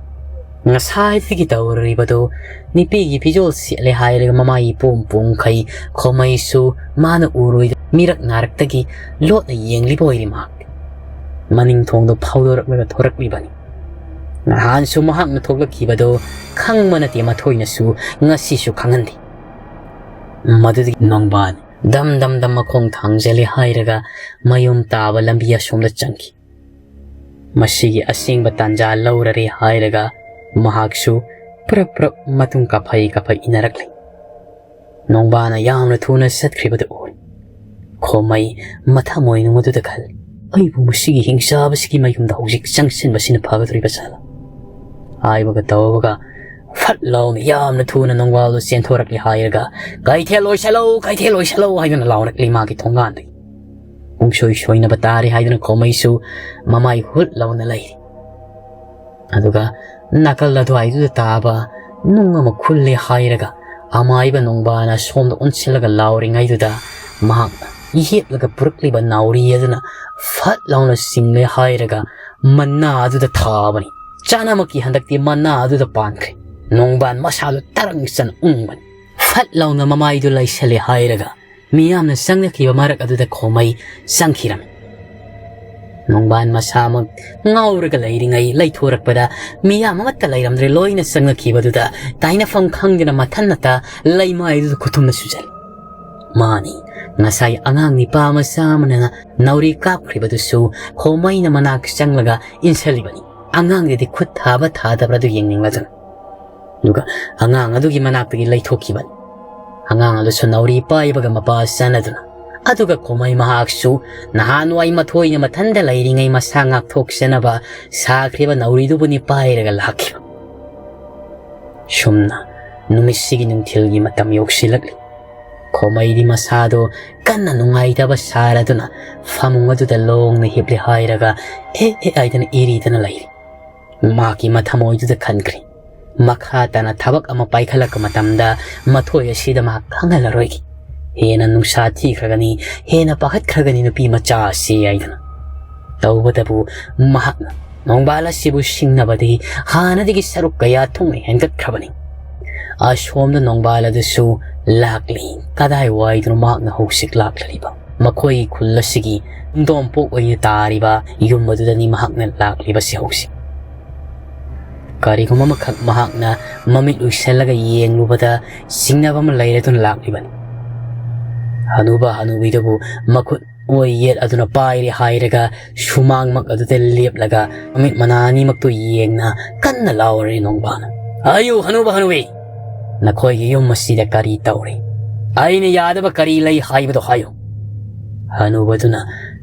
ꯉꯁꯥꯏꯗꯒꯤ ꯇꯧꯔꯤꯕꯗꯨ ꯅꯨꯄꯤꯒꯤ ꯐꯤꯖꯣꯜ ꯁꯦꯠꯂꯦ ꯍꯥꯏꯔꯒ ꯃꯃꯥꯏ ꯏꯄꯣꯝ ꯄꯣꯝꯈꯩ ꯈꯣꯃꯩꯁꯨ ꯃꯥꯅ ꯎꯔꯣꯏꯗ ꯃꯤꯔꯛ ꯅꯥꯔꯛꯇꯒꯤ ꯂꯣꯠꯅ ꯌꯦꯡꯂꯤꯕ ꯑꯣꯏꯔꯤ ꯃꯍꯥꯛꯇꯤ꯫ ꯃꯅꯤꯡ ꯊꯣꯡꯗꯣ ꯐꯥꯎꯗꯣꯔꯛꯂꯒ ꯊꯣꯔꯛꯂꯤꯕꯅꯤ꯫ ꯅꯍꯥꯟꯁꯨ ꯃꯍꯥꯛꯅ ꯊꯣꯛꯂꯛꯈꯤꯕꯗꯨ ꯈꯪꯕ ꯅꯠꯇꯦ, ꯃꯊꯣꯏꯅꯁꯨ ꯉꯁꯤꯁꯨ ꯈꯪꯍꯟꯗꯦ꯫ ꯃꯗꯨꯗꯒꯤ ꯅꯣꯡꯕꯥꯟ ꯗꯝ ꯗꯝ ꯗꯝ ꯃꯈꯣꯡ ꯊꯥꯡꯖꯜꯂꯦ ꯍꯥꯏꯔꯒ ꯃꯌꯨꯝ ꯇꯥꯕ ꯂꯝꯕꯤ ꯑꯁꯣꯝꯗ ꯆꯪꯈꯤ꯫ ꯃꯁꯤꯒꯤ ꯑꯁꯦꯡꯕ ꯇꯥꯟꯖꯥ ꯂꯧꯔꯔꯦ ꯍꯥꯏꯔꯒ ꯃꯍꯥꯛꯁꯨ ꯄ꯭ꯔꯞ ꯄ꯭ꯔꯞ ꯃꯇꯨꯡ ꯀꯥꯐꯩ ꯀꯥꯐꯩ ꯏꯟꯅꯔꯛꯂꯦ꯫ ꯅꯣꯡꯕꯥꯅ ꯌꯥꯝꯅ ꯊꯨꯅ ꯆꯠꯈ꯭ꯔꯤꯕꯗꯨ ꯎꯔꯦ꯫ ꯈꯣꯃꯩ ꯃꯊꯃꯣꯏꯅꯨꯡ ꯑꯗꯨꯗ ꯈꯜꯂꯤ, "ꯑꯩꯕꯨ ꯃꯁꯤꯒꯤ ꯍꯤꯡꯆꯥꯕꯁꯤꯒꯤ ꯃꯌꯨꯝꯗ ꯍꯧꯖꯤꯛ ꯆꯪꯁꯤꯟꯕꯁꯤꯅ ꯐꯒꯗꯧꯔꯤꯕ ꯖꯥꯠꯂꯥ?" ꯍꯥꯏꯕꯒ ꯇꯧꯕꯒ ꯐꯠ ꯂꯥꯎꯅ ꯌꯥꯝꯅ ꯊꯨꯅ ꯅꯣꯡꯕꯥꯜꯗꯨ ꯆꯦꯟꯊꯣꯔꯛꯂꯦ ꯍꯥꯏꯔꯒ, "ꯀꯩꯊꯦꯜ ꯂꯣꯏꯁꯜꯂꯧ, ꯀꯩꯊꯦꯜ ꯂꯣꯏꯁꯜꯂꯧ" ꯍꯥꯏꯗꯨꯅ ꯂꯥꯎꯔꯛꯂꯤ ꯃꯥꯒꯤ ꯊꯣꯡꯒꯥꯟꯗꯒꯤ꯫ ꯄꯨꯡꯁꯣꯏ ꯁꯣꯏꯅꯕ ꯇꯥꯔꯦ ꯍꯥꯏꯗꯨꯅ ꯈꯣꯃꯩꯁꯨ ꯃꯃꯥꯏ ꯍꯨꯠ ꯂꯥꯎꯅ ꯂꯩꯔꯤ꯫ ꯑꯗꯨꯒ ꯅꯥꯀꯜ ꯑꯗꯨꯋꯥꯏꯗꯨꯗ ꯇꯥꯕ ꯅꯨꯡ ꯑꯃ ꯈꯨꯜꯂꯦ ꯍꯥꯏꯔꯒ ꯑꯃꯥꯏꯕ ꯅꯣꯡꯕꯥꯜꯅ ꯁꯣꯝꯗ ꯑꯣꯟꯁꯤꯜꯂꯒ ꯂꯥꯎꯔꯤꯉꯩꯗꯨꯗ, ꯃꯍꯥꯛꯅ ꯌꯦꯠꯂꯒ ꯄꯨꯔꯛꯂꯤꯕ ꯅꯥꯎꯔꯤ ꯑꯗꯨꯅ ꯐꯠ ꯂꯥꯎꯅ ꯆꯤꯡꯂꯦ ꯍꯥꯏꯔꯒ ꯃꯅꯥ ꯑꯗꯨꯗ ꯊꯥꯕꯅꯤ꯫ ꯆꯥꯅꯃꯛꯀꯤ ꯍꯟꯗꯛꯇꯤ ꯃꯅꯥ ꯑꯗꯨꯗ ꯄꯥꯟꯈ꯭ꯔꯦ꯫ ꯅꯣꯡꯕꯥꯜ ꯃꯁꯥꯗꯨ ꯇꯔꯪ ꯆꯅ ꯎꯪꯕꯅꯤ꯫ ꯐꯠ ꯂꯥꯎꯅ ꯃꯃꯥꯏꯗꯨ ꯂꯩꯁꯜꯂꯦ ꯍꯥꯏꯔꯒ ꯃꯤꯌꯥꯝꯅ ꯆꯪꯅꯈꯤꯕ ꯃꯔꯛ ꯑꯗꯨꯗ ꯈꯣꯃꯩ ꯆꯪꯈꯤꯔꯝꯃꯤ꯫ ꯅꯣꯡꯕꯥꯜ ꯃꯁꯥꯃꯛ ꯉꯥꯎꯔꯒ ꯂꯩꯔꯤꯉꯩ ꯂꯩꯊꯣꯔꯛꯄꯗ ꯃꯤꯌꯥꯝ ꯑꯃꯠꯇ ꯂꯩꯔꯝꯗ꯭ꯔꯦ꯫ ꯂꯣꯏꯅ ꯆꯪꯅꯈꯤꯕꯗꯨꯗ ꯇꯥꯏꯅꯐꯝ ꯈꯪꯗꯅ ꯃꯊꯟꯅꯇ ꯂꯩꯃꯥꯏꯗꯨꯗ ꯈꯨꯊꯨꯝꯅ ꯁꯨꯖꯜꯂꯤ꯫ ꯃꯥꯅꯤ, ꯉꯁꯥꯏ ꯑꯉꯥꯡ ꯅꯤꯄꯥ ꯃꯆꯥ ꯑꯃꯅ ꯅꯥꯎꯔꯤ ꯀꯥꯞꯈ꯭ꯔꯤꯕꯗꯨꯁꯨ ꯈꯣꯃꯩꯅ ꯃꯅꯥꯛ ꯆꯪꯂꯒ ꯏꯟꯁꯤꯜꯂꯤꯕꯅꯤ꯫ ꯑꯉꯥꯡꯗꯨꯗꯤ ꯈꯨꯠ ꯊꯥꯕ ꯊꯥꯗꯕ꯭ꯔꯥ ꯑꯗꯨ ꯌꯦꯡꯅꯤꯡꯂꯗꯨꯅ꯫ ꯑꯗꯨꯒ ꯑꯉꯥꯡ ꯑꯗꯨꯒꯤ ꯃꯅꯥꯛꯇꯒꯤ ꯂꯩꯊꯣꯛꯈꯤꯕꯅꯤ꯫ ꯑꯉꯥꯡ ꯑꯗꯨꯁꯨ ꯅꯥꯎꯔꯤ ꯄꯥꯏꯕꯒ ꯃꯄꯥ ꯆꯥꯟꯅꯗꯨꯅ꯫ ꯑꯗꯨꯒ ꯈꯣꯃꯩ ꯃꯍꯥꯛꯁꯨ ꯅꯍꯥꯟꯋꯥꯏ ꯃꯊꯣꯏꯅ ꯃꯊꯟꯗ ꯂꯩꯔꯤꯉꯩ ꯃꯁꯥ ꯉꯥꯛꯊꯣꯛꯆꯅꯕ ꯁꯥꯈ꯭ꯔꯤꯕ ꯅꯥꯎꯔꯤꯗꯨꯕꯨꯅꯤ ꯄꯥꯏꯔꯒ ꯂꯥꯛꯈꯤꯕ꯫ ꯁꯨꯝꯅ ꯅꯨꯃꯤꯠꯁꯤꯒꯤ ꯅꯨꯡꯊꯤꯜꯒꯤ ꯃꯇꯝ ꯌꯧꯁꯤꯜꯂꯛꯂꯤ꯫ ꯈꯣꯃꯩꯗꯤ ꯃꯁꯥꯗꯣ ꯀꯟꯅ ꯅꯨꯡꯉꯥꯏꯇꯕ ꯁꯥꯔꯗꯨꯅ ꯐꯃꯨꯡ ꯑꯗꯨꯗ ꯂꯣꯡꯅ ꯍꯤꯞꯂꯦ ꯍꯥꯏꯔꯒ ꯑꯦ ꯑꯦ ꯍꯥꯏꯗꯅ ꯏꯔꯤꯗꯅ ꯂꯩꯔꯤ꯫ ꯃꯍꯥꯛꯀꯤ ꯃꯊꯃꯣꯏꯗꯨꯗ ꯈꯟꯈ꯭ꯔꯦ, ꯃꯈꯥ ꯇꯥꯅ ꯊꯕꯛ ꯑꯃ ꯄꯥꯏꯈꯠꯂꯛꯄ ꯃꯇꯝꯗ ꯃꯊꯣꯏ ꯑꯁꯤꯗ ꯃꯍꯥꯛ ꯈꯪꯍꯜꯂꯔꯣꯏꯒꯦ꯫ ꯍꯦꯟꯅ ꯅꯨꯡꯁꯥ ꯊꯤꯈ꯭ꯔꯒꯅꯤ, ꯍꯦꯟꯅ ꯄꯥꯈꯠꯈ꯭ꯔꯒꯅꯤ ꯅꯨꯄꯤ ꯃꯆꯥ ꯑꯁꯤ ꯍꯥꯏꯗꯅ꯫ ꯇꯧꯕꯇꯕꯨ ꯃꯍꯥꯛꯅ ꯅꯣꯡꯕꯥꯜ ꯑꯁꯤꯕꯨ ꯁꯤꯡꯅꯕꯗꯤ ꯍꯥꯟꯅꯗꯒꯤ ꯁꯔꯨꯛ ꯀꯌꯥ ꯊꯨꯡꯅ ꯍꯦꯟꯒꯠꯈ꯭ꯔꯕꯅꯤ꯫ ꯑꯁꯣꯝꯗ ꯅꯣꯡꯕꯥꯜ ꯑꯗꯨꯁꯨ ꯂꯥꯛꯂꯤ꯫ ꯀꯗꯥꯏ ꯋꯥꯏꯗꯅꯣ ꯃꯍꯥꯛꯅ ꯍꯧꯖꯤꯛ ꯂꯥꯛꯂꯤꯕ? ꯃꯈꯣꯏꯒꯤ ꯈꯨꯜ ꯑꯁꯤꯒꯤ ꯇꯣꯝꯄꯣꯛ ꯑꯣꯏꯅ ꯇꯥꯔꯤꯕ ꯌꯨꯝ ꯑꯗꯨꯗꯅꯤ ꯃꯍꯥꯛꯅ ꯂꯥꯛꯂꯤꯕꯁꯤ ꯍꯧꯖꯤꯛ꯫ ꯀꯔꯤꯒꯨꯝꯕ ꯑꯃꯈꯛ ꯃꯍꯥꯛꯅ ꯃꯃꯤꯠ ꯎꯏꯁꯜꯂꯒ ꯌꯦꯡꯂꯨꯕꯗ ꯆꯤꯡꯅꯕ ꯑꯃ ꯂꯩꯔꯗꯨꯅ ꯂꯥꯛꯂꯤꯕꯅꯤ꯫ ꯍꯅꯨꯕ ꯍꯅꯨꯕꯤꯗꯨꯕꯨ ꯃꯈꯨꯠ ꯑꯣꯏ ꯌꯦꯠ ꯑꯗꯨꯅ ꯄꯥꯏꯔꯦ ꯍꯥꯏꯔꯒ ꯁꯨꯃꯥꯡꯃꯛ ꯑꯗꯨꯗ ꯂꯦꯞꯂꯒ ꯃꯃꯤꯠ ꯃꯅꯥ ꯑꯅꯤꯃꯛꯇꯨ ꯌꯦꯡꯅ ꯀꯟꯅ ꯂꯥꯎꯔꯦ ꯅꯣꯡꯕꯥꯜꯅ, "ꯑꯌꯨ ꯍꯅꯨꯕ ꯍꯅꯨꯕꯤ, ꯅꯈꯣꯏꯒꯤ ꯌꯨꯝ ꯑꯁꯤꯗ ꯀꯔꯤ ꯇꯧꯔꯤ? ꯑꯩꯅ ꯌꯥꯗꯕ ꯀꯔꯤ ꯂꯩ ꯍꯥꯏꯕꯗꯣ ꯍꯥꯏꯌꯨ"꯫ ꯍꯅꯨꯕꯗꯨꯅ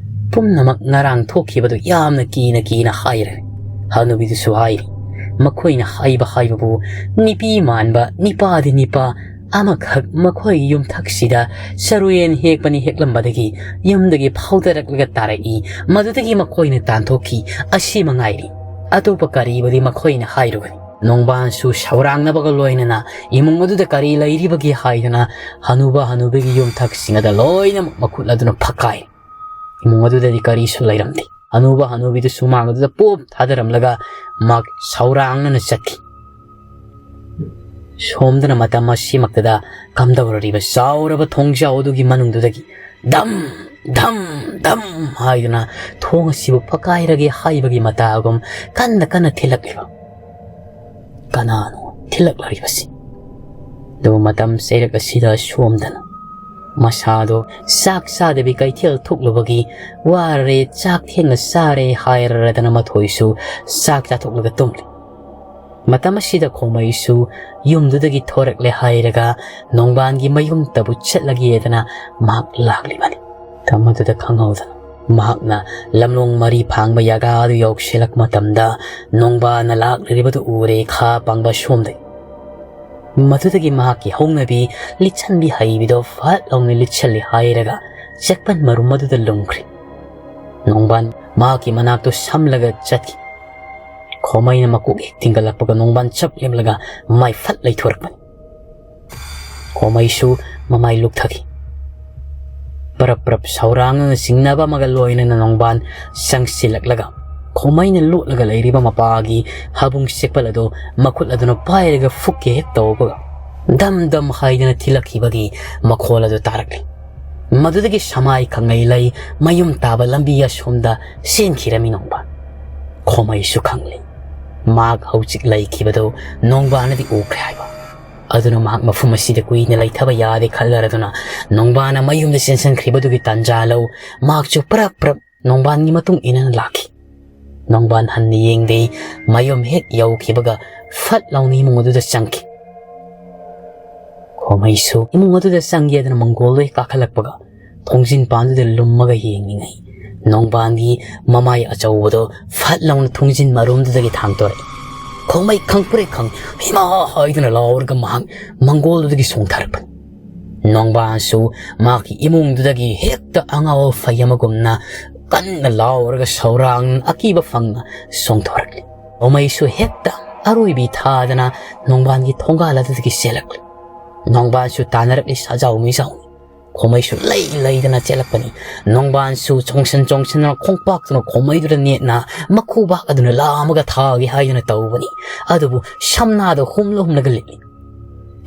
ꯄꯨꯝꯅꯃꯛ ꯉꯔꯥꯡ ꯊꯣꯛꯈꯤꯕꯗꯨ ꯌꯥꯝꯅ ꯀꯤꯅ ꯀꯤꯅ ꯍꯥꯏꯔꯦ꯫ ꯍꯅꯨꯕꯤꯗꯨꯁꯨ ꯍꯥꯏꯔꯤ, ꯃꯈꯣꯏꯅ ꯍꯥꯏꯕ ꯍꯥꯏꯕꯕꯨ ꯅꯤꯄꯤ ꯃꯥꯟꯕ, ꯅꯤꯄꯥꯗꯤ ꯅꯤꯄꯥ, ꯑꯃꯈꯛ ꯃꯈꯣꯏ ꯌꯨꯝꯊꯛꯁꯤꯗ ꯆꯔꯨꯌꯦꯟ ꯍꯦꯛꯄꯅꯤ ꯍꯦꯛꯂꯝꯕꯗꯒꯤ ꯌꯨꯝꯗꯒꯤ ꯐꯥꯎꯗꯔꯛꯂꯒ ꯇꯥꯔꯛꯏ꯫ ꯃꯗꯨꯗꯒꯤ ꯃꯈꯣꯏꯅ ꯇꯥꯟꯊꯣꯛꯈꯤ꯫ ꯑꯁꯤ ꯃꯉꯥꯏꯔꯤ꯫ ꯑꯇꯣꯞꯄ ꯀꯔꯤꯕꯨꯗꯤ ꯃꯈꯣꯏꯅ ꯍꯥꯏꯔꯨꯒꯅꯤ꯫ ꯅꯣꯡꯕꯥꯟꯁꯨ ꯁꯧꯔꯥꯡꯅꯕꯒ ꯂꯣꯏꯅꯅ ꯏꯃꯨꯡ ꯑꯗꯨꯗ ꯀꯔꯤ ꯂꯩꯔꯤꯕꯒꯦ ꯍꯥꯏꯗꯨꯅ ꯍꯅꯨꯕ ꯍꯅꯨꯕꯤꯒꯤ ꯌꯨꯝꯊꯛꯁꯤꯡ ꯑꯗ ꯂꯣꯏꯅꯃꯛ ꯃꯈꯨꯠ ꯑꯗꯨꯅ ꯐꯛꯀꯥꯏ꯫ ꯏꯃꯨꯡ ꯑꯗꯨꯗꯗꯤ ꯀꯔꯤꯁꯨ ꯂꯩꯔꯝꯗꯦ꯫ ꯍꯅꯨꯕ ꯍꯅꯨꯕꯤꯗꯨꯁꯨ ꯁꯨꯃꯥꯡ ꯑꯗꯨꯗ ꯄꯣꯞ ꯊꯥꯗꯔꯝꯂꯒ ꯃꯍꯥꯛ ꯁꯧꯔꯥꯡꯅꯅ ꯆꯠꯈꯤ꯫ ꯁꯣꯝꯗꯅ ꯃꯇꯝ ꯑꯁꯤꯃꯛꯇꯗ ꯀꯝꯗꯧꯔꯔꯤꯕ ꯆꯥꯎꯔꯕ ꯊꯣꯡꯖꯥꯎ ꯑꯗꯨꯒꯤ ꯃꯅꯨꯡꯗꯨꯗꯒꯤ ꯙꯝ ꯙꯝ ꯙꯝ ꯍꯥꯏꯗꯨꯅ ꯊꯣꯡ ꯑꯁꯤꯕꯨ ꯐꯛꯀꯥꯏꯔꯒꯦ ꯍꯥꯏꯕꯒꯤ ꯃꯇꯥꯒꯨꯝ ꯀꯟꯅ ꯀꯟꯅ ꯊꯤꯜꯂꯛꯂꯤꯕ꯫ ꯀꯅꯥꯅꯣ ꯊꯤꯜꯂꯛꯂꯤꯕꯁꯤ? ꯑꯗꯨꯕꯨ ꯃꯇꯝ ꯆꯩꯔꯛ ꯑꯁꯤꯗ ꯁꯣꯝꯗꯅ ꯃꯁꯥꯗꯣ ꯆꯥꯛ ꯆꯥꯗꯕꯤ ꯀꯩꯊꯦꯜ ꯊꯣꯛꯂꯨꯕꯒꯤ ꯋꯥꯔꯦ, ꯆꯥꯛ ꯊꯦꯡꯅ ꯆꯥꯔꯦ ꯍꯥꯏꯔꯗꯅ ꯃꯊꯣꯏꯁꯨ ꯆꯥꯛ ꯆꯥꯊꯣꯛꯂꯒ ꯇꯨꯝꯂꯤ꯫ ꯃꯇꯝ ꯑꯁꯤꯗ ꯈꯣꯃꯩꯁꯨ ꯌꯨꯝꯗꯨꯗꯒꯤ ꯊꯣꯔꯛꯂꯦ ꯍꯥꯏꯔꯒ ꯅꯣꯡꯕꯥꯟꯒꯤ ꯃꯌꯨꯝꯇꯕꯨ ꯆꯠꯂꯒꯦꯗꯅ ꯃꯍꯥꯛ ꯂꯥꯛꯂꯤꯕꯅꯤ꯫ ꯃꯇꯝ ꯑꯗꯨꯗ ꯈꯪꯍꯧꯗꯅ ꯃꯍꯥꯛꯅ ꯂꯝꯂꯣꯡ ꯃꯔꯤ ꯐꯥꯡꯕ ꯌꯥꯒꯥ ꯑꯗꯨ ꯌꯧꯁꯤꯜꯂꯛꯄ ꯃꯇꯝꯗ ꯅꯣꯡꯕꯥꯟꯅ ꯂꯥꯛꯂꯤꯕꯗꯨ ꯎꯔꯦ, ꯈꯥ ꯄꯥꯡꯕ ꯁꯣꯝꯗꯒꯤ꯫ ꯃꯗꯨꯗꯒꯤ ꯃꯍꯥꯛꯀꯤ ꯍꯧꯅꯕꯤ ꯂꯤꯠꯁꯟꯕꯤ ꯍꯩꯕꯤꯗꯣ ꯐꯠ ꯂꯥꯎꯅ ꯂꯤꯠꯁꯜꯂꯤ ꯍꯥꯏꯔꯒ ꯆꯦꯛꯄꯟ ꯃꯔꯨꯝ ꯑꯗꯨꯗ ꯂꯨꯝꯈ꯭ꯔꯤ꯫ ꯅꯣꯡꯕꯥꯟ ꯃꯍꯥꯛꯀꯤ ꯃꯅꯥꯛꯇꯨ ꯁꯝꯂꯒ ꯆꯠꯈꯤ꯫ ꯈꯣꯃꯩꯅ ꯃꯀꯣꯛ ꯍꯦꯛ ꯊꯤꯡꯒꯠꯂꯛꯄꯒ ꯅꯣꯡꯕꯥꯟ ꯆꯞ ꯂꯦꯞꯂꯒ ꯃꯥꯏ ꯐꯠ ꯂꯩꯊꯣꯔꯛꯄꯅꯤ꯫ ꯈꯣꯃꯩꯁꯨ ꯃꯃꯥꯏ ꯂꯨꯛꯊꯈꯤ꯫ ꯄꯔꯞ ꯄꯔꯞ ꯁꯧꯔꯥꯡꯉꯒ ꯆꯤꯡꯅꯕ ꯑꯃꯒ ꯂꯣꯏꯅꯅ ꯅꯣꯡꯕꯥꯟ ꯆꯪꯁꯤꯜꯂꯛꯂꯒ ꯈꯣꯃꯩꯅ ꯂꯣꯠꯂꯒ ꯂꯩꯔꯤꯕ ꯃꯄꯥꯒꯤ ꯍꯥꯕꯨꯡ ꯆꯦꯛꯄꯜ ꯑꯗꯨ ꯃꯈꯨꯠ ꯑꯗꯨꯅ ꯄꯥꯏꯔꯒ ꯐꯨꯛꯀꯦ ꯍꯦꯛ ꯇꯧꯕꯒ ꯙꯝ ꯙꯝ ꯍꯥꯏꯗꯅ ꯊꯤꯜꯂꯛꯈꯤꯕꯒꯤ ꯃꯈꯣꯜ ꯑꯗꯨ ꯇꯥꯔꯛꯂꯤ꯫ ꯃꯗꯨꯗꯒꯤ ꯁꯃꯥꯏ ꯈꯪꯉꯩ ꯂꯩ ꯃꯌꯨꯝ ꯇꯥꯕ ꯂꯝꯕꯤ ꯑꯁꯣꯝꯗ ꯆꯦꯟꯈꯤꯔꯝꯃꯤ ꯅꯣꯡꯕꯥꯟ꯫ ꯈꯣꯃꯩꯁꯨ ꯈꯪꯂꯤ꯫ ꯃꯍꯥꯛ ꯍꯧꯖꯤꯛ ꯂꯩꯈꯤꯕꯗꯨ ꯅꯣꯡꯕꯥꯟꯅꯗꯤ ꯎꯈ꯭ꯔꯦ ꯍꯥꯏꯕ꯫ ꯑꯗꯨꯅ ꯃꯍꯥꯛ ꯃꯐꯝ ꯑꯁꯤꯗ ꯀꯨꯏꯅ ꯂꯩꯊꯕ ꯌꯥꯗꯦ ꯈꯜꯂꯔꯗꯨꯅ ꯅꯣꯡꯕꯥꯟꯅ ꯃꯌꯨꯝꯗ ꯆꯦꯟꯁꯤꯟꯈ꯭ꯔꯤꯕꯗꯨꯒꯤ ꯇꯥꯟꯖꯥ ꯂꯧ ꯃꯍꯥꯛꯁꯨ ꯄ꯭ꯔꯞ ꯄ꯭ꯔꯞ ꯅꯣꯡꯕꯥꯟꯒꯤ ꯃꯇꯨꯡ ꯏꯟꯅ ꯂꯥꯛꯈꯤ꯫ ꯅꯣꯡꯕꯥꯟ ꯍꯟꯅ ꯌꯦꯡꯗꯦ꯫ ꯃꯌꯨꯝ ꯍꯦꯛ ꯌꯧꯈꯤꯕꯒ ꯐꯠ ꯂꯥꯎꯅ ꯏꯃꯨꯡ ꯑꯗꯨꯗ ꯆꯪꯈꯤ꯫ ꯈꯣꯃꯩꯁꯨ ꯏꯃꯨꯡ ꯑꯗꯨꯗ ꯆꯪꯒꯦꯗꯅ ꯃꯪꯒꯣꯜꯗꯣ ꯍꯦꯛ ꯀꯥꯈꯠꯂꯛꯄꯒ ꯊꯣꯡꯖꯤꯟ ꯄꯥꯟꯗꯨꯗ ꯂꯨꯝꯃꯒ ꯌꯦꯡꯂꯤꯉꯩ ꯅꯣꯡꯕꯥꯟꯒꯤ ꯃꯃꯥꯏ ꯑꯆꯧꯕꯗꯣ ꯐꯠ ꯂꯥꯎꯅ ꯊꯣꯡꯖꯤꯟ ꯃꯔꯨꯝꯗꯨꯗꯒꯤ ꯊꯥꯡꯇꯣꯔꯛꯏ꯫ ꯈꯣꯃꯩ ꯈꯪ ꯄꯨꯔꯦ ꯈꯪ, "ꯏꯃꯥ!" ꯍꯥꯏꯗꯨꯅ ꯂꯥꯎꯔꯒ ꯃꯍꯥꯛ ꯃꯪꯒꯣꯜꯗꯨꯗꯒꯤ ꯆꯣꯡꯊꯔꯛꯄꯅꯤ꯫ ꯅꯣꯡꯕꯥꯟꯁꯨ ꯃꯍꯥꯛꯀꯤ ꯏꯃꯨꯡꯗꯨꯗꯒꯤ ꯍꯦꯛꯇ ꯑꯉꯥꯎ ꯑꯐꯩ ꯑꯃꯒꯨꯝꯅ ꯀꯟꯅ ꯂꯥꯎꯔꯒ ꯁꯧꯔꯥꯡ ꯑꯀꯤꯕ ꯐꯪꯅ ꯆꯣꯡꯊꯣꯔꯛꯂꯤ꯫ ꯈꯣꯃꯩꯁꯨ ꯍꯦꯛꯇ ꯑꯔꯣꯏꯕꯤ ꯊꯥꯗꯅ ꯅꯣꯡꯕꯥꯟꯒꯤ ꯊꯣꯡꯒꯥꯜ ꯑꯗꯨꯗꯒꯤ ꯆꯦꯜꯂꯛꯂꯤ꯫ ꯅꯣꯡꯕꯥꯟꯁꯨ ꯇꯥꯟꯅꯔꯛꯂꯤ ꯁꯥꯖꯥꯎ ꯃꯤꯖꯥꯎ꯫ ꯈꯣꯃꯩꯁꯨ ꯂꯩ ꯂꯩꯗꯅ ꯆꯦꯜꯂꯛꯄꯅꯤ꯫ ꯅꯣꯡꯕꯥꯟꯁꯨ ꯆꯣꯡꯁꯟ ꯆꯣꯡꯁꯟꯗꯅ ꯈꯣꯡꯄꯥꯛꯇꯨꯅ ꯈꯣꯃꯩꯗꯨꯗ ꯅꯦꯠꯅ ꯃꯈꯨꯕꯥꯛ ꯑꯗꯨꯅ ꯂꯥꯝꯃꯒ ꯊꯥꯒꯦ ꯍꯥꯏꯗꯨꯅ ꯇꯧꯕꯅꯤ꯫ ꯑꯗꯨꯕꯨ ꯁꯝꯅꯥꯗ ꯍꯨꯝꯂ ꯍꯨꯝꯂꯒ ꯂꯤꯠꯂꯤ꯫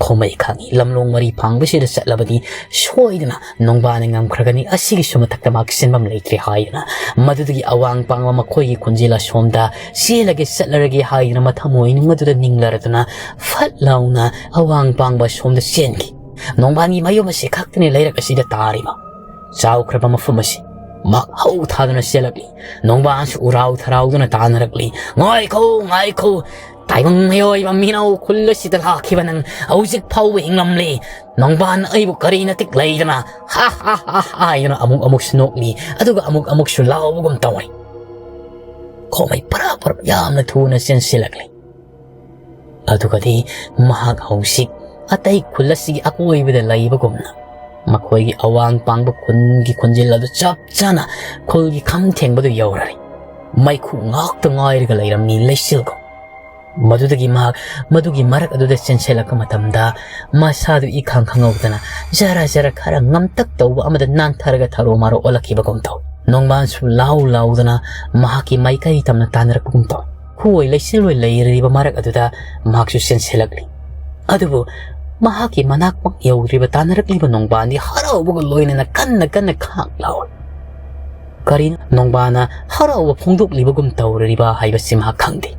ꯈꯣꯃꯩ ꯈꯪꯏ, ꯂꯝꯂꯣꯡ ꯃꯔꯤ ꯐꯥꯡꯕꯁꯤꯗ ꯆꯠꯂꯕꯗꯤ ꯁꯣꯏꯗꯅ ꯅꯣꯡꯕꯥꯟꯅ ꯉꯝꯈ꯭ꯔꯒꯅꯤ, ꯑꯁꯤꯒꯤꯁꯨ ꯃꯊꯛꯇ ꯃꯍꯥꯛ ꯁꯤꯟꯐꯝ ꯂꯩꯇ꯭ꯔꯦ ꯍꯥꯏꯗꯨꯅ ꯃꯗꯨꯗꯒꯤ ꯑꯋꯥꯡ ꯄꯥꯡꯕ ꯃꯈꯣꯏꯒꯤ ꯈꯣꯟꯖꯦꯜ ꯑꯁꯣꯝꯗ ꯆꯦꯜꯂꯒꯦ ꯆꯠꯂꯔꯒꯦ ꯍꯥꯏꯗꯨꯅ ꯃꯊꯃꯣꯏꯅꯨꯡ ꯑꯗꯨꯗ ꯅꯤꯡꯂꯔꯗꯨꯅ ꯐꯠ ꯂꯥꯎꯅ ꯑꯋꯥꯡ ꯄꯥꯡꯕ ꯑꯁꯣꯝꯗ ꯆꯦꯟꯈꯤ꯫ ꯅꯣꯡꯕꯥꯟꯒꯤ ꯃꯌꯨꯝ ꯑꯁꯤ ꯈꯛꯇꯅꯤ ꯂꯩꯔꯛ ꯑꯁꯤꯗ ꯇꯥꯔꯤꯕ꯫ ꯆꯥꯎꯈ꯭ꯔꯕ ꯃꯐꯝ ꯑꯁꯤ ꯃꯍꯥꯛ ꯍꯧ ꯊꯥꯗꯨꯅ ꯆꯦꯜꯂꯛꯂꯤ꯫ ꯅꯣꯡꯕꯥꯟꯁꯨ ꯎꯔꯥꯎ ꯊꯔꯥꯎꯗꯨꯅ ꯇꯥꯟꯅꯔꯛꯂꯤ꯫ "ꯉꯥꯏꯈꯣ, ꯉꯥꯏꯈꯣ! ꯇꯥꯏꯕꯪ ꯃꯤꯑꯣꯏꯕ ꯃꯤꯅꯧ ꯈꯨꯜ ꯑꯁꯤꯗ ꯂꯥꯛꯈꯤꯕ ꯅꯪ ꯍꯧꯖꯤꯛ ꯐꯥꯎꯕ ꯍꯤꯡꯂꯝꯂꯤ꯫ ꯅꯣꯡꯕꯥꯟ ꯑꯩꯕꯨ ꯀꯔꯤ ꯅꯇꯤꯛ ꯂꯩꯗꯅ?" ꯍꯥ ꯍꯥ ꯍꯥ ꯍꯥ ꯍꯥꯏꯗꯨꯅ ꯑꯃꯨꯛ ꯑꯃꯨꯛꯁꯨ ꯅꯣꯛꯂꯤ, ꯑꯗꯨꯒ ꯑꯃꯨꯛ ꯑꯃꯨꯛꯁꯨ ꯂꯥꯎꯕꯒꯨꯝ ꯇꯧꯏ꯫ ꯈꯣꯃꯩ ꯄꯔꯥ ꯄꯔꯥ ꯌꯥꯝꯅ ꯊꯨꯅ ꯆꯦꯟꯁꯤꯜꯂꯛꯂꯤ꯫ ꯑꯗꯨꯒꯗꯤ ꯃꯍꯥꯛ ꯍꯧꯖꯤꯛ ꯑꯇꯩ ꯈꯨꯜ ꯑꯁꯤꯒꯤ ꯑꯀꯣꯏꯕꯗ ꯂꯩꯕꯒꯨꯝꯅ ꯃꯈꯣꯏꯒꯤ ꯑꯋꯥꯡ ꯄꯥꯡꯕ ꯈꯨꯟꯒꯤ ꯈꯣꯟꯖꯦꯜ ꯑꯗꯨ ꯆꯞ ꯆꯥꯅ ꯈꯨꯜꯒꯤ ꯈꯝ ꯊꯦꯡꯕꯗꯨ ꯌꯧꯔꯔꯦ꯫ ꯃꯩꯈꯨ ꯉꯥꯛꯇ ꯉꯥꯏꯔꯒ ꯂꯩꯔꯝꯃꯤ ꯂꯩꯆꯤꯜꯒꯨꯝ꯫ ꯃꯗꯨꯗꯒꯤ ꯃꯍꯥꯛ ꯃꯗꯨꯒꯤ ꯃꯔꯛ ꯑꯗꯨꯗ ꯆꯦꯟꯁꯤꯜꯂꯛꯄ ꯃꯇꯝꯗ ꯃꯁꯥꯗꯨ ꯏꯈꯪ ꯈꯪꯍꯧꯗꯅ ꯖꯔ ꯖꯔ ꯈꯔ ꯉꯝꯇꯛ ꯇꯧꯕ ꯑꯃꯗ ꯅꯥꯟꯊꯔꯒ ꯊꯔꯣ ꯃꯥꯔꯣ ꯑꯣꯜꯂꯛꯈꯤꯕꯒꯨꯝ ꯇꯧ꯫ ꯅꯣꯡꯕꯥꯟꯁꯨ ꯂꯥꯎ ꯂꯥꯎꯗꯅ ꯃꯍꯥꯛꯀꯤ ꯃꯥꯏꯀꯩ ꯇꯝꯅ ꯇꯥꯟꯅꯔꯛꯄꯒꯨꯝ ꯇꯧ꯫ ꯈꯨꯑꯣꯏ ꯂꯩꯆꯤꯜꯑꯣꯏ ꯂꯩꯔꯤꯕ ꯃꯔꯛ ꯑꯗꯨꯗ ꯃꯍꯥꯛꯁꯨ ꯆꯦꯟꯁꯤꯜꯂꯛꯂꯤ꯫ ꯑꯗꯨꯕꯨ ꯃꯍꯥꯛꯀꯤ ꯃꯅꯥꯛꯃꯛ ꯌꯧꯗ꯭ꯔꯤꯕ ꯇꯥꯟꯅꯔꯛꯂꯤꯕ ꯅꯣꯡꯕꯥꯟꯗꯤ ꯍꯔꯥꯎꯕꯒ ꯂꯣꯏꯅꯅ ꯀꯟꯅ ꯀꯟꯅ ꯈꯥꯡ ꯂꯥꯎꯏ꯫ ꯀꯔꯤꯅꯣ ꯅꯣꯡꯕꯥꯟꯅ ꯍꯔꯥꯎꯕ ꯐꯣꯡꯗꯣꯛꯂꯤꯕꯒꯨꯝ ꯇꯧꯔꯤꯕ ꯍꯥꯏꯕꯁꯤ ꯃꯍꯥꯛ ꯈꯪꯗꯦ꯫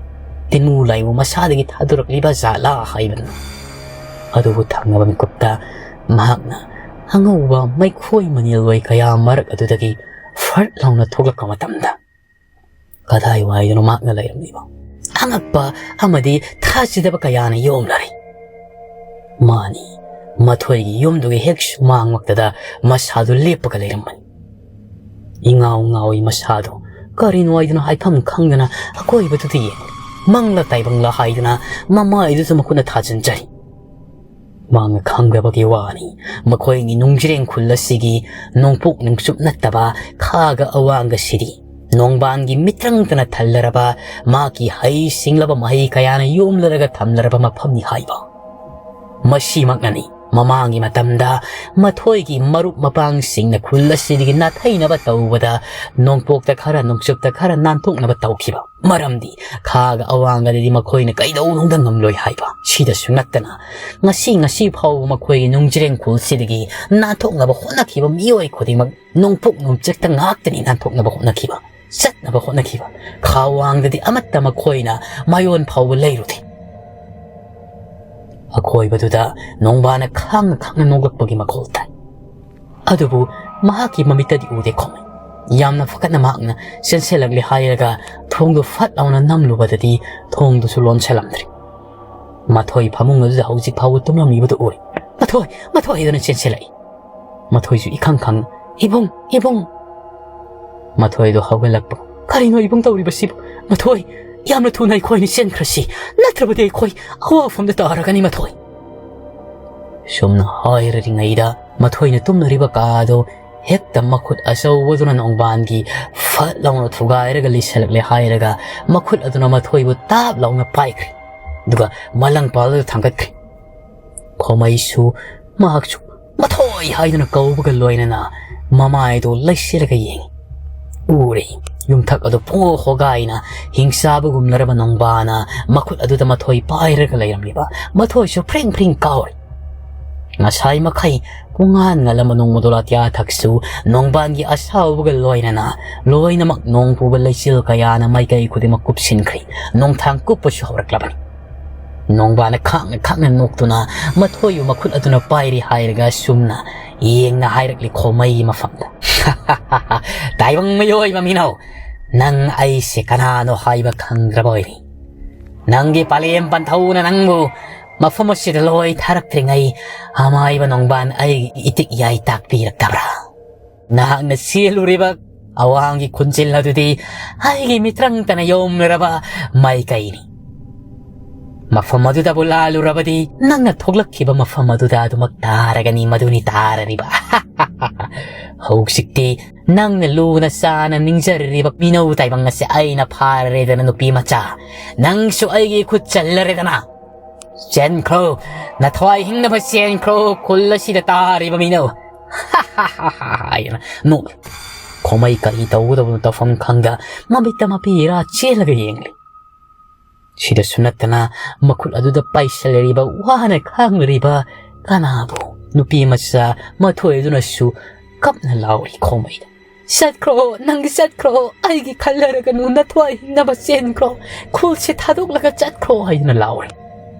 ꯇꯤꯟꯃꯨ ꯂꯥꯏꯃꯨ ꯃꯁꯥꯗꯒꯤ ꯊꯥꯗꯣꯔꯛꯂꯤꯕ ꯖꯥꯠꯂꯥ ꯍꯥꯏꯕꯅꯤ꯫ ꯑꯗꯨꯕꯨ ꯊꯪꯅꯕ ꯃꯤꯀꯨꯞꯇ ꯃꯍꯥꯛꯅ ꯑꯉꯧꯕ ꯃꯩꯈꯣꯏ ꯃꯅꯤꯜꯋꯥꯏ ꯀꯌꯥ ꯃꯔꯛ ꯑꯗꯨꯗꯒꯤ ꯐꯠ ꯂꯥꯎꯅ ꯊꯣꯛꯂꯛꯄ ꯃꯇꯝꯗ ꯀꯗꯥꯏꯋꯥꯏꯗꯅꯣ ꯃꯍꯥꯛꯅ ꯂꯩꯔꯝꯂꯤꯕ? ꯑꯉꯛꯄ ꯑꯃꯗꯤ ꯊꯥꯖꯗꯕ ꯀꯌꯥꯅ ꯌꯣꯝꯂꯔꯦ꯫ ꯃꯥꯅꯤ, ꯃꯊꯣꯏꯒꯤ ꯌꯨꯝꯗꯨꯒꯤ ꯍꯦꯛ ꯁꯨꯃꯥꯡꯃꯛꯇꯗ ꯃꯁꯥꯗꯨ ꯂꯦꯞꯄꯒ ꯂꯩꯔꯝꯕꯅꯤ꯫ ꯏꯉꯥꯎ ꯉꯥꯎꯏ ꯃꯁꯥꯗꯣ꯫ ꯀꯔꯤꯅꯣ ꯍꯥꯏꯗꯨꯅ ꯍꯥꯏꯐꯝ ꯈꯪꯗꯅ ꯑꯀꯣꯏꯕꯗꯨꯗ ꯌꯦꯡꯂꯤ꯫ ꯃꯪꯂꯥ ꯇꯥꯏꯕꯪꯂꯥ ꯍꯥꯏꯗꯨꯅ ꯃꯃꯥꯏꯗꯨꯁꯨ ꯃꯈꯨꯠꯅ ꯊꯥꯖꯤꯟꯖꯔꯤ꯫ ꯃꯥꯡꯅ ꯈꯪꯗꯕꯒꯤ ꯋꯥꯅꯤ, ꯃꯈꯣꯏꯒꯤ ꯅꯨꯡꯖ꯭ꯔꯦꯡ ꯈꯨꯜ ꯑꯁꯤꯒꯤ ꯅꯣꯡꯄꯣꯛ ꯅꯣꯡꯆꯨꯞ ꯅꯠꯇꯕ ꯈꯥꯒ ꯑꯋꯥꯡꯒꯁꯤꯗꯤ ꯅꯣꯡꯕꯥꯟꯒꯤ ꯃꯤꯇ꯭ꯔꯪꯇꯅ ꯊꯜꯂꯔꯕ, ꯃꯍꯥꯛꯀꯤ ꯍꯩ ꯁꯤꯡꯂꯕ ꯃꯍꯩ ꯀꯌꯥꯅ ꯌꯣꯝꯂꯔꯒ ꯊꯝꯂꯔꯕ ꯃꯐꯝꯅꯤ ꯍꯥꯏꯕ꯫ ꯃꯁꯤꯃꯛꯅꯅꯤ ꯃꯃꯥꯡꯒꯤ ꯃꯇꯝꯗ ꯃꯊꯣꯏꯒꯤ ꯃꯔꯨꯞ ꯃꯄꯥꯡꯁꯤꯡꯅ ꯈꯨꯜ ꯑꯁꯤꯗꯒꯤ ꯅꯥꯊꯩꯅꯕ ꯇꯧꯕꯗ ꯅꯣꯡꯄꯣꯛꯇ ꯈꯔ ꯅꯣꯡꯆꯨꯞꯇ ꯈꯔ ꯅꯥꯟꯊꯣꯛꯅꯕ ꯇꯧꯈꯤꯕ꯫ ꯃꯔꯝꯗꯤ ꯈꯥꯒ ꯑꯋꯥꯡꯒꯗꯗꯤ ꯃꯈꯣꯏꯅ ꯀꯩꯗꯧꯅꯨꯡꯗ ꯉꯝꯂꯣꯏ ꯍꯥꯏꯕ꯫ ꯁꯤꯗꯁꯨ ꯅꯠꯇꯅ ꯉꯁꯤ, ꯉꯁꯤ ꯐꯥꯎꯕ ꯃꯈꯣꯏꯒꯤ ꯅꯨꯡꯖ꯭ꯔꯦꯡ ꯈꯨꯜꯁꯤꯗꯒꯤ ꯅꯥꯟꯊꯣꯛꯅꯕ ꯍꯣꯠꯅꯈꯤꯕ ꯃꯤꯑꯣꯏ ꯈꯨꯗꯤꯡꯃꯛ ꯅꯣꯡꯄꯣꯛ ꯅꯣꯡꯆꯨꯞꯇ ꯉꯥꯛꯇꯅꯤ ꯅꯥꯟꯊꯣꯛꯅꯕ ꯍꯣꯠꯅꯈꯤꯕ, ꯆꯠꯅꯕ ꯍꯣꯠꯅꯈꯤꯕ꯫ ꯈꯥ ꯋꯥꯡꯗꯗꯤ ꯑꯃꯠꯇ ꯃꯈꯣꯏꯅ ꯃꯌꯣꯟ ꯐꯥꯎꯕ ꯂꯩꯔꯨꯗꯦ꯫ ꯑꯀꯣꯏꯕꯗꯨꯗ ꯅꯣꯡꯕꯥꯅ ꯈꯥꯡꯅ ꯈꯥꯡꯅ ꯅꯣꯛꯂꯛꯄꯒꯤ ꯃꯈꯣꯜ ꯇꯥꯏ꯫ ꯑꯗꯨꯕꯨ ꯃꯍꯥꯛꯀꯤ ꯃꯃꯤꯠꯇꯗꯤ ꯎꯗꯦ ꯈꯣꯃꯩ꯫ ꯌꯥꯝꯅ ꯐꯀꯠꯅ ꯃꯍꯥꯛꯅ ꯆꯦꯟꯁꯤꯜꯂꯛꯂꯦ ꯍꯥꯏꯔꯒ ꯊꯣꯡꯗꯨ ꯐꯠ ꯂꯥꯎꯅ ꯅꯝꯂꯨꯕꯗꯗꯤ ꯊꯣꯡꯗꯨꯁꯨ ꯂꯣꯟꯁꯤꯜꯂꯝꯗ꯭ꯔꯦ꯫ ꯃꯊꯣꯏ ꯐꯃꯨꯡ ꯑꯗꯨꯗ ꯍꯧꯖꯤꯛ ꯐꯥꯎꯕ ꯇꯨꯝꯂꯝꯂꯤꯕꯗꯨ ꯎꯔꯦ꯫ "ꯃꯊꯣꯏ! ꯃꯊꯣꯏ!" ꯍꯥꯏꯗꯨꯅ ꯆꯦꯟꯁꯤꯜꯂꯛꯏ꯫ ꯃꯊꯣꯏꯁꯨ ꯏꯈꯪ ꯈꯪꯅ, "ꯏꯕꯨꯡ! ꯏꯕꯨꯡ!" ꯃꯊꯣꯏꯗꯣ ꯍꯧꯒꯠꯂꯛꯄ꯫ "ꯀꯔꯤꯅꯣ ꯏꯕꯨꯡ ꯇꯧꯔꯤꯕꯁꯤꯕꯨ? ꯃꯊꯣꯏ! ꯌꯥꯝꯅ ꯊꯨꯅ ꯑꯩꯈꯣꯏꯅ ꯆꯦꯟꯈ꯭ꯔꯁꯤ, ꯅꯠꯇ꯭ꯔꯕꯗꯤ ꯑꯩꯈꯣꯏ ꯑꯋꯥꯐꯝꯗ ꯇꯥꯔꯒꯅꯤ ꯃꯊꯣꯏ!" ꯁꯨꯝꯅ ꯍꯥꯏꯔꯤꯉꯩꯗ ꯃꯊꯣꯏꯅ ꯇꯨꯝꯂꯔꯤꯕ ꯀꯥꯗꯣ ꯍꯦꯛꯇ ꯃꯈꯨꯠ ꯑꯆꯧꯕꯗꯨꯅ ꯅꯣꯡꯕꯥꯟꯒꯤ ꯐꯠ ꯂꯥꯎꯅ ꯊꯨꯒꯥꯏꯔꯒ ꯂꯤꯁꯜꯂꯛꯂꯦ ꯍꯥꯏꯔꯒ ꯃꯈꯨꯠ ꯑꯗꯨꯅ ꯃꯊꯣꯏꯕꯨ ꯇꯥꯞ ꯂꯥꯎꯅ ꯄꯥꯏꯈ꯭ꯔꯦ꯫ ꯑꯗꯨꯒ ꯃꯂꯪꯄꯥꯜꯗꯨꯗ ꯊꯥꯡꯒꯠꯈ꯭ꯔꯦ꯫ ꯈꯣꯃꯩꯁꯨ ꯃꯍꯥꯛꯁꯨ "ꯃꯊꯣꯏ!" ꯍꯥꯏꯗꯨꯅ ꯀꯧꯕꯒ ꯂꯣꯏꯅꯅ ꯃꯃꯥꯏꯗꯨ ꯂꯩꯁꯤꯜꯂꯒ ꯌꯦꯡꯉꯤ꯫ ꯎꯔꯦ, ꯌꯨꯝꯊꯛ ꯑꯗꯨ ꯄꯨꯡꯍꯣ ꯍꯣꯒꯥꯏꯅ ꯍꯤꯡꯆꯥꯕꯒꯨꯝꯂꯔꯕ ꯅꯣꯡꯕꯥꯅ ꯃꯈꯨꯠ ꯑꯗꯨꯗ ꯃꯊꯣꯏ ꯄꯥꯏꯔꯒ ꯂꯩꯔꯝꯂꯤꯕ꯫ ꯃꯊꯣꯏꯁꯨ ꯐ꯭ꯔꯤꯡ ꯐ꯭ꯔꯤꯡ ꯀꯥꯎꯔꯤ꯫ ꯉꯁꯥꯏ ꯃꯈꯩ ꯄꯨꯡꯉꯥꯟ ꯉꯜꯂꯝꯕ ꯅꯣꯡꯃꯗꯣ ꯂꯥꯇꯤꯌꯥ ꯊꯛꯁꯨ ꯅꯣꯡꯕꯥꯟꯒꯤ ꯑꯁꯥꯎꯕꯒ ꯂꯣꯏꯅꯅ ꯂꯣꯏꯅꯃꯛ ꯅꯣꯡ ꯄꯨꯕ ꯂꯩꯆꯤꯜ ꯀꯌꯥꯅ ꯃꯥꯏꯀꯩ ꯈꯨꯗꯤꯡꯃꯛ ꯀꯨꯞꯁꯤꯟꯈ꯭ꯔꯦ꯫ ꯅꯣꯡꯊꯥꯡ ꯀꯨꯞꯄꯁꯨ ꯍꯧꯔꯛꯂꯕꯅꯤ꯫ ꯅꯣꯡꯕꯥꯅ ꯈꯥꯡꯅ ꯈꯥꯡꯅ ꯅꯣꯛꯇꯨꯅ ꯃꯊꯣꯏꯕꯨ ꯃꯈꯨꯠ ꯑꯗꯨꯅ ꯄꯥꯏꯔꯤ ꯍꯥꯏꯔꯒ ꯁꯨꯝꯅ ꯌꯦꯡꯅ ꯍꯥꯏꯔꯛꯂꯤ ꯈꯣꯃꯩꯒꯤ ꯃꯐꯝꯗ꯫ "ꯇꯥꯏꯕꯪ ꯃꯤꯑꯣꯏꯕ ꯃꯤꯅꯧ, ꯅꯪ ꯑꯩꯁꯦ ꯀꯅꯥꯅꯣ ꯍꯥꯏꯕ ꯈꯪꯗ꯭ꯔꯕ ꯑꯣꯏꯔꯦ꯫ ꯅꯪꯒꯤ ꯄꯥꯂꯦꯝ ꯄꯟꯊꯧꯅ ꯅꯪꯕꯨ ꯃꯐꯝ ꯑꯁꯤꯗ ꯂꯣꯏ ꯊꯥꯔꯛꯇ꯭ꯔꯤꯉꯩ ꯑꯃꯥꯏꯕ ꯅꯣꯡꯕꯥꯟ ꯑꯩꯒꯤ ꯏꯇꯤꯛ ꯏꯌꯥꯏ ꯇꯥꯛꯄꯤꯔꯛꯇꯕ꯭ꯔꯥ? ꯅꯍꯥꯛꯅ ꯆꯦꯜꯂꯨꯔꯤꯕ ꯑꯋꯥꯡꯒꯤ ꯈꯨꯟꯖꯤꯜ ꯑꯗꯨꯗꯤ ꯑꯩꯒꯤ ꯃꯤꯇ꯭ꯔꯪꯇꯅ ꯌꯣꯝꯂꯔꯕ ꯃꯥꯏꯀꯩꯅꯤ꯫ ꯃꯐꯝ ꯑꯗꯨꯗꯕꯨ ꯂꯥꯜꯂꯨꯔꯕꯗꯤ ꯅꯪꯅ ꯊꯣꯛꯂꯛꯈꯤꯕ ꯃꯐꯝ ꯑꯗꯨꯗ ꯑꯗꯨꯃꯛ ꯇꯥꯔꯒꯅꯤ, ꯃꯗꯨꯅꯤ ꯇꯥꯔꯔꯤꯕ꯫ ꯍꯧꯖꯤꯛꯇꯤ ꯅꯪꯅ ꯂꯨꯅ ꯆꯥꯅ ꯅꯤꯡꯖꯔꯤꯕ ꯃꯤꯅꯧ ꯇꯥꯏꯕꯪ ꯑꯁꯦ ꯑꯩꯅ ꯐꯥꯔꯔꯦꯗꯅ, ꯅꯨꯄꯤ ꯃꯆꯥ꯫ ꯅꯪꯁꯨ ꯑꯩꯒꯤ ꯈꯨꯠ ꯆꯜꯂꯔꯦꯗꯅ꯫ ꯆꯦꯟꯈ꯭ꯔꯣ, ꯅꯊ꯭ꯋꯥꯏ ꯍꯤꯡꯅꯕ ꯆꯦꯟꯈ꯭ꯔꯣ, ꯈꯨꯜ ꯑꯁꯤꯗ ꯇꯥꯔꯤꯕ ꯃꯤꯅꯧ꯫ ꯍꯥꯏꯅ ꯅꯣꯛꯂꯤ꯫ ꯈꯣꯃꯩ ꯀꯔꯤ ꯇꯧꯒꯗꯕꯅꯣ ꯇꯧꯐꯝ ꯈꯪꯗ ꯃꯃꯤꯠꯇ ꯃꯄꯤ ꯏꯔꯥ ꯆꯦꯜꯂꯒ ꯌꯦꯡꯂꯤ꯫ ꯁꯤꯗꯁꯨ ꯅꯠꯇꯅ ꯃꯈꯨꯠ ꯑꯗꯨꯗ ꯄꯥꯏꯁꯤꯜꯂꯔꯤꯕ ꯋꯥꯅ ꯈꯥꯡꯂꯔꯤꯕ ꯀꯅꯥꯕꯨ, ꯅꯨꯄꯤ ꯃꯆꯥ ꯃꯊꯣꯏ ꯑꯗꯨꯅꯁꯨ ꯀꯞꯅ ꯂꯥꯎꯔꯤ ꯈꯣꯃꯩꯗ꯫ "ꯆꯠꯈ꯭ꯔꯣ, ꯅꯪꯗꯤ ꯆꯠꯈ꯭ꯔꯣ, ꯑꯩꯒꯤ ꯈꯜꯂꯔꯒꯅꯨ, ꯅꯊ꯭ꯋꯥꯏ ꯍꯤꯡꯅꯕ ꯆꯦꯟꯈ꯭ꯔꯣ, ꯈꯨꯜꯁꯦ ꯊꯥꯗꯣꯛꯂꯒ ꯆꯠꯈ꯭ꯔꯣ" ꯍꯥꯏꯗꯨꯅ ꯂꯥꯎꯔꯤ꯫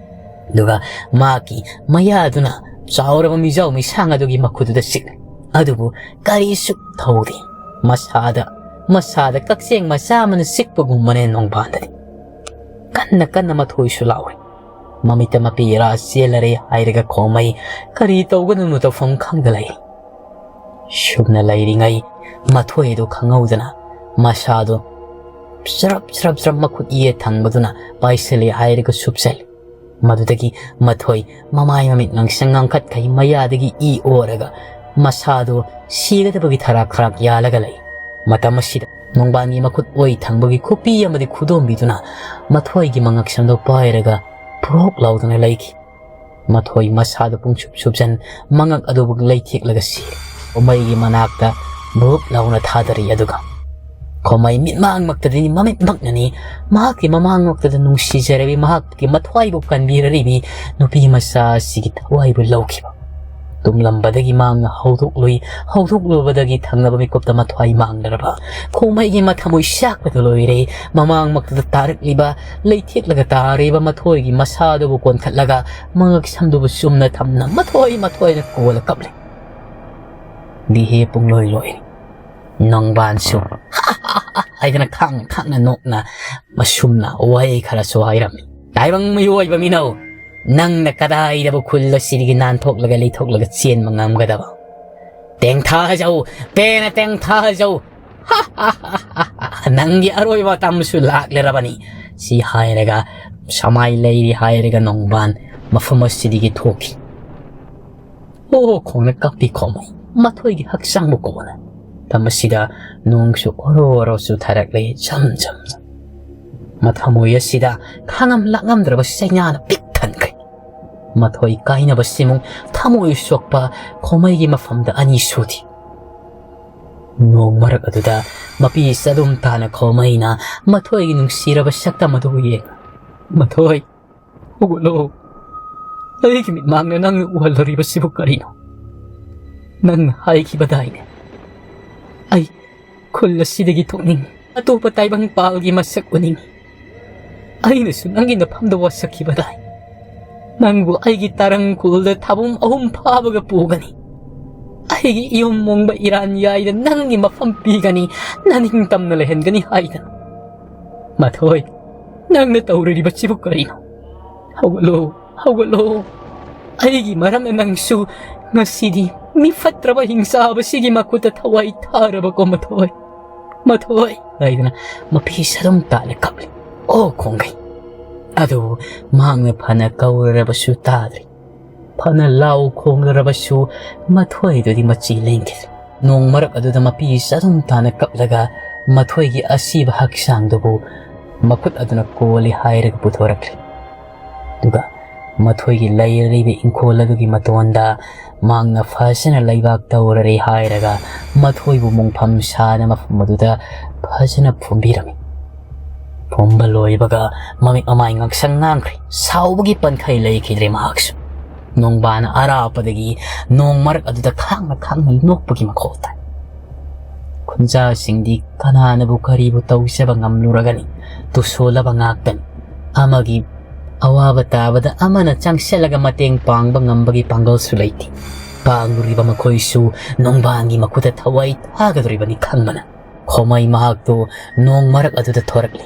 ꯑꯗꯨꯒ ꯃꯍꯥꯛꯀꯤ ꯃꯌꯥꯗꯨꯅ ꯆꯥꯎꯔꯕ ꯃꯤꯖꯥꯎ ꯃꯤꯁꯥꯡ ꯑꯗꯨꯒꯤ ꯃꯈꯨꯠꯇꯨꯗ ꯆꯤꯛꯂꯤ꯫ ꯑꯗꯨꯕꯨ ꯀꯔꯤꯁꯨ ꯇꯧꯗꯦ꯫ ꯃꯁꯥꯗ, ꯃꯁꯥꯗ ꯀꯛꯆꯦꯡ ꯃꯆꯥ ꯑꯃꯅ ꯆꯤꯛꯄꯒꯨꯝꯕꯅꯦ ꯅꯣꯡꯕꯥꯟꯗꯗꯤ꯫ ꯀꯟꯅ ꯀꯟꯅ ꯃꯊꯣꯏꯁꯨ ꯂꯥꯎꯔꯤ꯫ ꯃꯃꯤꯠꯇ ꯃꯄꯤ ꯏꯔꯥ ꯆꯦꯜꯂꯔꯦ ꯍꯥꯏꯔꯒ ꯈꯣꯃꯩ ꯀꯔꯤ ꯇꯧꯒꯗꯕꯅꯣ ꯇꯧꯐꯝ ꯈꯪꯗ ꯂꯩ꯫ ꯁꯨꯝꯅ ꯂꯩꯔꯤꯉꯩ ꯃꯊꯣꯏꯗꯨ ꯈꯪꯍꯧꯗꯅ ꯃꯁꯥꯗꯨ ꯆꯔꯞ ꯆꯔꯞ ꯆꯔꯞ ꯃꯈꯨꯠ ꯌꯦꯠ ꯊꯪꯕꯗꯨꯅ ꯄꯥꯏꯁꯤꯜꯂꯤ ꯍꯥꯏꯔꯒ ꯁꯨꯞꯆꯜꯂꯤ꯫ ꯃꯗꯨꯗꯒꯤ ꯃꯊꯣꯏ ꯃꯃꯥꯏ ꯃꯃꯤꯠ ꯉꯥꯡꯁꯪ ꯉꯥꯡꯈꯠꯈꯩ ꯃꯌꯥꯗꯒꯤ ꯏ ꯑꯣꯔꯒ ꯃꯁꯥꯗꯨ ꯁꯤꯒꯗꯕꯒꯤ ꯊꯔꯥꯛ ꯊꯔꯥꯛ ꯌꯥꯜꯂꯒ ꯂꯩ꯫ ꯃꯇꯝ ꯑꯁꯤꯗ ꯅꯣꯡꯕꯥꯟꯒꯤ ꯃꯈꯨꯠ ꯑꯣꯏ ꯊꯪꯕꯒꯤ ꯈꯨꯄꯤ ꯑꯃꯗꯤ ꯈꯨꯗꯣꯝꯕꯤꯗꯨꯅ ꯃꯊꯣꯏꯒꯤ ꯃꯉꯛꯁꯝꯗ ꯄꯥꯏꯔꯒ ꯄ꯭ꯔꯣꯛ ꯂꯥꯎꯗꯨꯅ ꯂꯩꯈꯤ꯫ ꯃꯊꯣꯏ ꯃꯁꯥꯗꯨ ꯄꯨꯡꯁꯨꯞ ꯁꯨꯞꯆꯟ ꯃꯉꯛ ꯑꯗꯨꯕꯨ ꯂꯩꯊꯦꯛꯂꯒ ꯁꯤꯔꯦ꯫ ꯈꯣꯃꯩꯒꯤ ꯃꯅꯥꯛꯇ ꯕꯨꯞ ꯂꯥꯎꯅ ꯊꯥꯗꯔꯤ꯫ ꯑꯗꯨꯒ ꯈꯣꯃꯩ ꯃꯤꯠꯃꯥꯡꯃꯛꯇꯗꯤ ꯃꯃꯤꯠꯃꯛꯅꯅꯤ ꯃꯍꯥꯛꯀꯤ ꯃꯃꯥꯡꯃꯛꯇꯗ ꯅꯨꯡꯁꯤꯖꯔꯕꯤ ꯃꯍꯥꯛꯀꯤ ꯃꯊ꯭ꯋꯥꯏꯕꯨ ꯀꯟꯕꯤꯔꯔꯤꯕꯤ ꯅꯨꯄꯤ ꯃꯆꯥ ꯑꯁꯤꯒꯤ ꯊꯋꯥꯏꯕꯨ ꯂꯧꯈꯤꯕ꯫ ꯇꯨꯝꯂꯝꯕꯗꯒꯤ ꯃꯥꯡꯅ ꯍꯧꯗꯣꯛꯂꯨꯏ꯫ ꯍꯧꯗꯣꯛꯂꯨꯕꯗꯒꯤ ꯊꯪꯅꯕ ꯃꯤꯀꯨꯞꯇ ꯃꯊ꯭ꯋꯥꯏ ꯃꯥꯡꯂꯔꯕ ꯈꯣꯃꯩꯒꯤ ꯃꯊꯃꯣꯏ ꯁꯥꯛꯄꯗ ꯂꯣꯏꯔꯦ꯫ ꯃꯃꯥꯡꯃꯛꯇꯗ ꯇꯥꯔꯛꯂꯤꯕ, ꯂꯩꯊꯦꯛꯂꯒ ꯇꯥꯔꯤꯕ ꯃꯊꯣꯏꯒꯤ ꯃꯁꯥꯗꯨꯕꯨ ꯀꯣꯟꯈꯠꯂꯒ ꯃꯉꯛ ꯁꯝꯗꯨꯕꯨ ꯆꯨꯝꯅ ꯊꯝꯅ ꯃꯊꯣꯏ ꯃꯊꯣꯏꯅ ꯀꯣꯜꯂ ꯀꯞꯂꯤ꯫ ꯗꯤꯍꯦ ꯄꯨꯡꯂꯣꯏ ꯂꯣꯏꯔꯤ꯫ ꯅꯣꯡꯕꯥꯟꯁꯨ ꯍꯥꯏꯗꯅ ꯈꯥꯡꯅ ꯈꯥꯡꯅ ꯅꯣꯛꯅ ꯃꯁꯨꯝꯅ ꯋꯥꯍꯩ ꯈꯔꯁꯨ ꯍꯥꯏꯔꯝꯃꯤ꯫ "ꯇꯥꯏꯕꯪ ꯃꯤꯑꯣꯏꯕ ꯃꯤꯅꯧ, ꯅꯪꯅ ꯀꯗꯥꯏꯗꯕꯨ ꯈꯨꯜ ꯑꯁꯤꯗꯒꯤ ꯅꯥꯟꯊꯣꯛꯂꯒ ꯂꯩꯊꯣꯛꯂꯒ ꯆꯦꯟꯕ ꯉꯝꯒꯗꯕ? ꯇꯦꯡꯊꯥꯖꯧ, ꯄꯦꯟꯅ ꯇꯦꯡꯊꯥꯖꯧ꯫ "ꯅꯪꯒꯤ ꯑꯔꯣꯏꯕ ꯃꯇꯝꯁꯨ ꯂꯥꯛꯂꯔꯕꯅꯤ" ꯁꯤ ꯍꯥꯏꯔꯒ ꯁꯃꯥꯏ ꯂꯩꯔꯤ ꯍꯥꯏꯔꯒ ꯅꯣꯡꯕꯥꯟ ꯃꯐꯝ ꯑꯁꯤꯗꯒꯤ ꯊꯣꯛꯈꯤ꯫ "ꯑꯣ" ꯈꯣꯡꯅ ꯀꯞꯄꯤ ꯈꯣꯃꯩ, ꯃꯊꯣꯏꯒꯤ ꯍꯛꯆꯥꯡꯕꯨ ꯀꯣꯟꯅ꯫ ꯃꯇꯝ ꯑꯁꯤꯗ ꯅꯣꯡꯁꯨ ꯑꯣꯔꯣ ꯑꯣꯔꯣ ꯆꯨꯊꯔꯛꯂꯦ, ꯖꯝ ꯖꯝ ꯖꯝ꯫ ꯃꯊꯃꯣꯏ ꯑꯁꯤꯗ ꯈꯥꯡꯉꯝ ꯂꯥꯛꯉꯝꯗ꯭ꯔꯕ ꯆꯩꯅꯥꯅ ꯄꯤꯛ ꯊꯟꯈ꯭ꯔꯦ꯫ ꯃꯊꯣꯏ ꯀꯥꯏꯅꯕꯁꯤꯃꯨꯛ ꯊꯃꯣꯏ ꯁꯣꯛꯄ ꯈꯣꯃꯩꯒꯤ ꯃꯐꯝꯗ ꯑꯅꯤ ꯁꯨꯗꯦ꯫ ꯅꯣꯡ ꯃꯔꯛ ꯑꯗꯨꯗ ꯃꯄꯤ ꯆꯗꯨꯝ ꯇꯥꯅ ꯈꯣꯃꯩꯅ ꯃꯊꯣꯏꯒꯤ ꯅꯨꯡꯁꯤꯔꯕ ꯁꯛꯇꯝ ꯑꯗꯨ ꯌꯦꯡ, "ꯃꯊꯣꯏ, ꯍꯧꯒꯠꯂꯣ꯫ ꯑꯩꯒꯤ ꯃꯤꯠꯃꯥꯡꯅ ꯅꯪꯅ ꯎꯍꯜꯂꯨꯔꯤꯕꯁꯤꯕꯨ ꯀꯔꯤꯅꯣ? ꯅꯪꯅ ꯍꯥꯏꯈꯤꯕꯗꯥꯏꯅꯦ, ꯑꯩ ꯈꯨꯜ ꯑꯁꯤꯗꯒꯤ ꯊꯣꯛꯅꯤꯡꯏ, ꯑꯇꯣꯞꯄ ꯇꯥꯏꯕꯪꯄꯥꯜꯒꯤ ꯃꯁꯛ ꯎꯅꯤꯡꯏ꯫ ꯑꯩꯅꯁꯨ ꯅꯪꯒꯤ ꯅꯐꯝꯗ ꯋꯥꯁꯛꯈꯤꯕꯗꯥꯏ꯫ ꯅꯪꯕꯨ ꯑꯩꯒꯤ ꯇꯔꯪ ꯈꯨꯜꯗ ꯊꯥꯕꯨꯝ ꯑꯍꯨꯝ ꯐꯥꯕꯒ ꯄꯨꯒꯅꯤ꯫ ꯑꯩꯒꯤ ꯏꯌꯨꯝ ꯃꯣꯡꯕ ꯏꯔꯥꯟ ꯌꯥꯏꯗ ꯅꯪꯒꯤ ꯃꯐꯝ ꯄꯤꯒꯅꯤ, ꯅꯅꯤꯡꯇꯝꯅ ꯂꯩꯍꯟꯒꯅꯤ" ꯍꯥꯏꯗꯅ꯫ "ꯃꯊꯣꯏ, ꯅꯪꯅ ꯇꯧꯔꯤꯕꯁꯤꯕꯨ ꯀꯔꯤꯅꯣ? ꯍꯧꯒꯠꯂꯣ, ꯍꯧꯒꯠꯂꯣ꯫ ꯑꯩꯒꯤ ꯃꯔꯝꯅ ꯅꯪꯁꯨ ꯉꯁꯤꯗꯤ ꯃꯤ ꯐꯠꯇ꯭ꯔꯕ ꯍꯤꯡꯆꯥꯕꯁꯤꯒꯤ ꯃꯈꯨꯠꯇ ꯊꯋꯥꯏ ꯊꯥꯔꯕꯀꯣ, ꯃꯊꯣꯏ, ꯃꯊꯣꯏ" ꯍꯥꯏꯗꯅ ꯃꯄꯤ ꯁꯔꯨꯝ ꯇꯥꯅ ꯀꯞꯂꯤ꯫ ꯑꯣ ꯈꯣꯡꯒꯩ! ꯑꯗꯨꯕꯨ ꯃꯍꯥꯛꯅ ꯐꯅ ꯀꯧꯔꯔꯕꯁꯨ ꯇꯥꯗ꯭ꯔꯤ꯫ ꯐꯅ ꯂꯥꯎ ꯈꯣꯡꯂꯔꯕꯁꯨ ꯃꯊꯣꯏꯗꯨꯗꯤ ꯃꯆꯤ ꯂꯦꯡꯈꯤꯗ꯭ꯔꯦ꯫ ꯅꯣꯡ ꯃꯔꯛ ꯑꯗꯨꯗ ꯃꯄꯤ ꯆꯗꯨꯝ ꯇꯥꯅ ꯀꯞꯂꯒ ꯃꯊꯣꯏꯒꯤ ꯑꯁꯤꯕ ꯍꯛꯆꯥꯡꯗꯨꯕꯨ ꯃꯈꯨꯠ ꯑꯗꯨꯅ ꯀꯣꯜꯂꯤ ꯍꯥꯏꯔꯒ ꯄꯨꯊꯣꯔꯛꯂꯤ꯫ ꯑꯗꯨꯒ ꯃꯊꯣꯏꯒꯤ ꯂꯩꯔꯤꯕ ꯏꯪꯈꯣꯜ ꯑꯗꯨꯒꯤ ꯃꯇꯣꯟꯗ ꯃꯍꯥꯛꯅ ꯐꯖꯅ ꯂꯩꯕꯥꯛ ꯇꯧꯔꯔꯦ ꯍꯥꯏꯔꯒ ꯃꯊꯣꯏꯕꯨ ꯃꯣꯡꯐꯝ ꯁꯥꯅ ꯃꯐꯝ ꯑꯗꯨꯗ ꯐꯖꯅ ꯐꯨꯝꯕꯤꯔꯝꯃꯤ꯫ ꯐꯨꯝꯕ ꯂꯣꯏꯕꯒ ꯃꯃꯤꯠ ꯃꯃꯥꯏ ꯉꯥꯡꯁꯪ ꯉꯥꯡꯈ꯭ꯔꯦ꯫ ꯁꯥꯎꯕꯒꯤ ꯄꯟꯈꯩ ꯂꯩꯈꯤꯗ꯭ꯔꯦ ꯃꯍꯥꯛꯁꯨ꯫ ꯅꯣꯡꯕꯥꯟ ꯑꯔꯥꯞꯄꯗꯒꯤ ꯅꯣꯡ ꯃꯔꯛ ꯑꯗꯨꯗ ꯈꯥꯡꯅ ꯈꯥꯡꯅ ꯅꯣꯛꯄꯒꯤ ꯃꯈꯣꯜ ꯇꯥꯏ꯫ ꯈꯨꯟꯖꯥꯁꯤꯡꯗꯤ ꯀꯅꯥꯅꯕꯨ ꯀꯔꯤꯕꯨ ꯇꯧꯖꯕ ꯉꯝꯂꯨꯔꯒꯅꯤ? ꯇꯨꯁꯣꯜꯂꯕ ꯉꯥꯛꯇꯅꯤ꯫ ꯑꯃꯒꯤ ꯑꯋꯥꯕ ꯇꯥꯕꯗ ꯑꯃꯅ ꯆꯪꯁꯤꯜꯂꯒ ꯃꯇꯦꯡ ꯄꯥꯡꯕ ꯉꯝꯕꯒꯤ ꯄꯥꯡꯒꯜꯁꯨ ꯂꯩꯇꯦ꯫ ꯄꯥꯡꯂꯨꯔꯤꯕ ꯃꯈꯣꯏꯁꯨ ꯅꯣꯡꯕꯥꯟꯒꯤ ꯃꯈꯨꯠꯇ ꯊꯋꯥꯏ ꯊꯥꯒꯗꯧꯔꯤꯕꯅꯤ ꯈꯪꯕꯅ ꯈꯣꯃꯩ ꯃꯍꯥꯛꯇꯨ ꯅꯣꯡ ꯃꯔꯛ ꯑꯗꯨꯗ ꯊꯣꯔꯛꯂꯤ꯫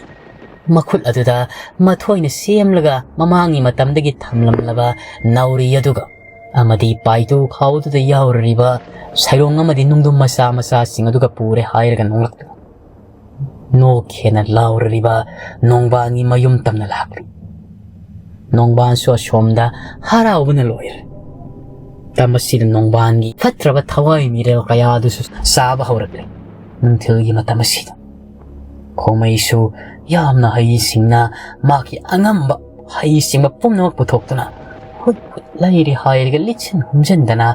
ꯃꯈꯨꯠ ꯑꯗꯨꯗ ꯃꯊꯣꯏꯅ ꯁꯦꯝꯂꯒ ꯃꯃꯥꯡꯒꯤ ꯃꯇꯝꯗꯒꯤ ꯊꯝꯂꯝꯂꯕ ꯅꯥꯎꯔꯤ ꯑꯗꯨꯒ ꯑꯃꯗꯤ ꯄꯥꯏꯇꯨ ꯈꯥꯎꯗꯨꯗ ꯌꯥꯎꯔꯤꯕ ꯁꯩꯔꯣꯡ ꯑꯃꯗꯤ ꯅꯨꯡꯗꯨꯝ ꯃꯆꯥ ꯃꯆꯥꯁꯤꯡ ꯑꯗꯨꯒ ꯄꯨꯔꯦ ꯍꯥꯏꯔꯒ ꯅꯣꯡꯂꯛꯇꯨꯅ ꯅꯣꯛꯈꯦꯅ ꯂꯥꯎꯔꯤꯕ ꯅꯣꯡꯕꯥꯟꯒꯤ ꯃꯌꯨꯝ ꯇꯝꯅ ꯂꯥꯛꯂꯤ꯫ ꯅꯣꯡꯕꯥꯟꯁꯨ ꯑꯁꯣꯝꯗ ꯍꯔꯥꯎꯕꯅ ꯂꯣꯏꯔꯦ꯫ ꯃꯇꯝ ꯑꯁꯤꯗ ꯅꯣꯡꯕꯥꯟꯒꯤ ꯐꯠꯇ꯭ꯔꯕ ꯊꯋꯥꯏ ꯃꯤꯔꯦꯜ ꯀꯌꯥ ꯑꯗꯨꯁꯨ ꯆꯥꯕ ꯍꯧꯔꯛꯂꯦ꯫ ꯅꯨꯡꯊꯤꯜꯒꯤ ꯃꯇꯝ ꯑꯁꯤꯗ ꯈꯣꯃꯩꯁꯨ ꯌꯥꯝꯅ ꯍꯩꯁꯤꯡꯅ ꯃꯍꯥꯛꯀꯤ ꯑꯉꯝꯕ ꯍꯩꯁꯤꯡꯕ ꯄꯨꯝꯅꯃꯛ ꯄꯨꯊꯣꯛꯇꯨꯅ ꯍꯨꯠ ꯍꯨꯠ ꯂꯩꯔꯦ ꯍꯥꯏꯔꯒ ꯂꯤꯠꯁꯤꯟ ꯍꯨꯝꯖꯤꯟꯗꯅ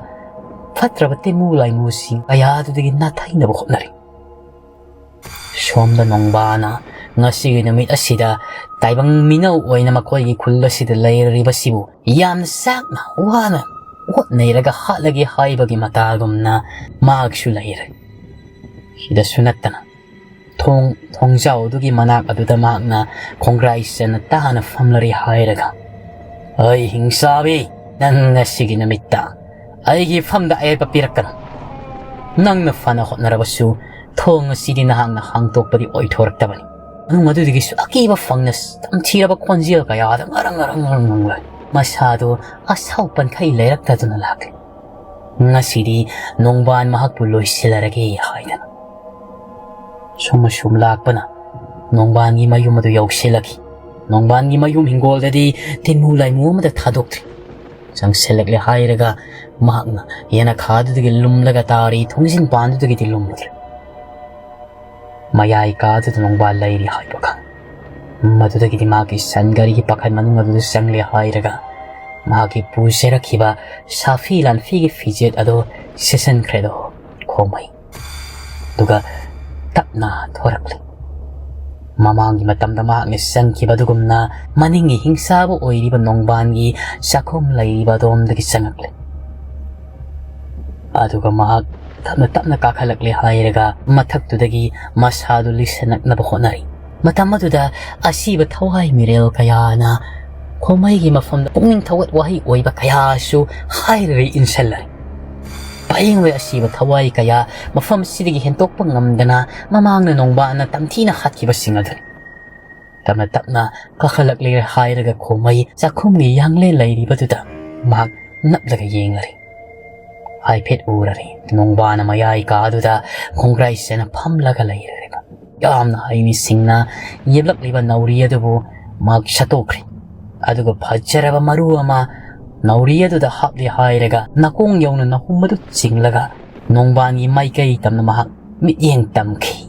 ꯐꯠꯇ꯭ꯔꯕ ꯇꯤꯃꯨ ꯂꯥꯏꯃꯨꯁꯤꯡ ꯀꯌꯥ ꯑꯗꯨꯗꯒꯤ ꯅꯥꯊꯩꯅꯕ ꯍꯣꯠꯅꯔꯤ꯫ ꯁꯣꯝꯗ ꯅꯣꯡꯕꯥꯅ ꯉꯁꯤꯒꯤ ꯅꯨꯃꯤꯠ ꯑꯁꯤꯗ ꯇꯥꯏꯕꯪ ꯃꯤꯅꯧ ꯑꯣꯏꯅ ꯃꯈꯣꯏꯒꯤ ꯈꯨꯜ ꯑꯁꯤꯗ ꯂꯩꯔꯤꯕꯁꯤꯕꯨ ꯌꯥꯝꯅ ꯆꯥꯛꯅ ꯋꯥꯅ ꯍꯣꯠꯅꯩꯔꯒ ꯍꯥꯠꯂꯒꯦ ꯍꯥꯏꯕꯒꯤ ꯃꯇꯥꯒꯨꯝꯅ ꯃꯍꯥꯛꯁꯨ ꯂꯩꯔꯦ꯫ ꯁꯤꯗꯁꯨ ꯅꯠꯇꯅ ꯊꯣꯡ ꯊꯣꯡꯖꯥꯎꯗꯨꯒꯤ ꯃꯅꯥꯛ ꯑꯗꯨꯗ ꯃꯍꯥꯛꯅ ꯈꯣꯡꯒ꯭ꯔꯥꯏ ꯆꯟꯅ ꯇꯥꯅ ꯐꯝꯂꯔꯤ ꯍꯥꯏꯔꯒ, "ꯑꯩ ꯍꯤꯡꯆꯥꯕꯤ, ꯅꯪ ꯉꯁꯤꯒꯤ ꯅꯨꯃꯤꯠꯇ ꯑꯩꯒꯤ ꯏꯐꯝꯗ ꯑꯌꯦꯠꯄ ꯄꯤꯔꯛꯀꯅꯨ꯫ ꯅꯪꯅ ꯐꯅ ꯍꯣꯠꯅꯔꯕꯁꯨ ꯊꯣꯡ ꯑꯁꯤꯗꯤ ꯅꯍꯥꯛꯅ ꯍꯥꯡꯗꯣꯛꯄꯗꯤ ꯑꯣꯏꯊꯣꯔꯛꯇꯕꯅꯤ꯫" ꯃꯅꯨꯡ ꯑꯗꯨꯗꯒꯤꯁꯨ ꯑꯀꯤꯕ ꯐꯪꯅ ꯇꯝꯊꯤꯔꯕ ꯈꯣꯟꯖꯦꯜ ꯀꯌꯥꯗ ꯉꯔꯪ ꯉꯔꯪ ꯉꯔꯪ ꯉꯪꯂꯣꯏ ꯃꯁꯥꯗꯨ ꯑꯁꯥꯎ ꯄꯟꯈꯩ ꯂꯩꯔꯛꯇꯗꯨꯅ ꯂꯥꯛꯂꯤ꯫ ꯉꯁꯤꯗꯤ ꯅꯣꯡꯕꯥꯟ ꯃꯍꯥꯛꯄꯨ ꯂꯣꯏꯁꯤꯜꯂꯔꯒꯦ ꯍꯥꯏꯗꯅ꯫ ꯁꯨꯝ ꯑꯁꯨꯝ ꯂꯥꯛꯄꯅ ꯅꯣꯡꯕꯥꯟꯒꯤ ꯃꯌꯨꯝ ꯑꯗꯨ ꯌꯧꯁꯤꯜꯂꯛꯈꯤ꯫ ꯅꯣꯡꯕꯥꯟꯒꯤ ꯃꯌꯨꯝ ꯍꯤꯡꯒꯣꯜꯗꯗꯤ ꯇꯤꯟꯃꯨ ꯂꯥꯏꯃꯨ ꯑꯃꯗ ꯊꯥꯗꯣꯛꯇ꯭ꯔꯤ꯫ ꯆꯪꯁꯤꯜꯂꯛꯂꯦ ꯍꯥꯏꯔꯒ ꯃꯍꯥꯛꯅ ꯌꯦꯅꯈꯥꯗꯨꯗꯒꯤ ꯂꯨꯝꯂꯒ ꯇꯥꯔꯤ ꯊꯣꯡꯖꯤꯟ ꯄꯥꯟꯗꯨꯗꯒꯤꯗꯤ ꯂꯨꯝꯂꯨꯗ꯭ꯔꯦ꯫ ꯃꯌꯥꯏ ꯀꯥꯗꯨꯗ ꯅꯣꯡꯕꯥꯜ ꯂꯩꯔꯤ ꯍꯥꯏꯕ ꯈꯪ꯫ ꯃꯗꯨꯗꯒꯤꯗꯤ ꯃꯍꯥꯛꯀꯤ ꯁꯟ ꯒꯥꯔꯤꯒꯤ ꯄꯥꯈꯟ ꯃꯅꯨꯡ ꯑꯗꯨꯗ ꯆꯪꯂꯦ ꯍꯥꯏꯔꯒ ꯃꯍꯥꯛꯀꯤ ꯄꯨꯖꯔꯛꯈꯤꯕ ꯁꯥꯐꯤ ꯂꯥꯟꯐꯤꯒꯤ ꯐꯤꯖꯦꯠ ꯑꯗꯣ ꯁꯦꯠꯆꯟꯈ꯭ꯔꯦꯗꯣ ꯈꯣꯃꯩ꯫ ꯑꯗꯨꯒ ꯇꯞꯅ ꯊꯣꯔꯛꯂꯦ꯫ ꯃꯃꯥꯡꯒꯤ ꯃꯇꯝꯗ ꯃꯍꯥꯛꯅ ꯆꯪꯈꯤꯕ ꯑꯗꯨꯒꯨꯝꯅ ꯃꯅꯤꯡꯒꯤ ꯍꯤꯡꯁꯥꯕ ꯑꯣꯏꯔꯤꯕ ꯅꯣꯡꯕꯥꯟꯒꯤ ꯆꯥꯛꯈꯨꯝ ꯂꯩꯔꯤꯕ ꯑꯗꯣꯝꯗꯒꯤ ꯆꯪꯉꯛꯂꯦ꯫ ꯑꯗꯨꯒ ꯃꯍꯥꯛ ꯇꯞꯅ ꯇꯞꯅ ꯀꯥꯈꯠꯂꯛꯂꯦ ꯍꯥꯏꯔꯒ ꯃꯊꯛꯇꯨꯗꯒꯤ ꯃꯁꯥꯗꯨ ꯂꯤꯁꯤꯜꯂꯛꯅꯕ ꯍꯣꯠꯅꯔꯤ꯫ ꯃꯇꯝ ꯑꯗꯨꯗ ꯑꯁꯤꯕ ꯊꯋꯥꯏ ꯃꯤꯔꯦꯜ ꯀꯌꯥꯅ ꯈꯣꯃꯩꯒꯤ ꯃꯐꯝꯗ ꯄꯨꯛꯅꯤꯡ ꯊꯧꯒꯠ ꯋꯥꯍꯩ ꯑꯣꯏꯕ ꯀꯌꯥꯁꯨ ꯍꯥꯏꯔꯔꯤ ꯏꯟꯁꯤꯜꯂꯔꯤ꯫ ꯄꯥꯌꯦꯡꯂꯣꯏ ꯑꯁꯤꯕ ꯊꯋꯥꯏ ꯀꯌꯥ ꯃꯐꯝ ꯑꯁꯤꯗꯒꯤ ꯍꯦꯟꯇꯣꯛꯄ ꯉꯝꯗꯅ ꯃꯃꯥꯡꯗ ꯅꯣꯡꯕꯥꯟꯅ ꯇꯝꯊꯤꯅ ꯍꯥꯠꯈꯤꯕꯁꯤꯡ ꯑꯗꯨꯅꯤ꯫ ꯇꯞꯅ ꯇꯞꯅ ꯀꯥꯈꯠꯂꯛꯂꯦ ꯍꯥꯏꯔꯒ ꯈꯣꯃꯩ ꯆꯥꯛꯈꯨꯝꯒꯤ ꯌꯥꯡꯂꯦꯟ ꯂꯩꯔꯤꯕꯗꯨꯗ ꯃꯍꯥꯛ ꯅꯞꯂꯒ ꯌꯦꯡꯂꯔꯦ꯫ ꯍꯥꯏꯐꯦꯠ ꯎꯔꯔꯦ, ꯅꯣꯡꯕꯥꯟ ꯃꯌꯥꯏ ꯀꯥꯗꯨꯗ ꯈꯣꯡꯒ꯭ꯔꯥꯏ ꯁꯦꯠꯅ ꯐꯝꯂꯒ ꯂꯩꯔꯔꯦꯕ꯫ ꯌꯥꯝꯅ ꯍꯩꯅ ꯁꯤꯡꯅ ꯌꯦꯞꯂꯛꯂꯤꯕ ꯅꯥꯎꯔꯤ ꯑꯗꯨꯕꯨ ꯃꯍꯥꯛ ꯁꯠꯇꯣꯛꯈ꯭ꯔꯦ꯫ ꯑꯗꯨꯒ ꯐꯖꯔꯕ ꯃꯔꯨ ꯑꯃ ꯅꯥꯎꯔꯤ ꯑꯗꯨꯗ ꯍꯥꯞꯂꯦ ꯍꯥꯏꯔꯒ ꯅꯥꯀꯣꯡ ꯌꯧꯅ ꯅꯥꯍꯨꯝ ꯑꯗꯨ ꯆꯤꯡꯂꯒ ꯅꯣꯡꯕꯥꯟꯒꯤ ꯃꯥꯏꯀꯩ ꯇꯝꯅ ꯃꯍꯥꯛ ꯃꯤꯠꯌꯦꯡ ꯇꯝꯈꯤ꯫